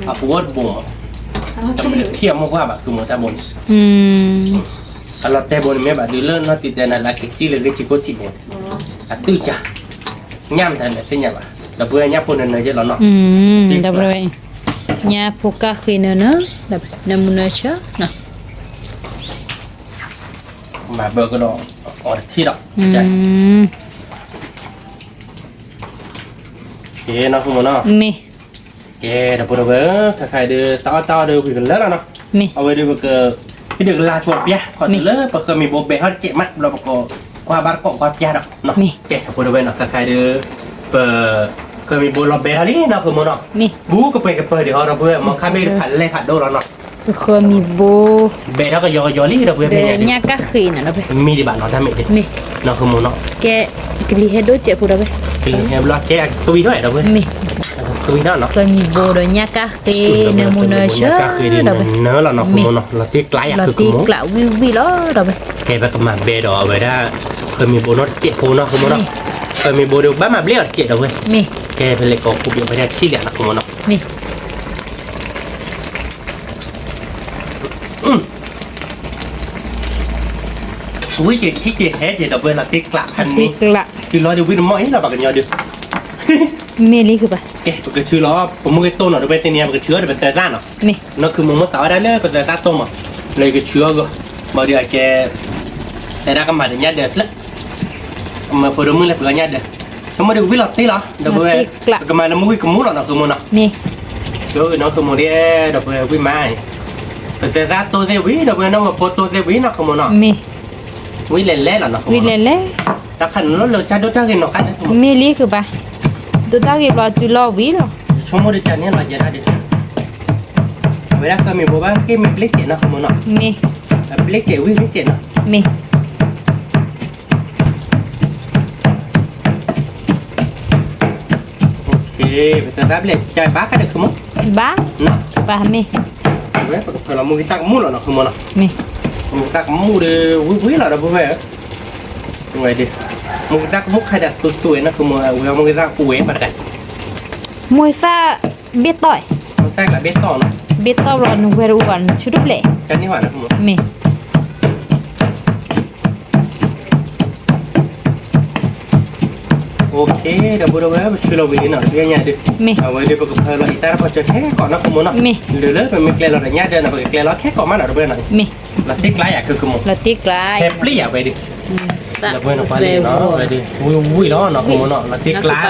အပူၤဝီတဘိမး, တမ့ၢ်ဖံးအမိၢ်ပှၢ်ဘၣ် သုမိၢ်တၢ်ဘိန့ၣ်, အလီၤတဲာ်ဘိန့ၣ်မ့ၢ်ဘၣ်ဒုးလၢနီၢ်တံၤတဲနၤလၢက့ၤကံၣ်လၢဂ့ၢ်ထံခိၣ်ထံးဘိန့ၣ်, အတုၢ်ကၢ်, ညၣ်မတၤလဲၣ်သ့ၣ်ညါဘၣ်, ဒီပုၢ်ဝဲၢ်ညၣ်ဖိနၢၤနၢၤယဲလီၤနီၢ်, ဒီပုၢ်ဝဲၢ်, ညၣ်ဖိကၢ်ဃ့နၢၤနၢၤ, နၢမူနၢဆၢ, မၤဘၢကဒီး အီၣ်တထံၣ်ဒီး ကဲနီၤ မ့ၢ် ကဲ ဒီပုၢ်ဒီဝဲၢ် ခဲခါအံၤဒုး တၢ်အီၣ်တၢ်အီဒီးဝံၤကလၢာ်လီၤနီၤ, အဝဲဒုးပက ဟ့ၣ်ဒုးကလါဆိပျၢ် ခီတုၤလၢပဃၢမံၤဘိဘဲထီၣ်တစဲးမး ဘျီပကကွၢ်ဘၣ်တကိးကွၢ်ပျၢ်ဒီး ကဲ ဒီပုၢ်ဒီဝဲၢ်နီၤ ခဲခါအံၤဒုး ပ ဃၢမံၤဘိလီၤဘဲထီၣ်လံနီၤ ဃုမိၢ်နီၤ, ဘူးကပှဲၤကပၢၤဒံးဟီ ဒီပုၢ်ဝဲၢ် မ့ၢ်ခါမ့ၢ်တဖးလဲၢ်ဖးဒိၣ်လီၤနီၤ ဃၢမံၤဘိ ဘဲထီၣ်ကယီကယီလံ ဒီပုၢ်ဝဲၢ် ဖဲညါဒုး ညၣ်ကၣ်ဃ့နီၤ ဒီပုၢ်ဝဲၢ် မ့ၢ်ဒံးဘၣ်နီၤ တၢ်မ့ၢ်ဒုး နီၤ ဃုမိၢ်နီၤ, ကဲ ကလံၤဟဲဒိၣ်စဲးဖိ ဒီပုၢ်ဝဲၢ် ကလံၤဟဲဘျီကဲအကသွံထီၣ် ဒီပုၢ်ဝဲၢ် မ့ၢ် အကသွံထီၣ်နီၤ ဃၢမံၤဘိဒီးညၣ်ကၣ်ဃ့ နၢမူနၢဆၢ ဒီပုၢ်ဝဲၢ် နၢလီၤနီၤ ဃုမိၢ်နီၤ လီၤတံၢ်ကျးယၤ လီၤတံၢ်ကျးဝံၣ်ဝံၣ်လီၤ ဒီပုၢ်ဝဲၢ် ကဲ ပကမၤဘဲဒီးအဝဲဒၣ် ဃၢမံၤဘိနီၣ်တစဲးဖိနီၤ ဃုမိၢ်နီၤ, ဃၢမံၤဘိဒီးဘၣ်မၤဘျ့အီၤတစဲး ဒီပုၢ်ဝဲၢ် မ့ၢ် ကဲ ဖဲလဲၣ်ကီးခူပံးဝဲဒၣ်ထံၣ်လံနီၤ ဃုမိၢ်နီၤ မ့ၢ် ဝံၣ်စ့ၤထံၣ်စ့ၤဟဲကဲး ဒီပုၢ်ဝဲၢ် လီၤတံၢ်ကျးဖးန့ၣ် တုၤလီၤဒုးဝံၣ်တမီၢ်အံၤလီၤ ပှၤကညီဒုး မ့ၢ်လံ ဃုဘၣ် ကဲ ပကဆှၢလီၤ ပမိၢ်ဂ့ၤတိၢ်နီၤ ဒီပုၢ်ဝဲၢ် တနံၤအံၤ ပကဆှၢအီၤဒီးပသၢသၣ်နီၤ, မ့ၢ် နီၤ ဃုမိၢ် မိၢ်သးဝဲဒၣ်လၢပသၢသၣ်တိၢ်မး, လၢယကဆှၢအီၤဂီၢ်, ဘၣ်ဒီးအကဲ သဲဒၣ်ကမၤဒီးညၣ်ဒၢးဖျၢၣ်, မၢဖိဒိၣ်မုၣ်လဲၤပှ့ၤအီၣ်ညၣ်ဒၢး, ဆိကမိၣ်ဒုးကဝံၣ်လီၤတံၢ်လီၤ ဒီပုၢ်ဝဲၢ်, ပကမၤလၢမုၢ်ဝံၣ်ကမူၣ်လီၤနီၤ ဃုမိၢ်နီၤ, မ့ၢ် ဒီးနီၤ ဃုမိၢ်ဒ် ဒီပုၢ်ဝဲၢ် ဝံၣ်မး ပသၢသၣ်တိၢ်သ့ၣ်ဝံၤ ဒီပုၢ်ဝဲၢ် နီၢ်ဝဲဖိတိၢ်သ့ၣ်ဝံၤနီၤ ဃုမိၢ်နီၤ, မ့ၢ် ဝံၣ်လဲၤလဲၤလီၤနီၤ ဝံၣ်လဲၤလဲၤ, တၢ်ခါန့ၣ်လီၤလၢကစၢ်ဒိၣ်တၢ်ဂ့ၤနီၤ ခါန့ၣ် မ့ၢ်လံ ဃုဘၣ်, ဒိၣ်တၢ်ဂ့ၤဘျီတုၤလီၤဝံၤလီၤ, ဆိကမိၣ်ဒုးကန့ၣ်လီၤယဲဒၣ်ဒုး, အဝဲဒၣ်ဃၢမံၤဘိဘၣ်က့ၤမ့ၢ်ဘျ့စဲးနီၤ ဃုမိၢ်နီၤ, မ့ၢ် ဘျ့စဲးဝံၣ်ဘျ့စဲးနီၤ, မ့ၢ် ပသၢသၣ်ဘျ့ကဘၣ်ခါဒီး ဃုမိၢ်, ဘၣ်, ဘၣ်မ့ၢ်, ဝဲပကဖၢလီၤမုၢ်ဂ့ၤသၣ်ကမူၣ်လီၤနီၤ ဃုမိၢ်နီၤ, မ့ၢ် မုၢ်ဂ့ၤသၣ်ကမူၣ်ဒီး ဝံၣ်ဝံၣ်လီၤ ဒီပုၢ်ဝဲၢ်ဧၢ, ဝဲဒုး မုၢ်ဂ့ၤသၣ်ကမူၣ်ခါဒီးသူသူဝဲနီၤ ဃုမိၢ်, ဝဲမုၢ်ဂ့ၤသၣ်အိၣ်ဝဲဘၣ်တဂၤ, မုၢ်ဂ့ၤသၣ်ဘ့ၣ်တီၢ်, မုၢ်ဂ့ၤသၣ်ဘ့ၣ်တီၢ်နီၤ, ဘ့ၣ်တီၢ်ဘျီ နဝဲတအိၣ်ဘၣ် နဆူၣ်တဘျဲၣ်, မ့ၢ် OK ဒီပုၢ်ဝဲၢ် ပဆှၢလီၤဝံၤလံနီၤ တပျဲညါဒုး, အဝဲဒုးပကဖၢလီၤအံသၣ်တပီၢ်စၢၤခဲကိးနီၤ ဃုမိၢ်နီၤ, လၢလၢပမ့ၢ်ကျဲလီၤဒီးညၣ်ဒၢးနီၤ ပကကျဲလီၤခဲကိးမးနီၤ ဒီပုၢ်ဝဲၢ်နီၤ, လီၤတံၢ်ကျါယၤ ဃုမိၢ်, လီၤတံၢ်ကျါ, ဟဲပျံၤယၤဝဲဒုး, ဒီပုၢ်ဝဲၢ်နီၤ ပှၤလံနီၤ ဝဲဒုး ဝံၣ်ဝံၣ်လီၤနီၤ ဃုမိၢ်နီၤ လီၤတံၢ်ကျါလီၤ, ကန့ၢ်သၣ်လီၤ, ကန့ၢ်သၣ်ဆံၣ်ဆံၣ်နီၤ တမ့ၢ်တၢ်ဆံၣ်တဂ့ၤဒံးဘၣ် ဒီပုၢ်ဝဲၢ်, ဆံၣ်တဂ့ၤဘၣ်ယဲလဲၣ် တဆံၣ်ဆဲလိာ်န့ၣ်, မ့ၢ်ဒၣ်အီၣ်ဝံၤ ယဒၣ်အီၣ်ဝံၤကတၢၢ်လီၤ မ့ၢ်သးတဆံၣ်တကန့ၢ်သၣ်သ့ၣ်လိာ်ဒုး, မ့ၢ် တစဲးတပှၢ်ကိးမုၢ်နံၤလီၤ ဒီပုၢ်ဝဲၢ်, အခါဒုး ပကဃ့ဒီးပဃၢမံၤဘိတစဲးဒီးနီၤ, မ့ၢ်ဘဲလီၤဒုး ပကဖျီထီၣ်က့ၤလၢပတၢ်ဒိးနီၤ ဃုမိၢ်နီၤ, ပကခွဲးသွံးထီၣ်ပတၢ်ဒိး မ့ၢ်ဘျီဒုး အီၣ်ဘၣ်တကိးမ့ၢ်လီၤ ဒီပုၢ်ဝဲၢ်နီၤ, ပနီတကၠိဖိဒီးနီၤ, ကဲ ဒီပုၢ်ဝဲၢ်နီၤ ခဲခါဒုး ဃၢမံၤပ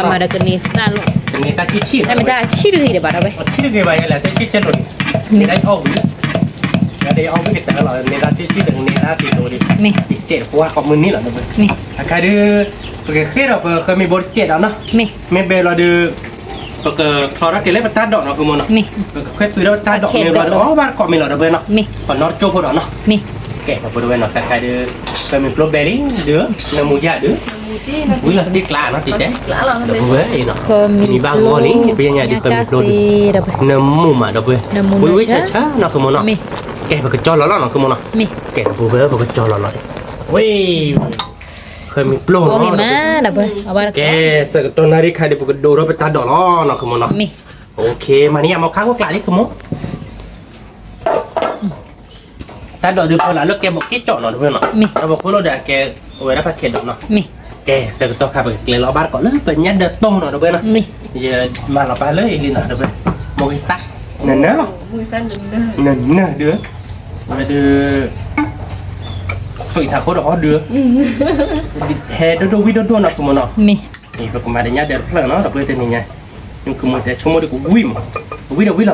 ျိဘဲလံဒုး နၢမူယၤဒုး, ဝံၤလီၤတံၢ်ကျါနီၤ တံၢ်တဲ, ဒီပုၢ်ဝဲၢ်နီၤ, မံၤဘၣ်ဂီၤလံ ပယဲၢ်ညါဒုး ဃၢမံၤပျိဒုး, နၢမူမး ဒီပုၢ်ဝဲၢ်, ဝံၤဝံၤဆၢဆၢနီၤ ဃုမိၢ်နီၤ, ကဲ ပကကၠီလီၤလီၤနီၤ ဃုမိၢ်နီၤ, ကဲ ဒီပုၢ်ဝဲၢ် ပကကၠီလီၤလီၤ, ဝ့ၢ် ဃၢမံၤပျိနီၤ, ကဲ ဆၢကတီၢ်နၣ်ရံၣ်ခါဒုး ပကဒိးထီၣ်ပတၢ်ဒိးလီၤနီၤ ဃုမိၢ်နီၤ, မ့ၢ် မၤန့ၢ်ယၤမ့ၢ်ခါခိၣ်ကျးလံ ဃုမိၢ် တၢ်ဒိးဒုးဖီလာ်လၢကဲဘိးက့ၣ်ကၠီၣ်နီၤ ဒီပုၢ်ဝဲၢ်နီၤ, ဒီးပဃိလိာ်ဒီးအကဲ အဝဲဒၣ်ပှၤခဲဒီးနီၤ, ကဲ ဆၢကတီၢ်ခါပကကျဲလီၤဘၣ်တကိးလၢပညၣ်ဒၢးတိၢ်နီၤ ဒီပုၢ်ဝဲၢ်နီၤ, ယမၤလီၤပာ်လၢအံၤလံနီၤ ဒီပုၢ်ဝဲၢ်, မိၢ်ဂ့ၤသၣ်, နနၢၤလီၤ, နနၢၤဒုး, ဝဲဒုး သွံးထးခိၣ်ဒီးအီၣ်ဒုး, ဟဲဒိၣ်ဒိၣ်ဝံၣ်ဒိၣ်ဒိၣ်နီၤ ဃုမိၢ်နီၤ, ပကမၤဒီးညၣ်ဒၢးတဖျၢၣ်နီၤ ဒီပုၢ်ဝဲၢ်တနံၤညါ, ဃုမိၢ်တဲဆိကမိၣ်ဒုးကဝံၣ်မး, ဝံၣ်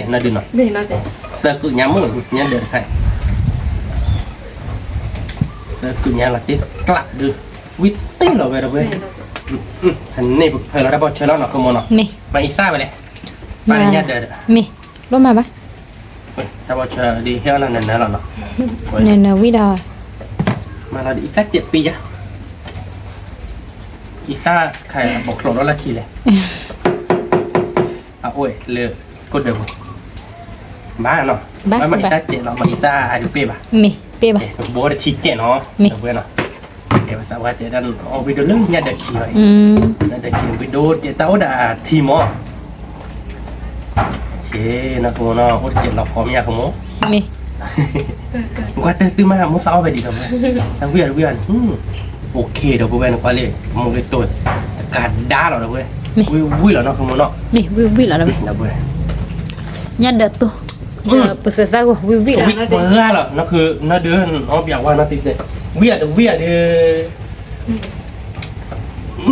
ဒီးဝံၣ်လီၤတံၢ်လဲၣ်နီၤဒုးနီၤ, သၢကုညါမ့ၢ်ညၣ်ဒၢးတခါ, သၢကုညါလီၤတံၢ်ကျးဒုး, ဝံၣ်တံၢ်လီၤဝဲဒီးဝဲ, န့ၣ်ပကဖၢလီၤတၢ်ဘီၣ်ဆၢလီၤနီၤ ဃုမိၢ်နီၤ, မၤအံသၣ်ဝဲလဲၣ်, ပာ်လၢညၣ်ဒၢးဒီး, မ့ၢ် လိၣ်မးဘၣ် တၢ်ဘီၣ်ဆၢဒ်ဟဲအီၣ်လၢနနၢၤလီၤနီၤ, နနၢၤဝံၣ်ဒီး, မၤလီၤဒ်အံသၣ်စဲးပ့ယါ, အံသၣ်ခါဘီၣ်ချိးဒီးလၢခံလဲၣ်, အအိၣ်လၢကိၣ်ဒၢးပူၤ, ဘၣ်နီၤ, ဘၣ်မၤအံသၣ်စဲးနီၤ မၤအံသၣ်အဒုးပ့ၢ်ဘၣ်, မ့ၢ်ပ့ၢ်ဘၣ်, ဘီတထံစဲးနီၤ, ဒီပုၢ်ဝဲၢ်နီၤ, ကဲပသးဝါတဲဒၣ် အီၣ်ဝံၣ်ဒိၣ်လၢညၣ်ဒၢးခံလီၤ, ညၣ်ဒၢးခံဝံၣ်ဒိၣ်တစဲး တၢ်အိၣ်ဒၣ်ထံမး နီၤ အိၣ်တစဲးလီၤဖီမ့ၢ်ယါကမိၢ်, မ့ၢ် ကွၢ်တၢ်သုမး မိၢ်သးအီၣ်ဝဲဒံးဒီးဝဲ, တၢ်ဝံၣ်အီၤတဝံၣ်အီၤန့ၣ်, OK ဒီပုၢ်ဝဲၢ်န့ၣ် ကွၢ်လံ, မိၢ်ဂ့ၤတိၢ်, တကးဒါလီၤဒီပုၢ်ဝဲၢ်, ဝံၣ်ဝံၣ်လီၤနီၤ ကမိၢ်နီၤ, ဝံၣ်ဝံၣ်လီၤဒီပုၢ်ဝဲၢ်, ညၣ်ဒၢးတိၢ်, ပသၢသၣ်ဂီၤဝံၣ်ဝံၣ်လီၤ ပှၤဂၤလီၤ နဃု နဒုး အီၣ်ဘၣ်ဝါနီၢ်တံၢ်တဲ ဝံၣ်အတဝံၣ်အဒုး ဝံၣ်လီၤတ့ကျးဒီပုၢ်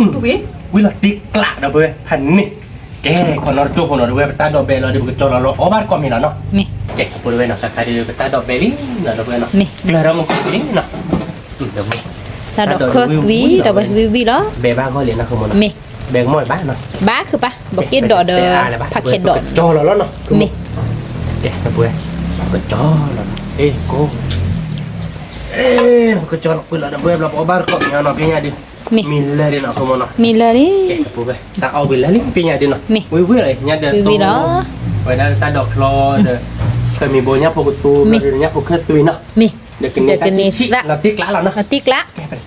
ဝဲၢ် ဖးန့ၣ် ကဲ ခီနီတကၠိဖိနီၤ ဒီပုၢ်ဝဲၢ် ပတၢ်ဒိးဘဲလီၤဒီး ပကကၠီလီၤလီၤ အီၣ်ဘၣ်တကိးမ့ၢ်လီၤနီၤ ကဲ ဒီပုၢ်ဝဲၢ်နီၤ ခါခါဒီး ပတၢ်ဒိးဘဲလံနီၤ ဒီပုၢ်ဝဲၢ်နီၤ ကျၢၤထီၣ်မူခိၣ်လံနီၤ တၢ်ဒိးခၢၣ်သွံ ဒီပုၢ်ဝဲၢ် ဝံၣ်ဝံၣ်လီၤ ဘဲဘၣ်ဂီၢ်လံနီၤ မ့ၢ် ဘဲကမီၣ်ဘၣ်နီၤ ဘၣ်ခုပၢ် ဘၣ်က့ၢ်ဒိးဒီး ဖးခဲဒိး ကၠီလီၤလီၤနီၤ မ့ၢ် ကဲ ဒီပုၢ်ဝဲၢ် ကၠီလီၤ အ့ၣ် ကိး ကၠီလီၤ ပှ့ၤလီၤ ဒီပုၢ်ဝဲၢ် ဘျီပအီၣ်ဘၣ်တကိးမ့ၢ်နီၤ ဖဲညါဒုး မ့ၢ်လၢဒ်နီၤ အဃိမ့ၢ်နီၤ မ့ၢ်လၢဒ် ကဲ ဒီပုၢ်ဝဲၢ် တၢ်အီၣ်ဝံၤလၢလံ ဖဲညါဒုးနီၤ ဝံၣ်ဝံၣ်လီၤ ညါဒီး ဝံၣ်ဝံၣ်လီၤ ဝဲဒၣ်တၢ်ဒိးချီဒီး ဃၢၤမံၤဘိ ညၣ်ဖိကသူ ညၣ်ဖိခၢၣ်သွံနီၤ မ့ၢ် ဒီးကန့ၢ်သၣ်ထံဆံး လီၤတ့ကျးလီၤနီၤ လီၤတ့ကျး ကဲ ပတဲ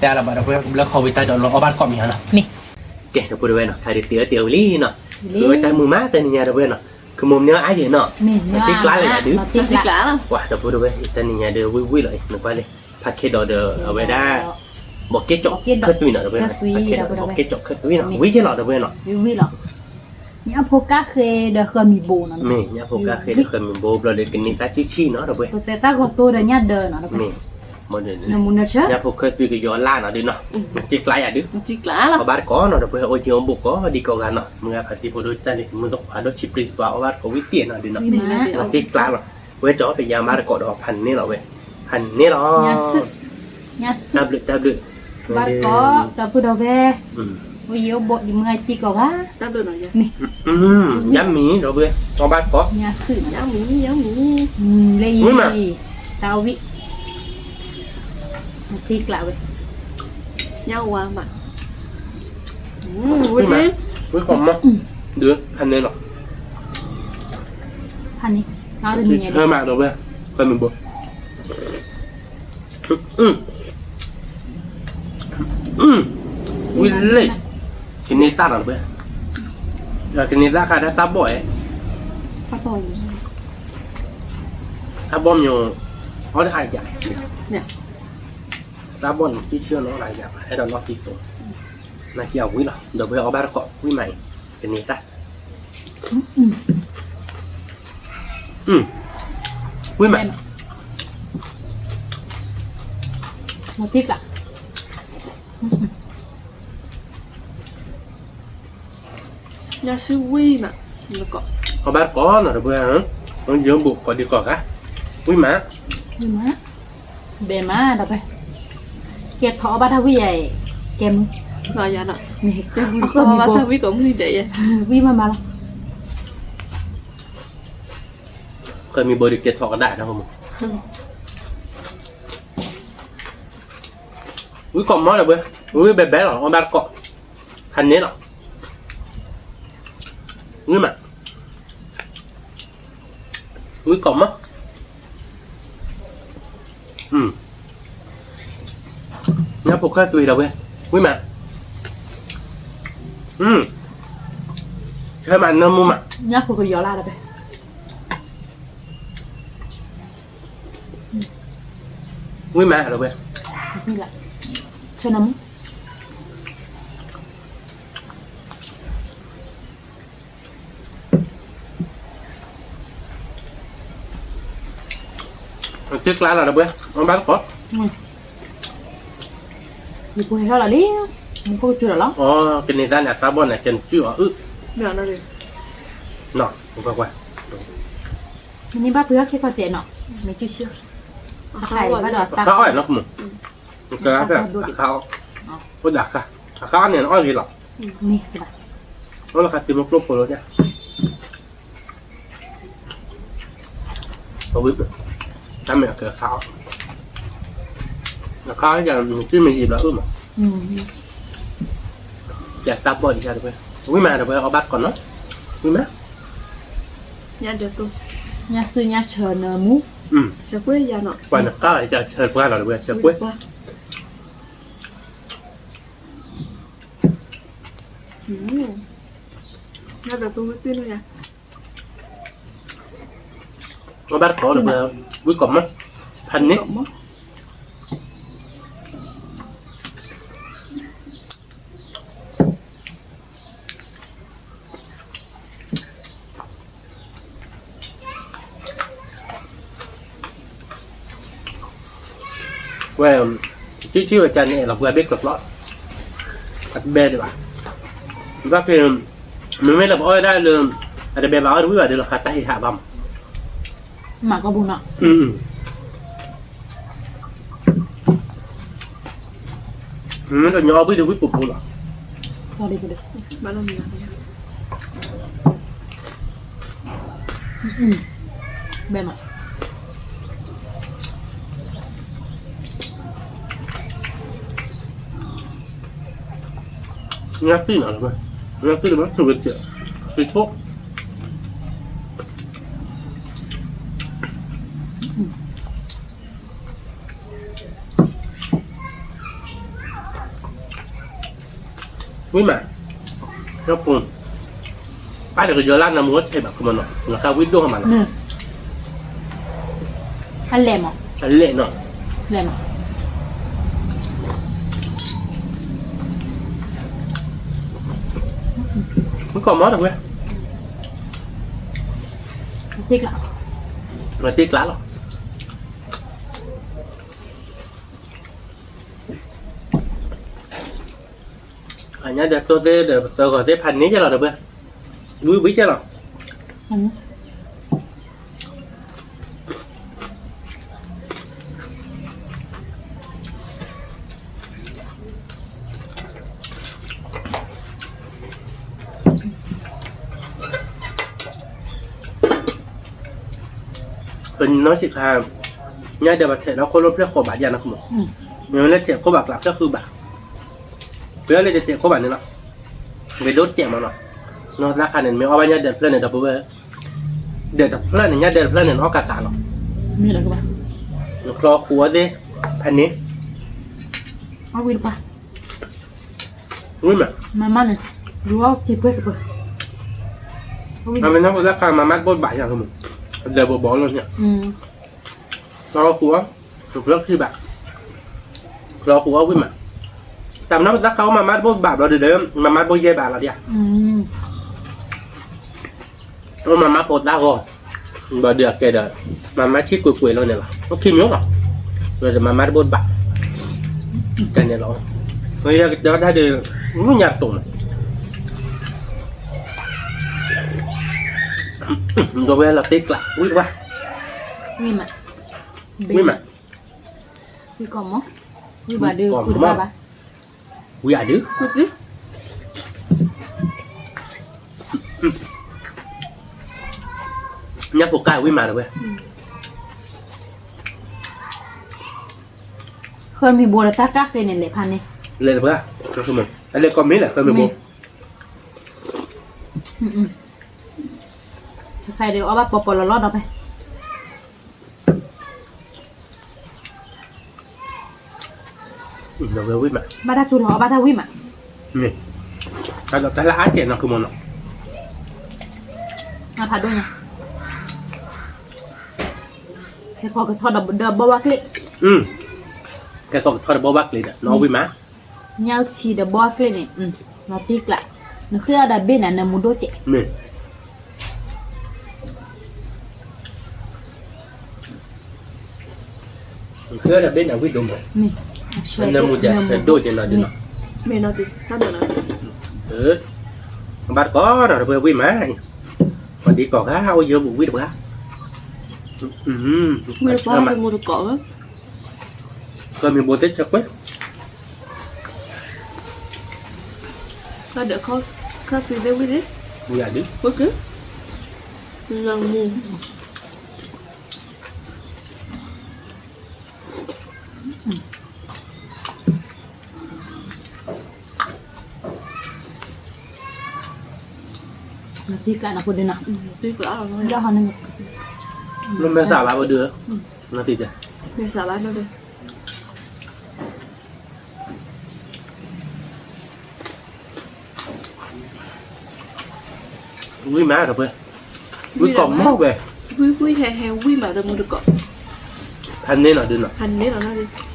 လီၤဘၣ် ဒီပုၢ်ဝဲၢ် ဘျီဃီဝံၤတၢ်ဒိးလီၤ အီၣ်ဘၣ်တကိးမ့ၢ်နီၤ မ့ၢ် ကဲ ဒီပုၢ်ဝဲၢ်နီၤ ခါဒုးတ့အီၣ်တ့အီဝံၤလံနီၤ ဝဲတၢ်မုာ်မး တနံၤညါ ဒီပုၢ်ဝဲၢ်နီၤ ကမိၢ်မနုၤအါယဲၢ်နီၤ လီၤတ့ကျးလၢယၤဒုး ပှၤ ဒီပုၢ်ဝဲၢ် တနံၤညါဒီး ဝံၣ်ဝံၣ်လီၤ နကွၢ်လံ ဖးခဲဒိးဒီး အဝဲဒၣ် ဘီးကဲကၠီၣ်ခၢၣ်သွံနီၤ ဒီပုၢ်ဝဲၢ် ဖးခဲဒိး ဘီးကဲကၠီၣ်ခၢၣ်သွံနီၤ ဝံၣ်ယဲၢ်လီၤ ဒီပုၢ်ဝဲၢ်နီၤ ဝံၣ်ဝံၣ်လီၤ ညၣ်ဖိကါဃ့ဒီးဃၢၤမံၤဘိနီၤ မ့ၢ် ညၣ်ဖိကါဃ့ဒီးဃၢၤမံၤဘိ ဘျီဒီးကန့ၢ်သၣ်ထံဆံးနီၤ ဒီပုၢ်ဝဲၢ် ပသဲသၣ်ဂီၤတိဒီးညၣ်ဒၢနီၤ ဒီပုၢ်ဝဲၢ် မ့ၢ် ညၣ်ဖိခၢၣ်သွံကယီၤလၢ်နီၤဒုးနီၤ တ့ကျးယၤဒုး အီၣ်ဘၣ်တကိးနီၤ ဒီပုၢ်ဝဲၢ် အိၣ်က့ၤအိၣ်ဘူးကိးဒံကိးဂၤနီၤ မုၢ်ဂၤဖါတံၢ်ဖိဒိၣ်တၢ်န့ၣ် မုၢ်သခွါဒိၣ်ဆံးပြံသွါ အီၣ်ဘၣ်တကိးဝံၣ်တ့ၢ်နီၤဒုးနီၤ တ့ကျးလီၤ ဝဲကၠီပယါဘၣ်တကိးဒီး ဖးန့ၢ်လီၤဝဲ ဖးန့ၢ်လီၤ တၢ်ဘျုးတၢ်ဘျုး ဘၣ်တကိး ဒီပုၢ်ဒီဝဲၢ် အိၣ်က့ၤအိၣ်ဘူးဒံးမုၢ်ဂၤတံၢ်ကိးဂၤ ယါမံၤ ဒီပုၢ်ဝဲၢ် အီၣ်ဘၣ်တကိး လၢအံၤ တၢ်ဝံၣ် တ့ကျးဝဲ ညါဝါမး ဝံၣ်ကိးမး ဒုး ဖးန့ၢ်လီၤ ဖးန့ၢ် ဟဲမး ဒီပုၢ်ဝဲၢ် ဖဲမုၢ်ဘိ ဝံၣ်လံ ကန့ၢ်သၣ်နီၤ ဒီးကန့ၢ်သၣ်ခါတၢ်သၣ်ဘီၣ်ဧါ သၣ်ဘီၣ်မ့ၢ် အီၣ်တၢ်အါယၤ သၣ်ဘီၣ်န့ၣ် ကၠံၣ်ဆၢနီၤ အါယၤ အဲၣ်ဒိးလီၢ်သံသိး နာ်က့အဝံၣ်လီၤ ဒီပုၢ်ဝဲၢ် အီၣ်ဘၣ်တကိး ဝံၣ်မးအံၤ ကန့ၢ်သၣ် ဝံၣ်မး ညါဆူဝံၣ်မး အီၣ်ဘၣ်တကိးနီၤ ဒီပုၢ်ဝဲၢ် ယိဘိးကိးဒံကိးဂၤ ဝံၣ်မး ဘဲမး ဒီပုၢ်ဝဲၢ် ကဲထီၣ်အီၣ်ဘၣ်တၢ်ဝံၣ်ယဲၢ် ကဲမုၢ် ကဲမုၢ်ထီၣ်အီၣ်ဘၣ်တၢ်ဝံၣ်ကိးမုၢ်ဒဲးယဲၢ် ဝံၣ်မးမးလီၤ ဃၢၤမံၤဘိဒုးကဲထီၣ်ကဒါနီၤ ဝံၣ်ကိးမးဒီပုၢ်ဝဲၢ် ဝံၣ်ဘဲဘဲလီၤ အီၣ်ဘၣ်တကိး ဖးန့ၢ်လီၤ ဝံၣ်မး ဝံၣ်ကိးမး ညၣ်ဖိခၢၣ်သွံဒီပုၢ်ဝဲၢ် ဝံၣ်မး ဟဲမးနၢမူမး ညၣ်ဖိကယီၤလၢ်ဒီပုၢ်ဝဲၢ် ဝံၣ်မးဒီပုၢ်ဝဲၢ် ဆၢနၢမူ တ့ကျါလီၤဒီပုၢ်ဝဲၢ် အီၣ်ဘၣ်တကိး ယပှဲၤထီၣ်လီၤလံ မူခိၣ်ကစူၤလီၤလီၤ အီ ကန့ၢ်သၣ်န့ၣ် အသၣ်ဘီၣ်န့ၣ် ကဲနစုၣ်အီၤအုၣ် နီၤ ကွၢ်ကွၢ် မ့ၢ်ဘၣ်ပှ့ၤအီၣ်ခဲကီၢ်စဲးနီၤ မ့ၢ်စုၣ်ဆၢ အဃါအီၣ်နီၤ ကဖဲ အဃါအီၣ် အိၣ်ဒၣ်ဃါ အဃါအီၣ်န့ၣ် အီၣ်ဂ့ၤလီၤ မ့ၢ် အီၣ်လၢဃါသံမ့ၢ်ကျိၣ်ဖိလီၤ အဝဲ တၢ်မ့ၢ်အကဲခါအီၣ် အခါယၤ မ့ၢ်တမ့ၢ်ယံာ်ဘျီအုၣ်မး ယသးဘီၣ်ယၤတဝဲ ဝံၣ်မးတဝဲအီၣ်ဘၣ်တကိးနီၤ ဝံၣ်မး ညါဆူညါဆၢနၢမူ ပှၤနကါယၤဆၢပှၢ်လီၤတဝဲ ဆၢပှၢ် အီၣ်ဘၣ်တကိးဒီး ဝံၣ်ကိးမး ဖးန့ၢ် ဝဲ, ကၠံၣ်ကၠံၣ်ဝဲကန့ၣ် အဲၣ်လီၤပှၤဘ့ၣ်ကျီကျီ, အတဘဲဒံးဘၣ်, ဘၣ်ဖဲ, မ့မ့ၢ်လၢပအီၣ်ဝဲဒၣ်လၢ, အတဘဲဘၣ်အီၣ်တဝံၣ်ဘၣ်ဒီး လီၤဃးတၢ်ဟ့ၣ်ဟးဘၣ်မး, မၤကီၢ်ပူၤနီၤ, မ့ၢ်တညီအီၣ်ဘှံးဒီးဝံၣ်ပူၤပူၤလီၤ, ဘဲမး ညၣ်သ့ၣ်နီၤ, ညၣ်သ့ၣ်တဘၣ် ထုးကစဲး, သ့ၣ်ဆိၣ်, ဝံၣ်မး, ပၢ်တကယီၤလၢနမူထံၣ်ဘၣ်ကမနီၤ နဃါဝံၣ်ဒိၣ်မးနီၤ, အလဲၣ်မး, အလဲၣ်နီၤ, လဲၣ်မး, မ့ၢ်ကီၢ်မီၢ်တဝဲ, တ့ကျး, တ့ကျးလီၤ. အညါဒီးကျိသ့ဒီးပသၢဂီၤသ့ၣ်ဖးန့ၢ်ကဲလီၤဒီးပှဲၤ, ဝံၤဝံၤကဲလီၤ. ပနီၢ်ဆံးခါ, ညါဒီးပထဲးဒီးခိၣ်လိၣ်ဖျၢၣ်ဃိးဘးဒ်နီၤ, မ့မ့ၢ်လၢထဲးခိၣ်ဘးကျးဖျၢၣ်ဃုဘး, ပလၢလၢတတဲးခိၣ်ဘးန့ၣ်လီၤ, ဂ့ၤဒိၣ်တဲးမးနီၤ, နီၢ်သးခါန့ၣ် မ့ၢ်အီၣ်ဘၣ်ညၣ်ဒၢးတဖျၢၣ်န့ၣ်ဒီးပဝဲ, ဒၢးတဖျၢၣ်န့ၣ် ညၣ်ဒၢးတဖျၢၣ်န့ၣ် နအီၣ်ကးကးလီၤ, နချီဃုာ်အီၣ်သ့ၣ်, ဖဲန့ၣ် ဝံၤမး, မၤမးန့ၣ်, လူၤအီၣ်က့ၤပှဲၤကပၤ, အမ့ၢ်နီၢ်သးခါ မၤမးတဘိးဘးယၤ, ဒၢးဘိးဘီလီၤန့ၣ်, ချီဃုာ်အီၣ်, တဖျၢၣ်ခံဘး, ချီဃုာ်အီၣ်ဝံၤမး, တၢ်မ့ၢ်နီၢ်သးခါအိၣ်မၤမးတဘိးဘးဘျီဒီး, မၤမးတဘိးယဲၢ်ဘးလီၤဒ်ဧါ အိၣ်မၤမးဖိသၣ်ဂီၤ, ဘၣ်ဒီးအကဲဒီး, မၤမးဆံးကွ့ၢ်ကွ့ၢ်လီၤန့ၣ်လီၤ, အိၣ်ခံမံၤလီၤ, ဒီးမၤမးတဘိးတဘး, ကဲန့ၣ်လီၤ, ယကတဲတၢ်ဒီး, မုၢ်ညါတတိၤမး, ဒီးဝဲလီၤတ့ကျး ဝံၤတဘၣ်, ဝံၤမး, ဝံၤမး, ဝံၤကီၢ်မီၢ်, ဝံၤဘၣ်ဒီးဃုတဘၣ်ဘၣ်, ဝံၤအဒုး ညၣ်ဖိကၢ်ဝံၤမးတဝဲ, ဃၢမံၤဘိဒီးတၢ်ကၢ်ဃ့န့ၣ် လဲၤဖးန့ၣ်, လဲၤတပှၢ်, အလဲၤကီၢ်မ့ၢ်လဲၤဃၢမံၤဘိ, တခါဒီးအီၣ်ဘၣ်ပီပီလီၤလီၤဒီးဖဲ ဒီးဝဲဝံၣ်မး, ဘၣ်တၢ်ကၠိလီၤ အီၣ်ဘၣ်တၢ်ဝံၣ်မး, တၢ်လၢအါကဲနီၤ ဃုမီၢ်နီၤ, အဖးဒိၣ်ညါ, ဟဲကီကထီၣ်ဒီးဘီဝါကျ့, ဟဲကီကထီၣ်ဒီးဘီဝါကျ့ဒီး နအီၣ်ဝံၣ်မး, ညၣ်ထံဒီးဘီဝါကျ့န့ၣ်, နတ့ကျး, နဃ့အီၣ်ဒီးဘ့ၣ်နၤ နမူဒိၣ်စဲး, မ့ၢ် နဃ့အီၣ်ဒီးဘ့ၣ်နၤဝံၣ်ဒိၣ်မး, နမူဒိၣ်စဲးနီၤ, မ့ၢ်နီၤ, ဘၣ်တကိးနီၤ တပှဲၤဝံၣ်မး, ပှၤဒ်ကိးဂၤအိၣ်ယၢဘူးဝံၣ်တပှၢ်, ဝံၣ်တပှၢ် တမူတကိး, ကမ့ၢ်ဘိသ့ၣ်ဆၢကွဲး ဘၣ်ဒီးခီၣ်သံသ့ၣ်ဝံၣ်ဒံး, ဝံၣ်ဒံး, ဝံၣ်က့ၤ, လၢမူ နတံၤကျါနဖိဒုးနၤ, တံၤကျါလီၤ, လၢမဲာ်ဆှးဘၣ်ဖိဒုး, နတံၤကျါ, မဲာ်ဆှးဘၣ်ဖိဒုး, ဝံၣ်မးဒီးပှဲၤ, ဝံၣ်ကိးမီၢ်ဝဲ, ဝံၣ်ဝံၣ်ဟဲဟဲဝံၣ်မးဒီးမူတကိး, ဖးန့ၢ်လီၤဒုးနီၤ, ဖးန့ၢ်လီၤနီၤဒုး ဝံၣ်မး,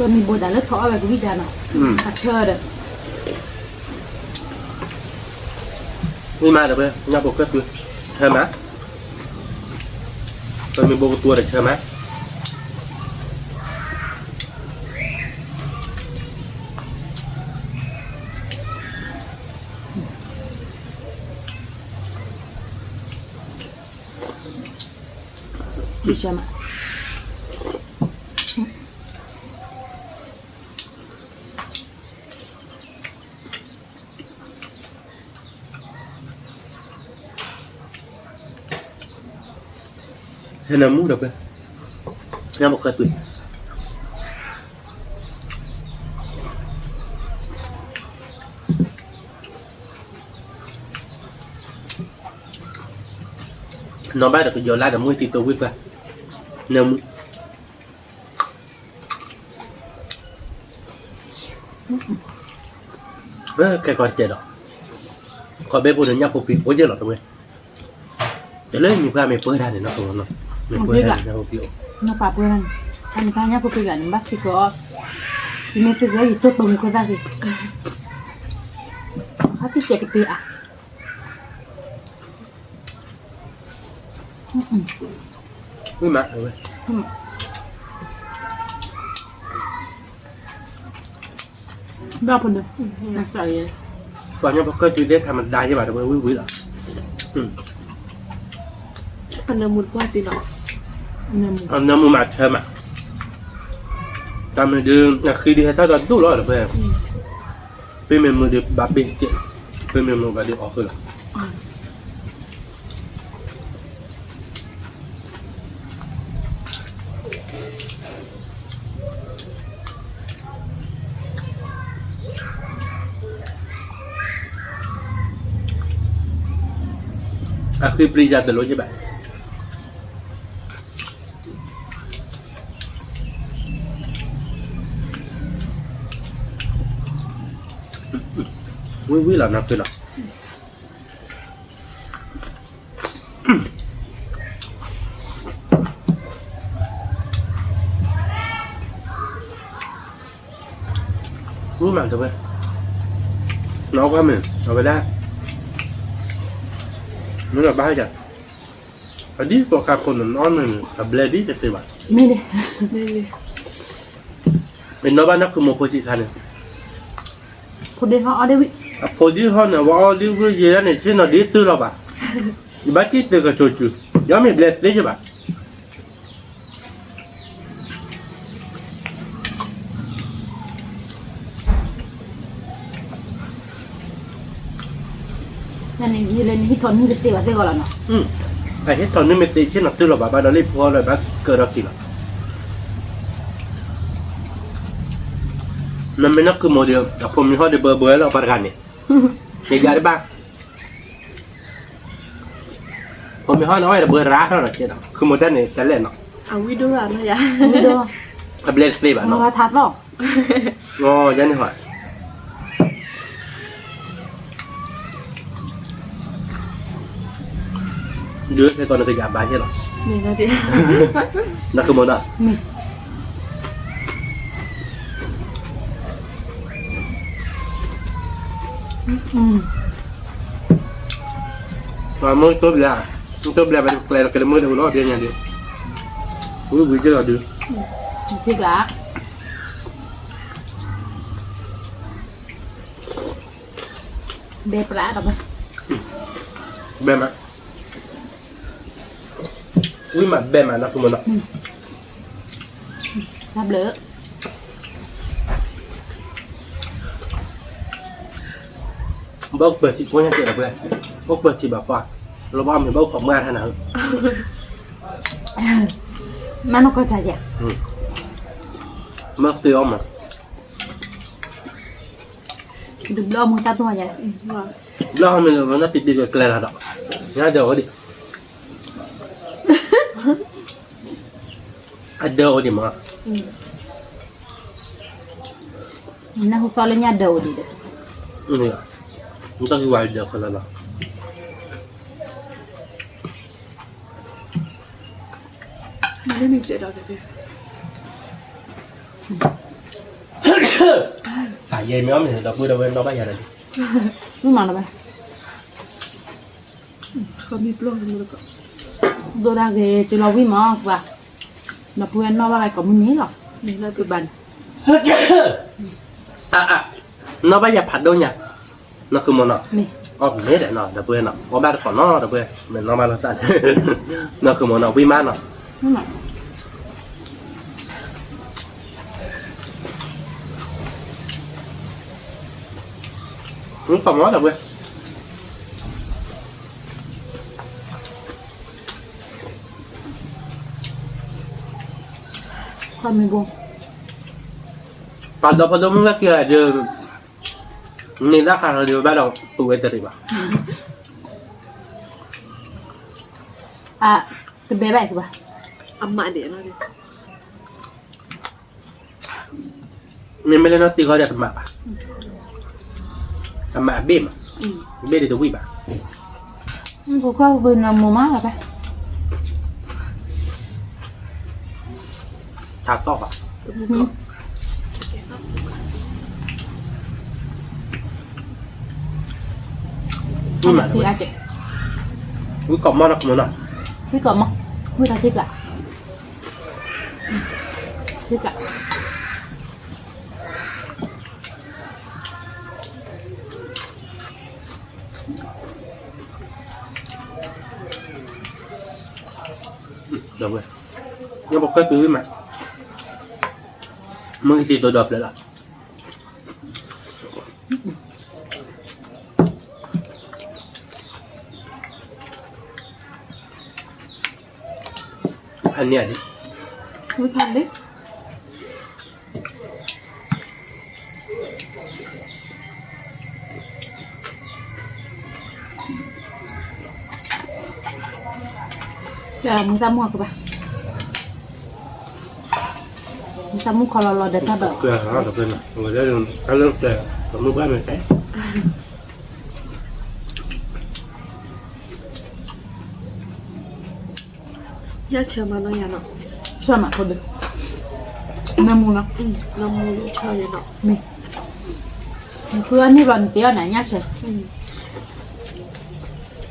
မံၤဘိးတၢ်လၢထီၣ်အီၣ်ဝဲကဝံၣ်ကၢ်နီၤ, အဆၢဒီး ဝံၣ်မးဒီး ပှၤညၣ်ဖိကၢၢ်တုၤ ဆၢမး, ပမ့ၢ်ဘိးကတူၤဒီးဆၢမး. ဆဲနၢမူဒီးပှၤ ညၣ်ဖိကၢၢ်တုၤ နီၢ်ဘၣ်ဒီးကယီၤလါဒီး မူသံတိဝံၣ်ပှၤ နၢမူ ခဲကီးတကဲးဒီး ကီၢ်ဘဲဖိန့ၣ် ညၣ်ဖိဖံးအိၣ်က့လီၤတဝဲ, တလၢမ့ၢ်ပှၤမ့ၢ်ပှဲၤတၢ်န့ၣ် နီၢ်ဖိနီၤ မ့ၢ်ပှဲၤတၢ်န့ၣ် ညၣ်ဖိဖံးအိၣ်, နီၢ်ပၢ်ပှဲၤတၢ်န့ၣ် တၢ်မ့ၢ်တၢ်ညၣ်ဖိဖံးဂၤန့ၣ် ဘၣ်သံကွၢ်အီၤ, ယမ့ၢ်သံကွၢ်ယတိၢ်တိၢ်မ့ၢ်ကွၢ်တၢ်ဂ့ၤ, ခါသံကွၢ်ကပ့ၤအါ ဝံၣ်မးဝဲ ဘၣ်ဖိန့ၣ် ပှၤညၣ်ဖိကၢၢ်တုၤသ့ၣ် ထးမတၤယဲဘၣ် တဝဲဝံၣ်ဝံၣ်လီၤ, အနၢမူတပှၢ်တံၢ်နီၤ, အနၢမူမးဆၢမး, တၢ်မ့ၢ်ဒုး အဃံဒုးဟဲထီၣ်ဒီးဒိၣ်လီၤတဝဲ, ပမ့ၢ်မုာ်ဒီးဘၣ်ဘ့ၣ်ကဲ, ပမ့ၢ်မုာ်ဘၣ်ဒီးအီၣ်ဃုာ်လီၤ. အဃံပျံၤယၤတလိၣ်ယဘၣ်, ဝံၣ်ဝံၣ်လီၤနီၢ်ဖုလီၤ. မ့ၢ်မးတဝဲ, နီၢ်ကွၢ်မ့ၢ် အဝဲဒၣ် မ့ၢ်လီၤဘၣ်ဟဲယၤ, အဒ်သိးဃာ်ခိၣ်န့ၣ် နအီၣ်န့ၣ် အဘျဲၣ်ဒ်တသ့ဘၣ်, မ့ၢ်, မ့ၢ်နီၢ်ဘၣ်နီၢ်ကုမိၢ်ဖိဆံးခါန့ၣ် အဖိဒံဟီၣ်န့ၣ် အဝဲအီၣ်ဒံဝံၣ်ယဲဒၣ်န့ၣ် ဆ့ၣ်နီၤဒ်တုၤလီၤဘၣ်, ယဘၣ်စံၣ်တုၤကစိၤစုၤ, ယမ့ၢ်ဘျဲၣ်သ့ယဘၣ်. နလဲၤနဟံးထီၣ်နွံတသ့ဘၣ်သ့ၣ်ဂီၢ်လီၤနီၤ, အဟံးထီၣ်နွံမ့ၢ်သ့ဆ့ၣ်နီၤတုၤလီၤဘၣ် ဘၣ်ဒီးလၢဖိလီၤဘၣ်ကၢၤဒီးက့ၤလီၤ. နမ့ၢ်နီၢ်ကုမိၢ်ဒီး အဖိမ့ၢ်ဟီၣ်ဒီးဘၢဘၢလီၤပှၤတဂၤန့ၣ်, ယယၤတဘၣ် ဖိမ့ၢ်ဟီၣ်န့ၣ် အဝဲတဘၢရၤထီၣ်ဒီးကဲဒီး ခုမိၢ်တၢ်န့ၣ် တလဲၣ်နီၤ, အဘျဲၣ်တသ့ဘၣ်နီၤ, ယန့ၣ်ဟီၣ် ဒုးဖဲကီးနကယၤဘၣ်ယဲလီၤ, နကမိၢ်နီၤ မ့ၢ်တိဘျါ, မ့ၢ်တိဘျါ ပကျဲလီၤကလၢမုၢ်တဝံၤလီၤ ဘျဲညါဒုး, ဝံၤဝံၤကလီၤဒုး, ဘဲပြးဒီး, ဘဲမး, ဝံၤမးဘဲမးနီၤ ဖိမုၣ်နီၤ, တၢ်ဘျုး ဘၣ်ပၢၤထံကိးညါကဲဒီးပှဲၤ, ဘၣ်ပၢၤထံဘၣ်ပှၤ, လီၤဘၣ်မ့ၢ်ဘၣ်အိၣ်ခိးမုၢ်ထါနၤဧၢ, မ့ၢ်နီၢ်ကီၢ်ဆါယဲ, မ့ၢ်တ့အီၣ်မး, ဒုးဘျီမုၢ်သၣ်တူၢ်ယဲ, ဘျီမ့ၢ်လၢနတံၤတံၤကကျဲလၢဒီး, ညါဒီးအိၣ်ဒံး, အဒၢအိၣ်ဒံးမး, နဟူသီလၢညါဒၢအိၣ်ဒံးဒီး, နတၢ်ကဝၤဒၢခီလီၤလီၤ, မ့ၢ်မ့ၢ်ကဲဒီးတက့ၢ်, တၢ်ယဲမ့ၢ်အီၣ်မ့ၢ်ဒီပုၢ်ဒီဝဲၢ်နီၣ်ဘၣ်ယၤဒီးလံ, ဝံၣ်မးနီၤဘၣ်, ဒိၣ်ဒၣ်ဂ့ၤကလီၤဝံၣ်မး, ပှၤ, ဒီပုၢ်ဝဲၢ်နီၣ်ဘၣ်ဝဲကိးမုၢ်နံၤလီၤ, ဘၣ်န့ၣ်, နီၣ်ဘၣ်ယၤဖးဒိၣ်ညါ, နီၢ်ဃုာ်မးနီၤ, အီၣ်မ့ၢ်ဒီးနီၤ ဒီပုၢ်ဝဲၢ်နီၤ အီၣ်ဘၣ်တကိးနီၤ ဒီပုၢ်ဝဲၢ်, မ့ၢ်နီၣ်ဘၣ်လီၤတၢ်န့ၣ်, နီၢ်ဃုာ်မးနီၤ ဝံၣ်မးနီၤ မ့ၢ်ကီးမီၤတၢ်ဝဲ, ပှၤဒီဖိဒိၣ်မုၣ်လၢခံဂၤဒီး, န့ၢ်တၢ်ခါလီၤဒီးဘၣ်ဒီး ပဝဲတရံးဘၣ်, အ, တဘဲဘၣ်ဘၣ်, အမးဒံး မ့မ့ၢ်လၢနီၢ်တံၢ်ဃီဒီးတမးဘၣ်, အမးအဘ့ၣ်မး, ဘ့ၣ်ဒံးတဝံၣ်ဘၣ်, ပကီၢ်ပနမူမးလီၤ, ထးတီၢ်ဘၣ်, ဝံၣ်ကိးမီၤနီၤ, ဝံၣ်ကိးမီၤ, ဝံၣ်တၢ်ထံကျါ, ထံကျါ ဒီးဝဲ, ညၣ်ဖိဃဲတုၤမး, မုၢ်ကသံၣ်ဒိၣ်ဒီးဖျၢၣ်လီၤ, ဖးန့ၢ်လံ, ဝံဖးလံ မုၢ်သၣ်မုၣ်ကဘၣ်, မုၢ်သၣ်မုၣ်ခီလီၤလီၤဒီးတၢ်ဘၣ်, တၢ်လၢတၢ်, မုၢ်ဘၣ်မ့ၢ်တဲ, ညၣ်ဆၢမးနီၢ်ယၤနီၤ, ဆၢမးဖိဒုး, နၢမူနီၤ, နၢမူဆၢယၤနီၤ, မ့ၢ်, နဃုအီၣ်န့ၢ်ဘျီနတ့အီၣ်နၤညၣ်ဆၢ,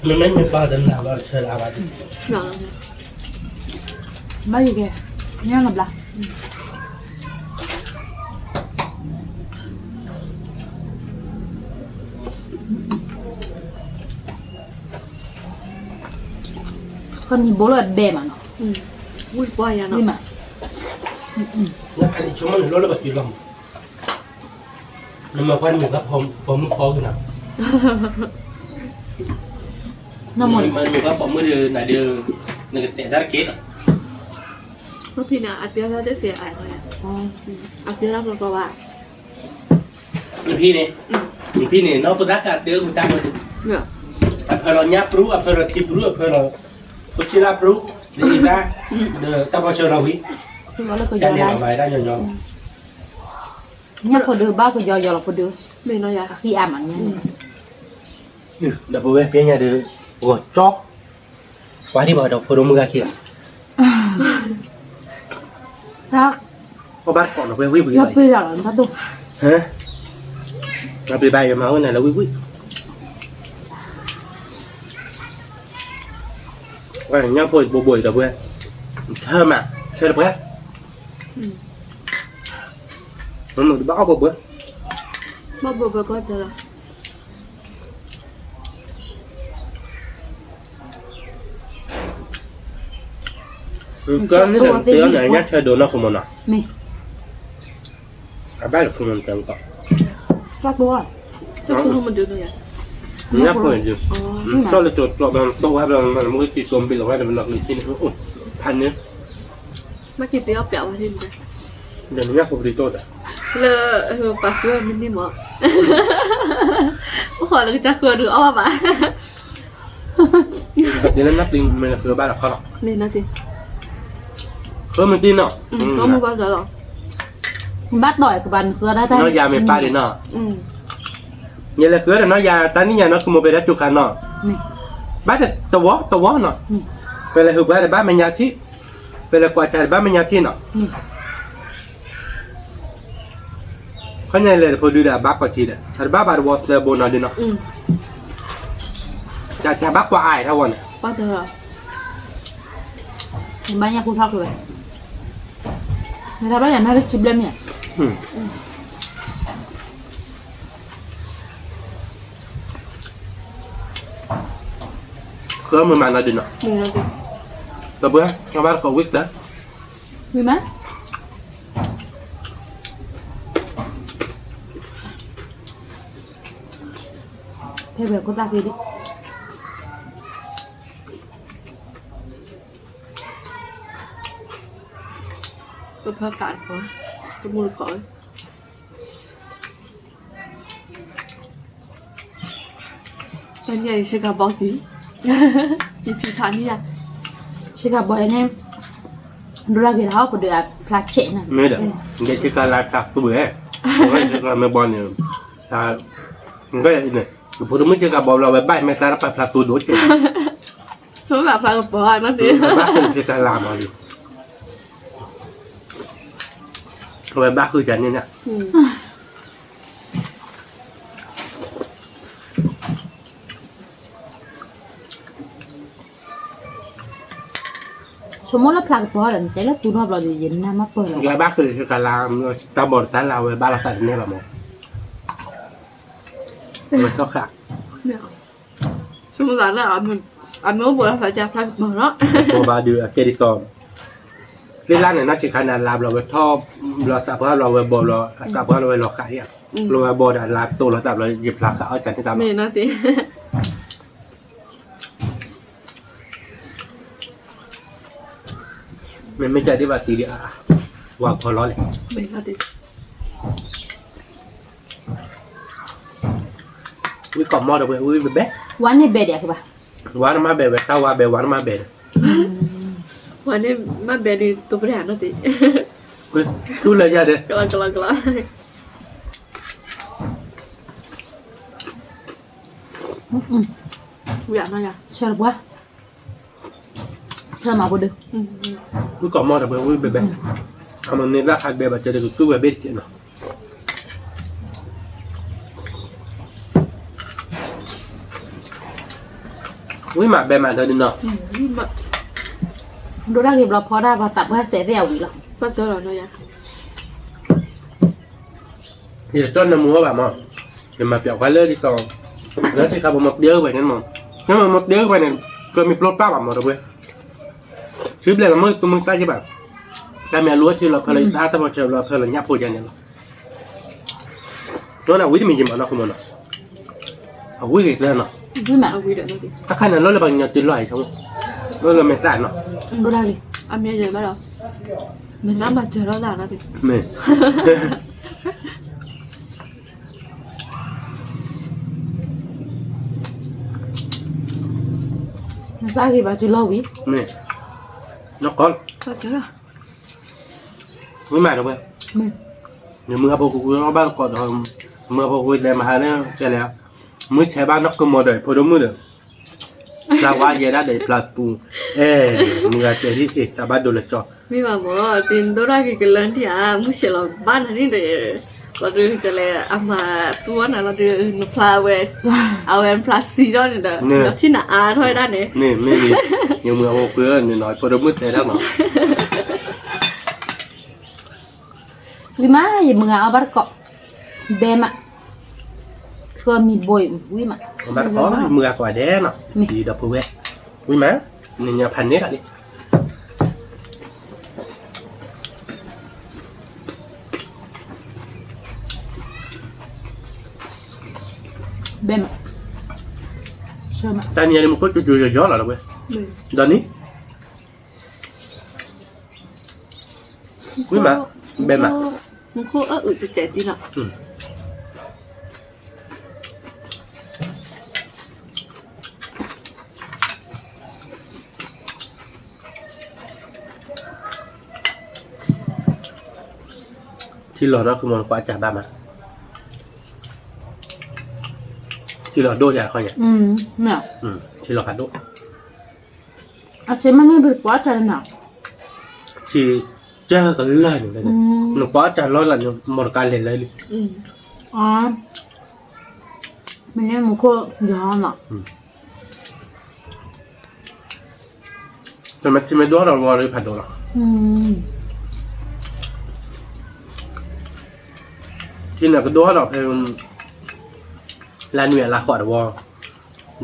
မ့မ့ၢ်မ့ၢ်ပၢ်တနၤဘၣ်ဆၢလၢအဘၣ်ဒံး, ဘၣ်ယကဲ, ညၣ်လီၤဘျါ ကနံၤဘိလၢအဘဲမးနီၤ, ဝံၣ်ပှၢ်ယၤနီၤ, ဝံၣ်မး, နခါန့ၣ်ဆိကမိၣ်န့ၣ်လီၤလၢပှၤတုၤလီၤမး, နမၤကွၢ်နမ့ၢ်ကပိာ်မုၣ်ဖီက့ၤနီၤ, နမၤနမ့ၢ်ကပိာ်မုၣ်ဒီးနၤဒီး, နကစဲးတၢ်တက့ၢ်နီၤ, ဖံန့ၣ် အတဲတၢ်တသ့အါ, အတဲတၢ်ကီကီဘၣ် နဖံန့ၣ်, နဖံန့ၣ် နီၢ်ဖိသၣ်ကတဲမုၢ်တၢ်မုၢ်, အဖၢလီၤညၣ်ပြူ, အဖၢလီၤထံပြူ, အဖၢလီၤ, ဖိဆံလၢပြူ, ဒ်အံၤသၣ်, ဒီးတၢ်ဖီဆၢလီၤဝံၤ, တၢ်န့ၣ်လီၤမၤတၢ်ညီညီလီၤ, ညၣ်ဖိဒုးဘၣ်ကယီယီလီၤဖိဒုး, အဃံအါမးညါန့ၣ်, ဒီးပဝဲပျဲညါဒီး, ဂီၤကၠီ ကွၢ်ဒံးဘၣ်ဒီးဖိဒိၣ်မုၣ်ဂၤခံဂၤ, အီၣ်ဘၣ်တကိးနီၤ ဝံၣ်ဝံၣ်လီၤ, အပျံၤဘၣ်ယမၤအိၣ်နၤလၢဝံၣ်ဝံၣ်, ညၣ်ဖိဘိဘိအံၤဒီးပဝဲ, ဆၢမး, ဆၢတပှဲ, တဘၣ်အီၣ်ဘိဘိ, ဘၣ်ဘိဘိကီၢ်တၢ်လီၤ ကၢန့ၣ်ဒီးတဲအီၤန့ၣ် ညၣ်ဆၢဒိးနီၢ်ခိမနီၤ, အဘၣ်လၢခိမနတၢ်ကီ, ညၣ်ဖိန့ၣ်ဒုး, ကၠီလၢကၠီကၠီဘျီတီၢ်ဝဲဘျီ မ့ၢ်က့ၤကၠီဘံလီၤဝဲဒီး မ့ၢ်နီၢ်ကလံၤထံန့ၣ်, ဖးန့ၣ် မ့ၢ်က့ၤပယီၤပျးဝဲန့ၣ်, ဒီးညၣ်ဖိပလံၤတီၢ်တၢ်, လၢ, ပာ်ဃုမ့ၢ်န့ၢ်မး, အိၣ်ဃီလၢကစၢ်ဃုအီၤဒုးအီၣ်ဘၣ်ဘၣ်, ဒ်လၢနီၢ်ပျံၤမ့ၢ်ဃုဘၣ်ဒီးခီလီၤ, ဃုမ့ၢ်တ့ၢ်နီၤ, ဘၣ်တီၢ်ဃုဘၣ်နဃုအီၤတၢ်တၢ်, နီၢ်ယၤမ့ၢ်ပၢ်ဒံးနီၤ, ယလဲၤဃုအီၤဒီးနီၢ်ယၤ တၢ်နံၣ်ညါနီၢ်ခိမိၢ်ပှၢ်ဒၣ်ကၠိခါနီၤ, ဘၣ်တဝီတဝီနီၤ, ပလဲၤဃုပှၤဒီးဘၣ်မဲာ်ညါထံၣ်, ပလဲၤကွၢ်ဆၣ်ဒီးဘၣ်မဲာ်ညါထံၣ်နီၤ, ခီညါလဲၤတဖိဒုဒီး အဘၣ်ကီးထံဒီး အတဘၣ်ဘၣ်တဝီသၢဘိနီၤဒုနီၤ, တၢ်ဘၣ်ကွၢ်အါအံၤထီၣ်ဝဲန့ၣ်, ဘၣ်ညၣ်ကူထီၣ်က့ၤဝဲ, နတၢ်ဘၣ်ယၤနီၢ်တဆံဘျဲၣ်မ့ၢ်ဧါ, ကမုာ်မးနီၤဒုနီၤ, တဘၣ်ဘၣ်တကိးဝံၣ်သၢ, ဝံၣ်မး ဖဲဝဲခိၣ်သၣ်ဃံဒံး, ပဖၢကးတပှၤ, တမူတကိးဝဲ, တနံၤအံၤ ဆ့ကၤဘီသံ, ယဖံဖးမံယၤ, ဆ့ကၤဘီန့ၣ် ဒိၣ်ဒၣ်ဂ့ၤဒီးဟီၣ်ပဒုးအဖျါဆဲးန့ၣ်, မ့ၢ်ဒီး, ယဆ့ကၤလါတၢ်သူဝဲ, ဆ့ကၤမ့ၢ်ဘီန့ၣ်, တၢ်, အံၤန့ၣ်, ဖိတမုၣ်ဆ့ကၤဘီဘျီဝဲဘၣ်မ့ၢ်သးတပာ်ဖျါသူဒိၣ်ဆဲး, ဆိဘၣ်ဖျါကပီၤနီၤသ့, ဘၣ်ဃုဆ့ကၤလါမးလံ, အဝဲဘၣ်ဃုဆ့န့ၣ်န့ၣ် ဆိကမိၣ်လၢဖျါကပီၤဒီး နတဲလၢသူထီၣ်ဘျီဒီး ယနၢ်မးပၢၢ်လီၤ, ယဘၣ်ဃုဆ့ကၤလါ, တၢ်ဘီတၢ်လါဝဲ ဘၣ်လီၤသးတန့ၢ်ဘၣ်မး, ဝဲထီၣ်ဃာ်, ဆိကမိၣ်သးလၢ အမ့ၢ်အိၣ်ဘိလီၤသးကဖျါကပီၤနီၤ, ဘီဘၣ်ဒုးအကဲဒ်သိး, သ့ၣ်လၣ်န့ၣ် နီၢ်ဆံးခါန့ၣ် အလါဘျီဝဲထီၣ်, ဘျီသးပှၢ်ဘျီဝဲဘီဘျီ အသးပှၢ်လီၤဝဲလီၤဃာ်ဧါ, ဘျီဝဲဘီဒီးအလါတိၢ်လီၤသးဘျီ ယဖျါဃာ်အီၣ်ကန့ၢ်တၢ်မး, မ့မ့ၢ်ကဒ်ဘၣ်တံၤဒံးအါ, ဝၤဖီလီၤလဲၣ်, ဝံကိးမီၢ်ဒီးဝဲ ဝံဘဲဘဲ, ဝါန့ၢ်ဘဲဒံး, ဝါနမါဘဲဝဲ တၢ်ဝါဘဲ ဝါနမါဘဲဒီး, ဝါန့ၢ်မါဘဲဒံး တိပရၣ်နီၤသ့, ထူလၢယၤဒီး, ကလီကလီကလီ, ဝံယၤနီၤယၤ, ဆၢတပှၢ် ဆၢမၤဖိဒုး, ဝံကိးမီၢ်ဒီးဝဲ ဝံဘဲဘဲ, အမ့ၢ်န့ၢ်လၢခါဘဲဘၣ် ကဲဒီးကသူဝဲဘ့ၣ်တကဲးနီၤ, ဝံမးဘဲမးဒီးဒုနီၤ, ဒိၣ်ဒၣ်ဂ့ၤဘျီဖီဒၣ်ပှၤသးပှၢ်စဲးသ့ၣ်အဝံၤလီၤ, ဘၣ်တၢ်လီၤနီၤယၤ ယတကၠီၣ်နၢမူအီၣ်ဘၣ်မး, ယမၤပျးခွါလၢဒ်သိး, လၢထံခါဘိမၤပျဲဝဲန့ၣ်မး, နမၤပျဲဝဲန့ၣ်, ကမ့ၢ်ပျီပျၢ်ဘၣ်မးဒီးဝဲ, ဆံဘျဲၣ်လီၤမ့ၢ်တမုၢ်သၣ်က့ဘၣ်, တၢ်မ့ၢ်အလိအထံလီၤဖဲလီၤ ယသးတၢ်မၤစၢၤလီၤဖဲလီၤညၣ်ဖိယါန့ၣ်လီၤ, ဒီးနဝံတမံၤယမၤနီၢ်ခိမးနီၤ, အဝံဂ့ၤသၢနီၤ, တၢ်ခါန့ၣ်လီၤလၢပှၤကညီတုၤလီၤအံၤ, လီၤလၢမဲာ်သၣ်နီၤ, အမ့ၢ်ယဲဘၣ်ဒီး, မဲာ်သၣ်မၤစၢၤထီၣ်သးနီၤ, မ့ၢ် နသၣ်ဂ့ၤဘၣ်တုၤလီၤဝံၤ, မ့ၢ်, နီၢ်ကီၢ်, ဝံမးဒီးဝဲ, နမုၢ်ဟးဖိကွံာ်ကွံာ်အီၣ်ဘၣ်တကိးဒီး, မုၢ်ဟးဖိကွံာ်သဲမဟါလၢကဲလဲၣ်, မုၢ်ဆဲးဘၣ်နီၢ်ကမီၤဒီးဖိဒိၣ်မုၣ်ဒီး, ဖျါဝါယဲဒၣ်ဒီးဖျါသူ, အဲ, မုၢ်ဂၤတဲဒ်အံၤ တၢ်ဘၣ်ဒိလၢကၠီ, မ့ၢ်ဘၣ်မး, တဒိၣ်ဒၣ်က့ၤကလၢနထံၣ်ဧါ, မုၢ်ဆဲးလီၤဘၣ်နၤန့ၣ်ဒီး, လီၤဒုးကလဲၤ အမၤသူအီၣ်နၤလီၤဒုး နဖျါဝဲ, အဝဲနဖျါစံးထီၣ်န့ၣ်ဒီး, နထံၣ်နအါထီၣ်ဝဲဒၣ်န့ၣ်, န့ၣ်မ့ၢ်လံ, ယမုၢ်အဖိကွံာ်န့ၣ်နီၤ ဖိဒိၣ်မုၣ်တဲဒၣ်နီၤ ဝံၤမး ယမုၢ်ဂၤအီၣ်ဘၣ်တကိး, ဒဲးမး, ဃၢမံၤဘိဝံၤမး, ဘၣ်တကိး ယမုၢ်ဂၤကိးဒဲးနီၤ, ဒီးဖိဝဲ, ဝံၤမး, နညါဖးန့ၢ်ဒၣ်လံ ဘဲမး, ဆၢမး, တနံၤအံၤမူခိၣ်ကၠူကၠူယီၤယီၤလီၤတဝဲ, ဒီးနံၤ, ဝံၤမး, ဘဲမး, မူခိၣ်အအုးကဲကဲသံလီၤ. ထံလီၤဒီး ကမီၤနကွၢ်စၢ်ဘၣ်မး, ထံလီၤဒိၣ်ယၤခီညါ, ထံလီၤဖးဒိၣ်, အစ့မ့ၢ်န့ၣ် ပကွၢ်စၢ်န့ၣ်, ထံ, ထံ ကလၢာ်န့ၣ်, နကွၢ်တၢ်လီၤလၢန့ၣ် မီၢ်တကးလဲၤလၢလံ, မ့ၢ်န့ၣ်မူခိၣ်ယီၤနီၤ, တမ့ၢ်ထံမ့ၢ်ဒိၣ်ထီၣ်ဒီးဝီၤလၢဖးဒိၣ်လီၤ, ထံန့ၣ်ကဒိၣ်ထီၣ်ဒီးဖဲ လါနွံအလါဃိးတဝီ,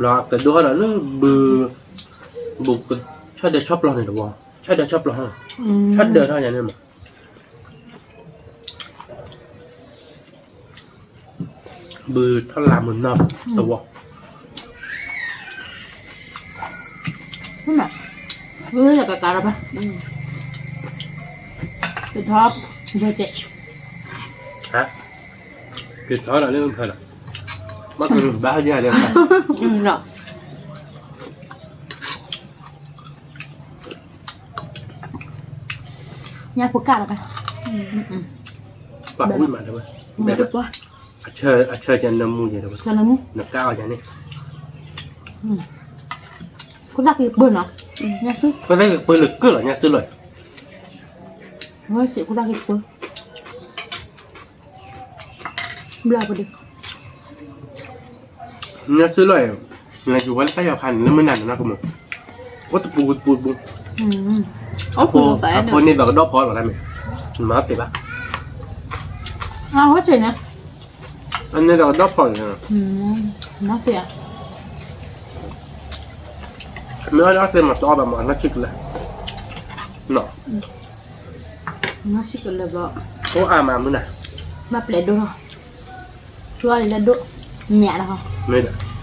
ဘျီကဒိၣ်ထီၣ်ဒီးလၢဘု, ဘု, ဆီဒၢဆီပျီန့ၣ်တဝီ, ဆီဒၢဆီပျီ, ဆီဒၢထီၣ်ယၤန့ၣ်မး ဘုထီၣ်လါမုၢ်နီၢ်တဝီ, ကကးကးလီၤဘၣ်, ကထီၣ်, ကဲ, ကထီၣ်လီၤလၢဖဲလီၤ, ဘၣ်ကဘၣ်ဟဲဒ်လဲၣ်, ညၣ်ဖိကၢ်လီၤ, ပှၤဝံၣ်မးတဝဲ, အဆၢကနၢမူယဲတဝဲ, နကၢ်အီၤယၤန့ၣ်, ခိၣ်သၣ်က့ၤပၢနီၤ, ခိၣ်သၣ်က့ၤပၢလၢကၢၢ်လီၤ ညၣ်စၢလီၤ, ဝဲစ့ၢ်ခိၣ်သၣ်က့ၤပၢ ဘျီပဒ့, ညၣ်စၢလီၤ, နယူၤဝဲလၢတၢ်ယီၤခါန့ၣ် လၢမုၢ်နၤန့ၣ်နီၢ်ကမုၢ်, အိၣ်တပူၤပူၤပူၤ, အဖိန့ၣ်ဒီးကဒီၣ်ဖီလီၤတၢ်မ့ၢ်, မၤသ့ဘၣ်, အဝဲဆ့ၣ်န့ၣ်, အန့ၣ်ဒီးကဒီၣ်ဖီန့ၣ်, မၤသ့ဧါ, မ့ၢ်အီၣ်လၢအသ့မၤတအီၣ်ဘၣ်မး နီၢ်ဆံၣ်ကလၢာ်, နီၢ်ဆံၣ်ကလၢာ်ဘျီ, အိၣ်အါမးမုၢ်နၤ, ဘၣ်ပျဲၢ်ဒိၣ်ထီၣ်, ကၠီလၢဒိၣ်, မ့ၢ်ဒီး, မ့ၢ်ဒီး, မ့ၢ်, တၢ်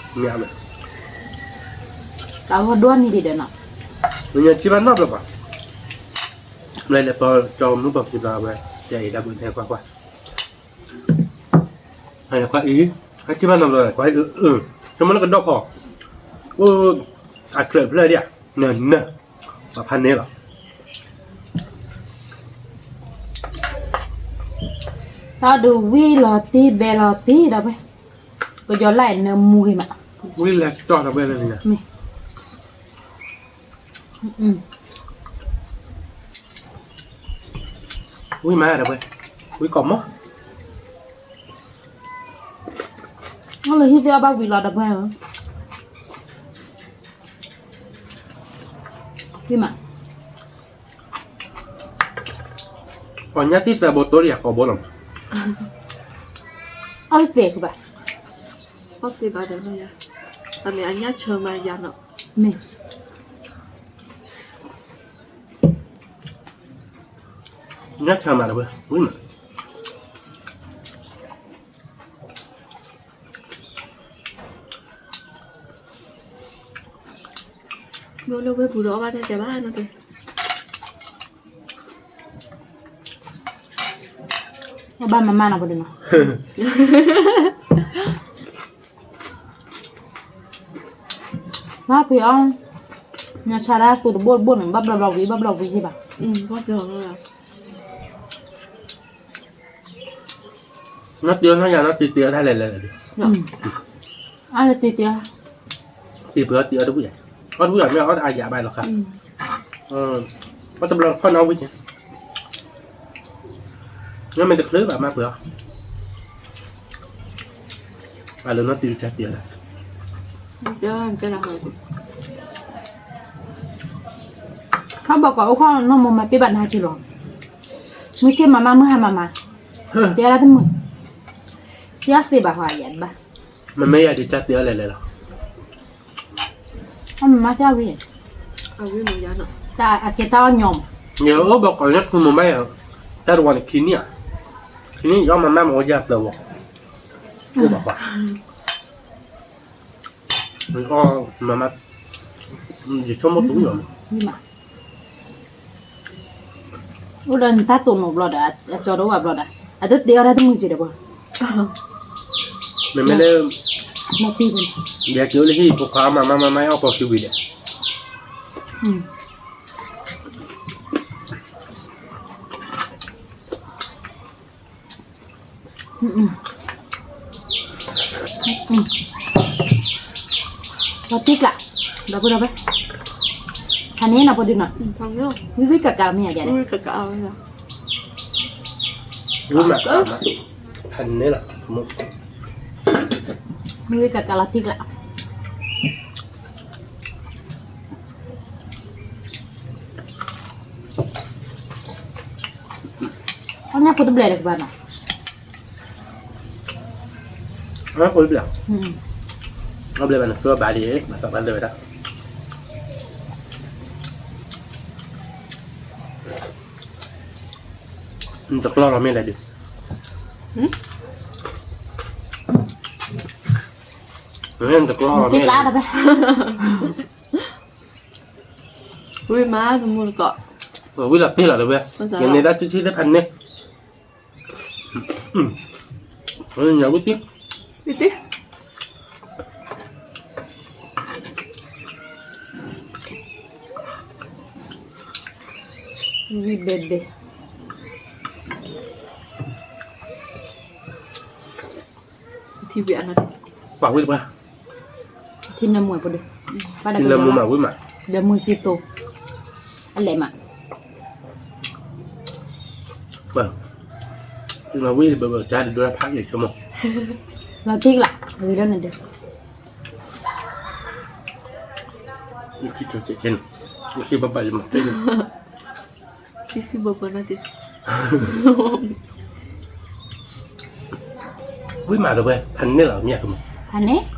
ဂီၤဒိၣ်နံၤဒံးဒီးနီၤ, နညါထံၣ်ဘၣ်နီတဘျီဘၣ်, လဲၤလဲၤပီကၠီမုၢ်ပီၢ်ခံဘျီဝဲ, ယအံၤဒၣ်ဘုးဟဲကွၢ်ကွၢ် အံၤ, ဟဲထံၣ်ဘၣ်နီတဘျီ ကွၢ်အံၤ, ဆိကမိၣ်လၢကဒီၣ်ဖီ, အိၣ်, အချၢးဖျၢၣ်ဒံးဧါ, နၢၤနၢၤ, ပှၤဖးန့ၢ်လီၤ, တၢ်ဒုးဝံၣ်လီၤတံၢ်ဘဲလီၤတံၢ်ဒီးဝဲ, ကယီၤလၢနၢမူဂ့ၤမး, ဝံၣ်လဲၤကၠီၣ်ဒီးဝဲလၢန့ၣ်, ဝံၣ်မးဒီးဝဲ, ဝံၣ်ကီၢ်မီၢ်, လၢဟံၣ်သ့ၣ်အီၣ်ဘၣ်ဝံၤလီၤဒီးဝဲဧၢ, ဝံၣ်မး ပှၤညါသံသးဘိတိၢ်ဒီးယၤဃီဘိလီၤ, အီၣ်သ့ၣ်ကဘၣ်, အီၣ်သ့ၣ်ဘၣ်ဒီးနီၢ်ယၤ, အမ့ၢ်အညၣ်ဆၢမးယၤနီၤ, မ့ၢ်, ညၣ်ဆၢမးဒီးဝဲ, ဝံၣ်မး မ့ၢ်လၢဝဲပူၤဒီးအီၣ်ဘၣ်တၢ်စၢၤဘၣ်နီၢ်က့, ဘၣ်မၤမၤနီၢ်ပဒိၣ်နီၤ, ဘၣ်ဖဲအီၤ, ညါဆါဒၣ်သူတဘိတဘိန့ၣ် ဘၣ်ဘျီဘျီဝံၤ ဘၣ်ဘျီဝံၤယ့ၢ်ဘၣ်, နီၢ်တ့ၢ်နီၢ်ယၤနီၢ်တ့ၢ်တ့ၢ်တၢ်လဲၤလဲၤလဲၤ, အါလၢတ့ၢ်တ့ၢ်, တ့ၢ်ပှဲၤအီၣ်တ့ၢ်အီၣ်တဝံၣ်ယၤ, အီၣ်တဝံၣ်ယၤမ့ၢ်အီၣ်တအါယၤဘၣ်လီၤဃာ်, အီၣ်တဘျီတခီၣ်နီၣ်ဝံၣ်က့ၤ, မ့ၢ်တချုးဘၣ်မၤပှဲၤအီၤ, အလၢနီၢ်တ့ၢ်တၢ်တ့ၢ်လၢ ဟီၣ်ဘီကီးအိၣ်ခိၣ်နီၢ်မိၢ်မၤပ့ၢ်ဘၣ်နၤက့ၤလီၤ, မုၢ်ဆ့ၣ်မၤမးမုၢ်ဟါမၤမၤ, တဲဒၣ်တမုာ်, တဲသ့ဘၣ်ဟီယၤတဘၣ်, မ့မ့ၢ်ယၤဒုးတၢ်တ့ၢ်အီၣ်လဲၤလဲၤလီၤ, အမၤမၤတၢ်ဝံၤ, တၢ်အကဲတၢ်အီၣ်ညီမး, ယအိၣ်ဘီကီးညါခူမၤမၤယၤ, တၢ်တဝီန့ၣ်ခံနံၣ်ဧါ, ခံနံၣ်ယအီၣ်မၤမးမ့ၢ်အိၣ်ယၤသၢဝီ, အိၣ်ဘၣ်ပှၤ အီၣ်မၤမး, ယဆိကမိၣ်တူၢ်လီၤ, အိၣ်ဒီးနတၢ်တိာ်နီၣ်ဘျီဒီး အကၠီတအိၣ်ဘၣ်ဘျီဒီး အတတဲအီၣ်တၢ်တမုာ်စ့ၢ်ဒီးပှၤ, မ့မ့ၢ်လၢ, ယက့ၤအိၣ်လၢဟံၣ်ဖိခွါအီၣ်မၤမးမၤမးအီၣ်ပီၤခံဝံၤဒီး ပှၤတံၢ်ကျး, ဒီပုၢ်ဒီဝဲၢ်, အန့ၣ်နီၤ ပဒုနီၤ, ဝံၤဝံၤကကးမ့ၢ်ယၤဒဲး, ဝံၤမးကးမး, ဖးန့ၣ်လီၤ, ဝံၤဝံၤကကးလီၤတံၢ်ကျး, အန့ၣ်ဖိတဘျဲၣ်ဒီးကဘၣ်နီၤ ဖိတဘျဲၣ်, အဘျဲၣ်ဘၣ်န့ၣ် ကျိဘၣ်ဒံး, ဘၣ်သးဘၣ်လၢာ်ဝဲဒၣ်, နတကျီလီၤမ့ၢ်လဲၣ်ဒုး, နတကျီလီၤမ့ၢ်လဲၣ်, ဝံၤမးတမူတကိး, ဝံၤလီၤတံၢ်လီၤတဝဲ, ယန့ၢ်တၢ်ထံထံသ့ၣ်ဖးန့ၣ် ဝံၤတံၢ်, ဝံၤတံၢ်, ဝံၤဘဲဘဲ, ထံဝံၤအနၢ်, ပှၤဝံၤတပှၤ, ထံနၢမူပဒု, ထံနၢမူမးဝံၤမး, ဒီးမုၢ်သံသိ, အလဲၤမး နဝံၤဘၣ်ဘၣ်ကါဒိၣ်ဒိၣ်ဖးက့ၤဆိကမိၣ်, လီၤတံၢ်ကျး, ဂ့ၤလီၤနဒုး, ယခံဘၣ်ဘၣ်ယမၤတ့ၢ်န့ၣ်, ယခံဘၣ်ဘၣ်နၤတ့ၢ်, ဝံၤမးတဝဲ ဖးန့ၣ်လီၤမ့ၢ်အကမး, ဖးန့ၣ်,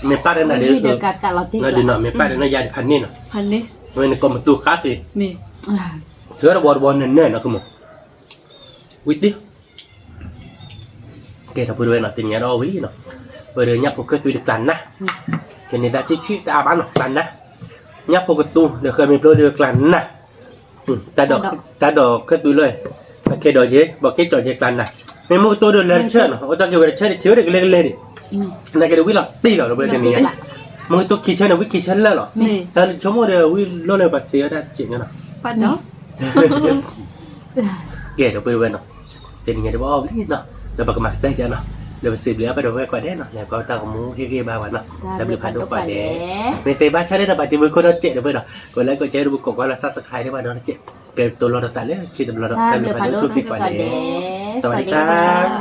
မ့ၢ်ပၢ်ဒီးနၤဒုး, မ့ၢ်ပၢ်ဒီးနၤယၤဒုးဖးန့ၣ်နီၤ, ဝဲန့ၣ်ကိးမတူၤဃါက့ၤ, မ့ၢ်, ထုးတဝီတဝီနၢၤနၢၤနီၤကမး, ဝံၤတံၢ် ကဲ ဒီပုၢ်ဝဲၢ်နီၤ တနံၤညါဒီးအီၣ်ဝံၤလံနီၤ, ပဒီးညၣ်ဖိကဲသွံဒီးကျးနၢ်, ကန့ၢ်သးဆံးဆံးတအါဘၣ်နီၤ ကျးနၢ်, ညၣ်ဖိကသူဒီးဃဲမ့ၢ်ဖျိဒီးကျးနၢ်, တၢ်ဒိးကဲသွံလၢ, တၢ်ခဲဒိးက့ၤ ဘီးက့ၤကၠီက့ၤကျးနၢ်, မ့ၢ်မုၢ်ကတိၤဒီးလဲၤတဆၢနီၤ အိၣ်တ့ၢ်က့ၤဝဲတဆၢဒံး ထံၣ်ဝဲဒၣ်ကလဲၤကလဲၤဒံး, နာ်က့ဒီးဝံၤလီၤတံၢ်လီၤ ဒီပုၢ်ဝဲၢ်တနံၤညါ, မုၢ်ကတိၤခံဆၢန့ၣ် ဝံၤခံဆၢလၢာ်လီၤ, တၢ်ဆိကမိၣ်ဒီးဝံၤလိၣ်လၢပှၤတ့အီၣ်တၢ်စဲးန့ၣ်နီၤ ကဲ ဒီပုၢ်ဝဲၢ်နီၤ, တနံၤညါဒုးပအီၣ်ဝံၤလံနီၤ, ဒီးပကမၤကတၢၢ်ကနီၤ, ဒီးပစံးဘျုးအပှဲၤဒီပုၢ်ဝဲၢ်ကိးဂၤဒဲးနီၤ, လဲၤကွၢ်တၢ်ဂီၤမူဟ့ၣ်ဂံၢ်ဘါပှၤနီၤ, တၢ်ဘျုးဖးဒိၣ်ကိးဂၤဒဲး, မ့ၢ်သ့ဘၣ်ဆၣ်ဒ်နီၤ ပှၤတမုာ်ခိၣ်နီတစဲးဒီပုၢ်ဝဲၢ်နီၤ, ကိးlikeကိးshareဒီးပကိးကွၢ်လီၤ subscribe ဒ်ပှၤနီတစဲး, ကဲ တိၤလီၤတသးလၢခံတဘျီဒီး တၢ်ဘျုးဖးဒိၣ်ဆိၣ်ဂ့ၤကိးဂၤဒဲး, စဝၤဒံခါ